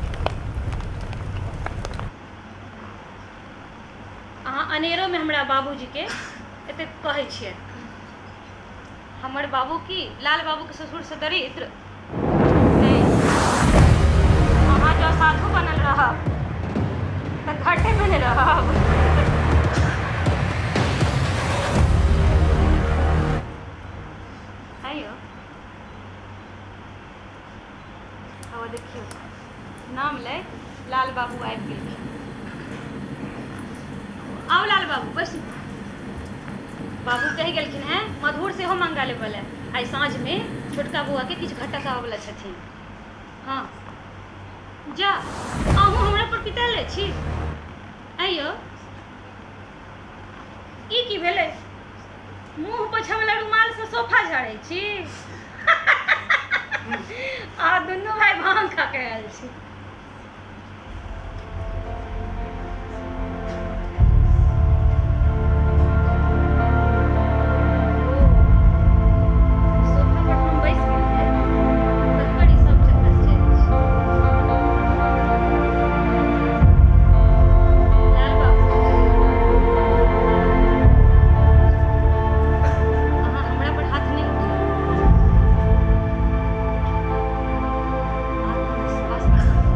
अहाँ अनेरोमे हमरा बाबूजीके एतेक कहै छियै। हमर बाबू की लाल बाबूके ससुरसँ दरिद्र नहि। अहाँ जँ साधु बनल रहब तऽ घाटेमे नहि रहब। आइयो हवा देखियौ, नाम लै लाल बाबू आबि गेलखिन। आउ लाल बाबू, बैसू। बाबू कहि गेलखिन हेँ मधुर सेहो मंगा लेबऽ लए। आइ साँझमे छोटका बौआके किछु घटक आबऽवला छथिन। हँ, जा, अहूँ हमरा पर पिता लै छी? आइयो ई की भेलै? मुँह पोछऽवला रुमालसँ सोफा झाड़ै छी? आ दुनू भाइ भाँग खा कऽ आयल छी। सोफा पर हम बैस गेलियै तकर ई सब चक्कर चलै छै। लाल बाबू, अहाँ हमरा पर हाथ नहि उठाउ। आत्मविश्वास।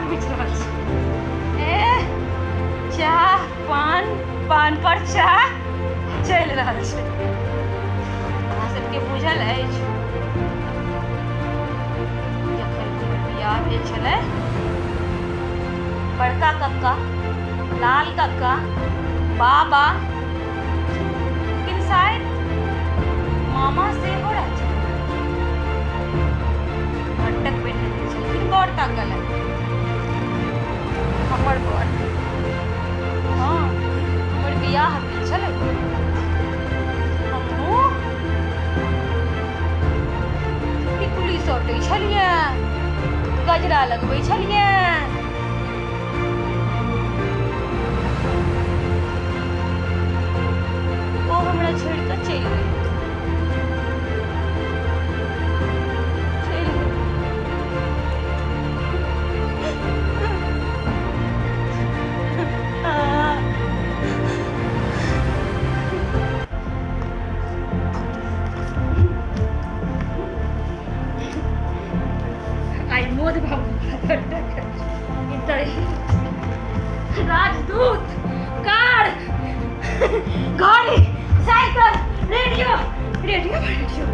पूछि रहल छी। ए चाह पान, पान पर चाह चलि रहल छै। अहाँ सबके बुझल अछि जखन हमर बियाह भेल छलै, बड़का कक्का, लाल कक्का, बाबा, लेकिन शायद मामा सेहो रहथिन, घटक बनि गेल छलखिन बर ताकल। हमर बर, हँ, हमर बियाह भेल छलै। हमहूँ टिकुली सटै छलियै, गजरा लगबै छलियै। ओ हमरा छोड़ि कऽ चलि गेल, चलि गेल। आई मोद बाबू राजदूत, कार, घड़ी, साइकिल, रेडियो, रेडियो, रेडियो।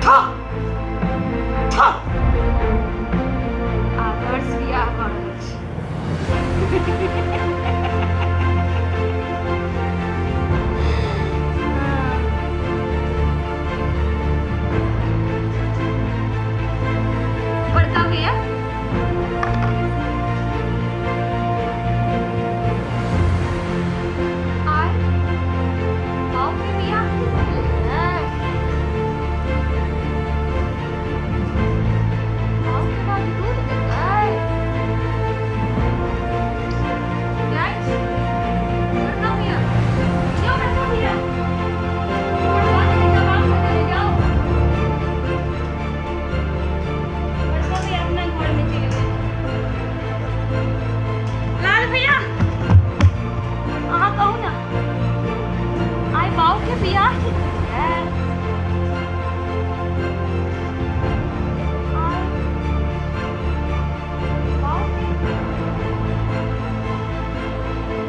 था था आदर्श बियाह भऽ रहल छै। बड़का भैया, आय बाबू के बियाह ठीक भेलै है? बाबू के राजदूत देतै? जाइ छी। बड़का भैया, यौ बड़का भैया, हमर बात के जवाब देने जाउ। बड़का भैया अपना घर में चलि गेल। लाल भैया, अहाँ कहू ने, आइ बाबू के बियाह ठीक भेलै? आइ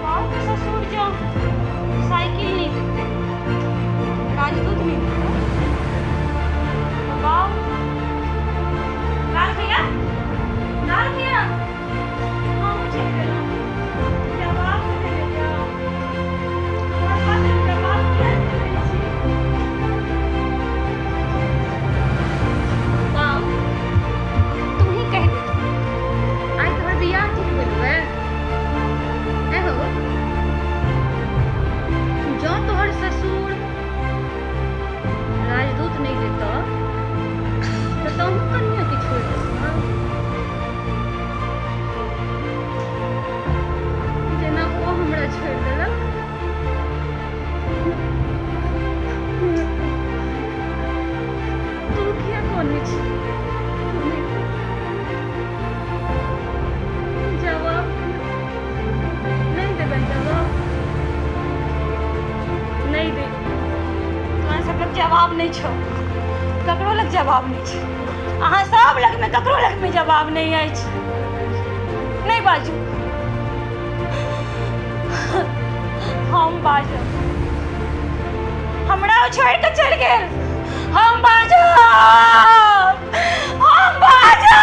बाबू के ससुर जँ साइकिल नहि देतै, राजदूत नहि देतै, तऽ बाबू, लाल भैया, लाल भैया, हमहूँ चलि गेलहुँ। जवाब देने जाउ। हमर बात जवाब किया नहि दै छी? बाबू, तू ही कहि दे, आइ तोहर बियाह ठीक भेलौ है? ऐ हो, जँ तोहर ससुर राजदूत नहि देतौ तऽ तोहूँ कनियाँके छोड़ि देबह? जेना ओ हमरा छोड़ि देलक। तू किया कनै छी? जवाब नहि देबै? जवाब नहि दे। तोरा सब लग जवाब नहि छौ, ककरो लग जवाब नहि छै। अहाँ सब लगमे, ककरो लगमे जवाब नहि अछि। नहि बाजू, हम बाजब। हमरा ओ छोड़ि कऽ चलि गेल, हम बाजब, हम बाजब,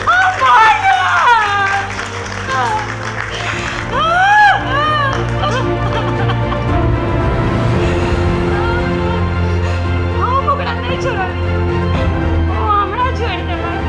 हम बाजब। हम ओकरा नहि छोड़लियै, ओ हमरा छोड़ि देलक।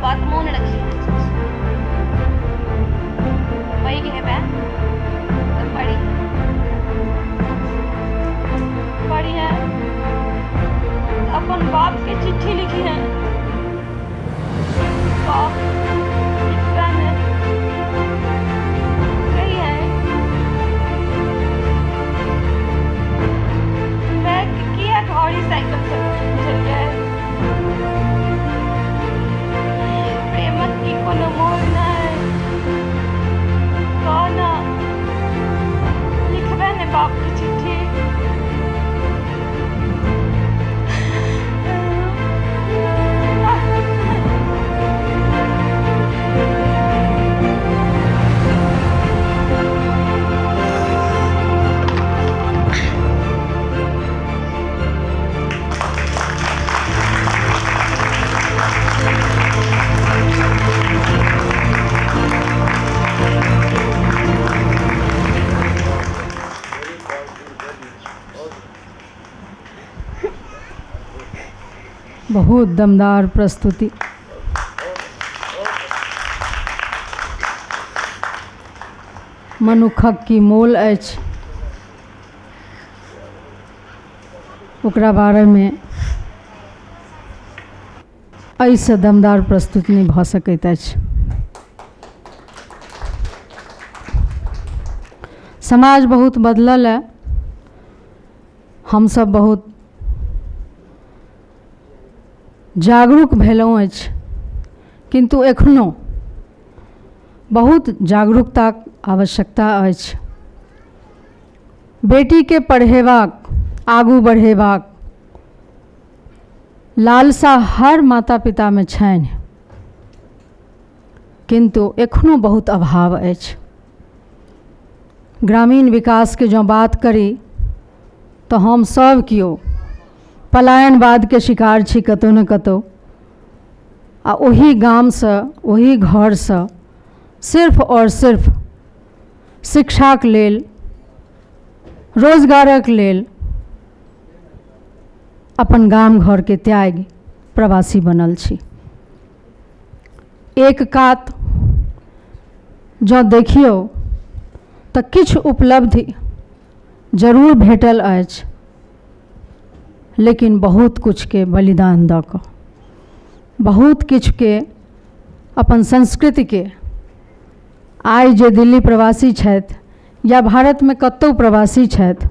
बात मोन रखी। पैघ हेबै तऽ पढ़ी पढ़िहे, अपन बाप के चिट्ठी लिखी है। बाप लिखता है कही है मैं किया घोड़ी साइकिल से बुझलियै। प्रेमक की कोनो मोल नहीं, कहना लिखबै ने बाप की चिट्ठी। बहुत दमदार प्रस्तुति। मनुखक की मोल अछि ओकरा बारेमे एहिसँ दमदार प्रस्तुति नहि भऽ सकैत अछि। समाज बहुत बदलल है, हमसब बहुत जागरूक भेलहुँ अछि, किन्तु एखनो बहुत जागरूकताक आवश्यकता अछि। बेटीके पढ़ेबाक, आगू बढ़ेबाक लालसा हर माता पितामे छनि, किन्तु एखनो बहुत अभाव अछि। ग्रामीण विकासके जँ बात करी तऽ हम सब केओ पलायनवादके शिकार छी कतहु ने कतहु, आ ओही गामसँ ओही घरसँ सिर्फ और सिर्फ शिक्षाक लेल, रोजगारक लेल अपन गाम घरके त्यागि प्रवासी बनल छी। एक कात जँ देखियौ तऽ किछु उपलब्धि जरूर भेटल अछि, लेकिन बहुत किछुके बलिदान दऽ कऽ, बहुत किछुके अपन संस्कृतिके। आइ जे दिल्ली प्रवासी छथि या भारतमे कतहु प्रवासी छथि,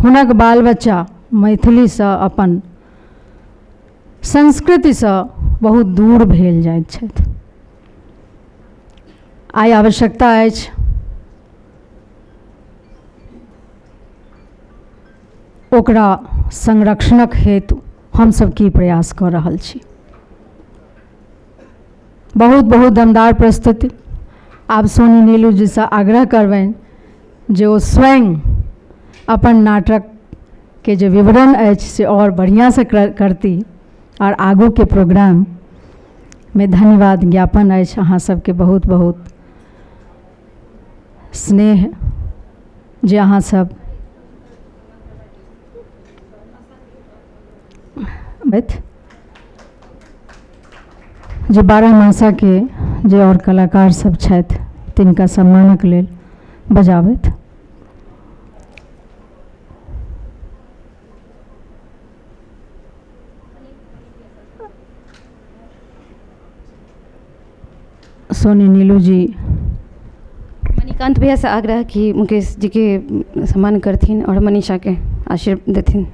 हुनक बाल बच्चा मैथिलीसँ, अपन संस्कृतिसँ बहुत दूर भेल जाइत छथि। आइ आवश्यकता अछि ओकरा संरक्षणक हेतु हमसब की प्रयास कऽ रहल छी। बहुत बहुत दमदार प्रस्तुति। आब सोनी नीलू जीसँ आग्रह करबनि जे ओ स्वयं अपन नाटक के जे विवरण अछि से और बढ़िआँसँ करती, और आगूके प्रोग्राम मे धन्यवाद ज्ञापन अछि अहाँ सबके बहुत बहुत स्नेह जे अहाँ सब जे 12 मासा के जे और कलाकार सब छथि तिनका सम्मानक लेल बजाबथि। सोनी नीलू जी। मणिकांत भैया से आग्रह कि मुकेश जी के सम्मान करथिन और मनीषा के आशीर्वाद देथिन।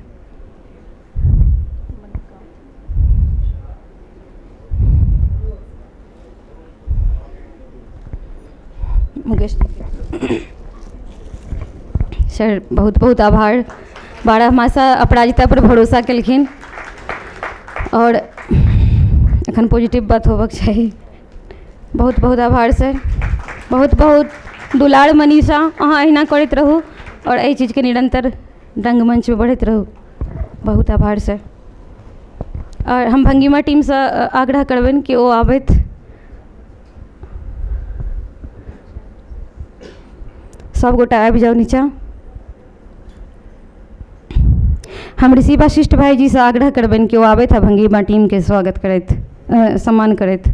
मुकेश जी सर बहुत बहुत आभार। 12 मासा अपराजिता पर भरोसा केलखिन और एखन पॉजिटिव बात होबक चाही। बहुत बहुत आभार सर, बहुत बहुत दुलार मनीषा, अहाँ अहिना करैत रहू और एहि चीज़के निरंतर रंगमंच में बढ़ैत रहू। बहुत आभार सर। और हम भंगिमा टीमसँ आग्रह करबनि कि ओ आबथि। सब गोटा आबि जाउ नीचा। हम ऋषि वशिष्ठ भाईजीसँ आग्रह करबनि कि ओ आबथि आ भंगिमा टीमके स्वागत करथि, सम्मान करथि।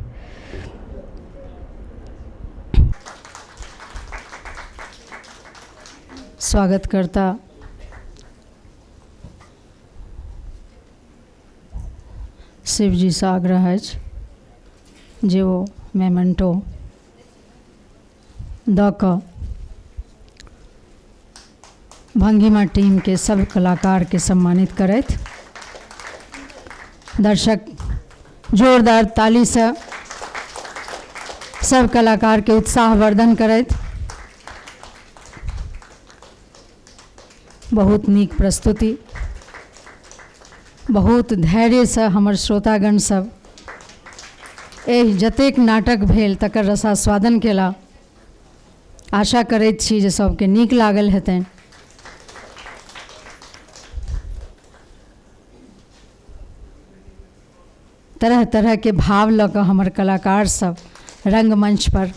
स्वागतकर्ता शिवजीसँ आग्रह अछि जे ओ मेमेंटो दऽ कऽ भंगिमा टीमके सब कलाकारके सम्मानित करथि। दर्शक जोरदार तालीसँ सब कलाकारके उत्साहवर्धन करथि। बहुत नीक प्रस्तुति, बहुत धैर्यसँ हमर श्रोतागण सब एहि जतेक नाटक भेल तकर रसास्वादन केला। आशा करैत छी जे सबके नीक लागल हेतनि। तरह तरहके भाव लऽ कऽ हमर कलाकार सब रंगमंच पर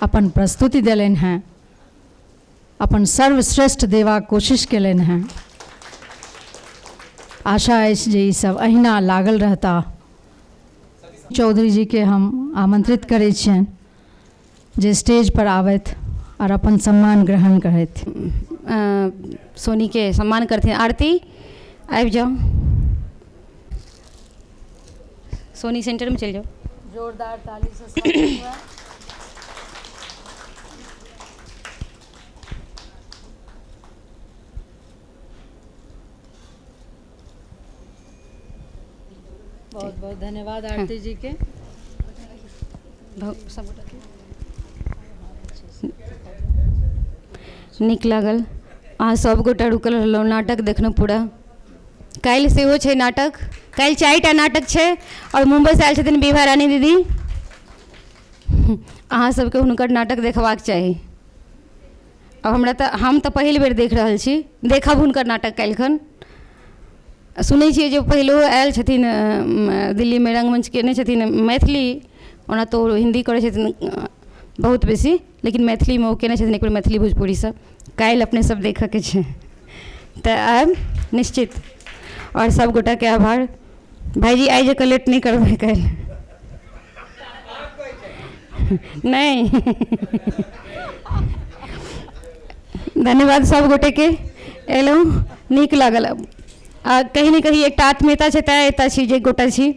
अपन प्रस्तुति देलनि हेँ, अपन सर्वश्रेष्ठ देबाक कोशिश केलनि हेँ। आशा अछि जे ई सब अहिना लागल रहता। चौधरी जीके हम आमंत्रित करै छियनि जे स्टेज पर आबथि आओर अपन सम्मान ग्रहण करथि। सोनीके सम्मान करथिन। आरती आबि जाउ, सोनी सेंटरमे चलि जाउ। जोरदार ताली से स्वागत हुआ। बहुत बहुत धन्यवाद आरती जी के। नीक लागल, अहाँ सब गोटा रुकल रहलहुँ, नाटक देखलहुँ पूरा। काल्हि सेहो छै नाटक, काल्हि 4टा नाटक छै आओर मुम्बईसँ आयल छथिन विभा रानी दीदी। अहाँ सबके हुनकर नाटक देखबाक चाही। अब हमरा तऽ हम तऽ पहिल बेर देख रहल छी, देखब हुनकर नाटक काल्हिखन। सुनै छियै जे पहिलो आयल छथिन दिल्लीमे रंगमंच केने छथिन मैथिली, ओना तऽ ओ हिन्दी करै छथिन बहुत बेसी, लेकिन मैथिलीमे ओ केने छथिन एक बेर मैथिली भोजपुरी सब। काल्हि अपने सब देखऽके छै तऽ आयब निश्चित। आओर सब गोटाके आभार। भाइजी आइ जकाँ लेट नहि करबै काल्हि। नहि, धन्यवाद सब गोटेके, एलहुँ नीक लागल। आ कहीं ने कहीं एकटा आत्मीयता छै तैँ एतऽ छी, जे गोटा छी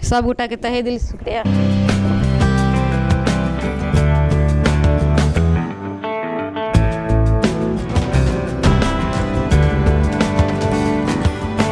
सब गोटाके तहे दिल शुक्रिया।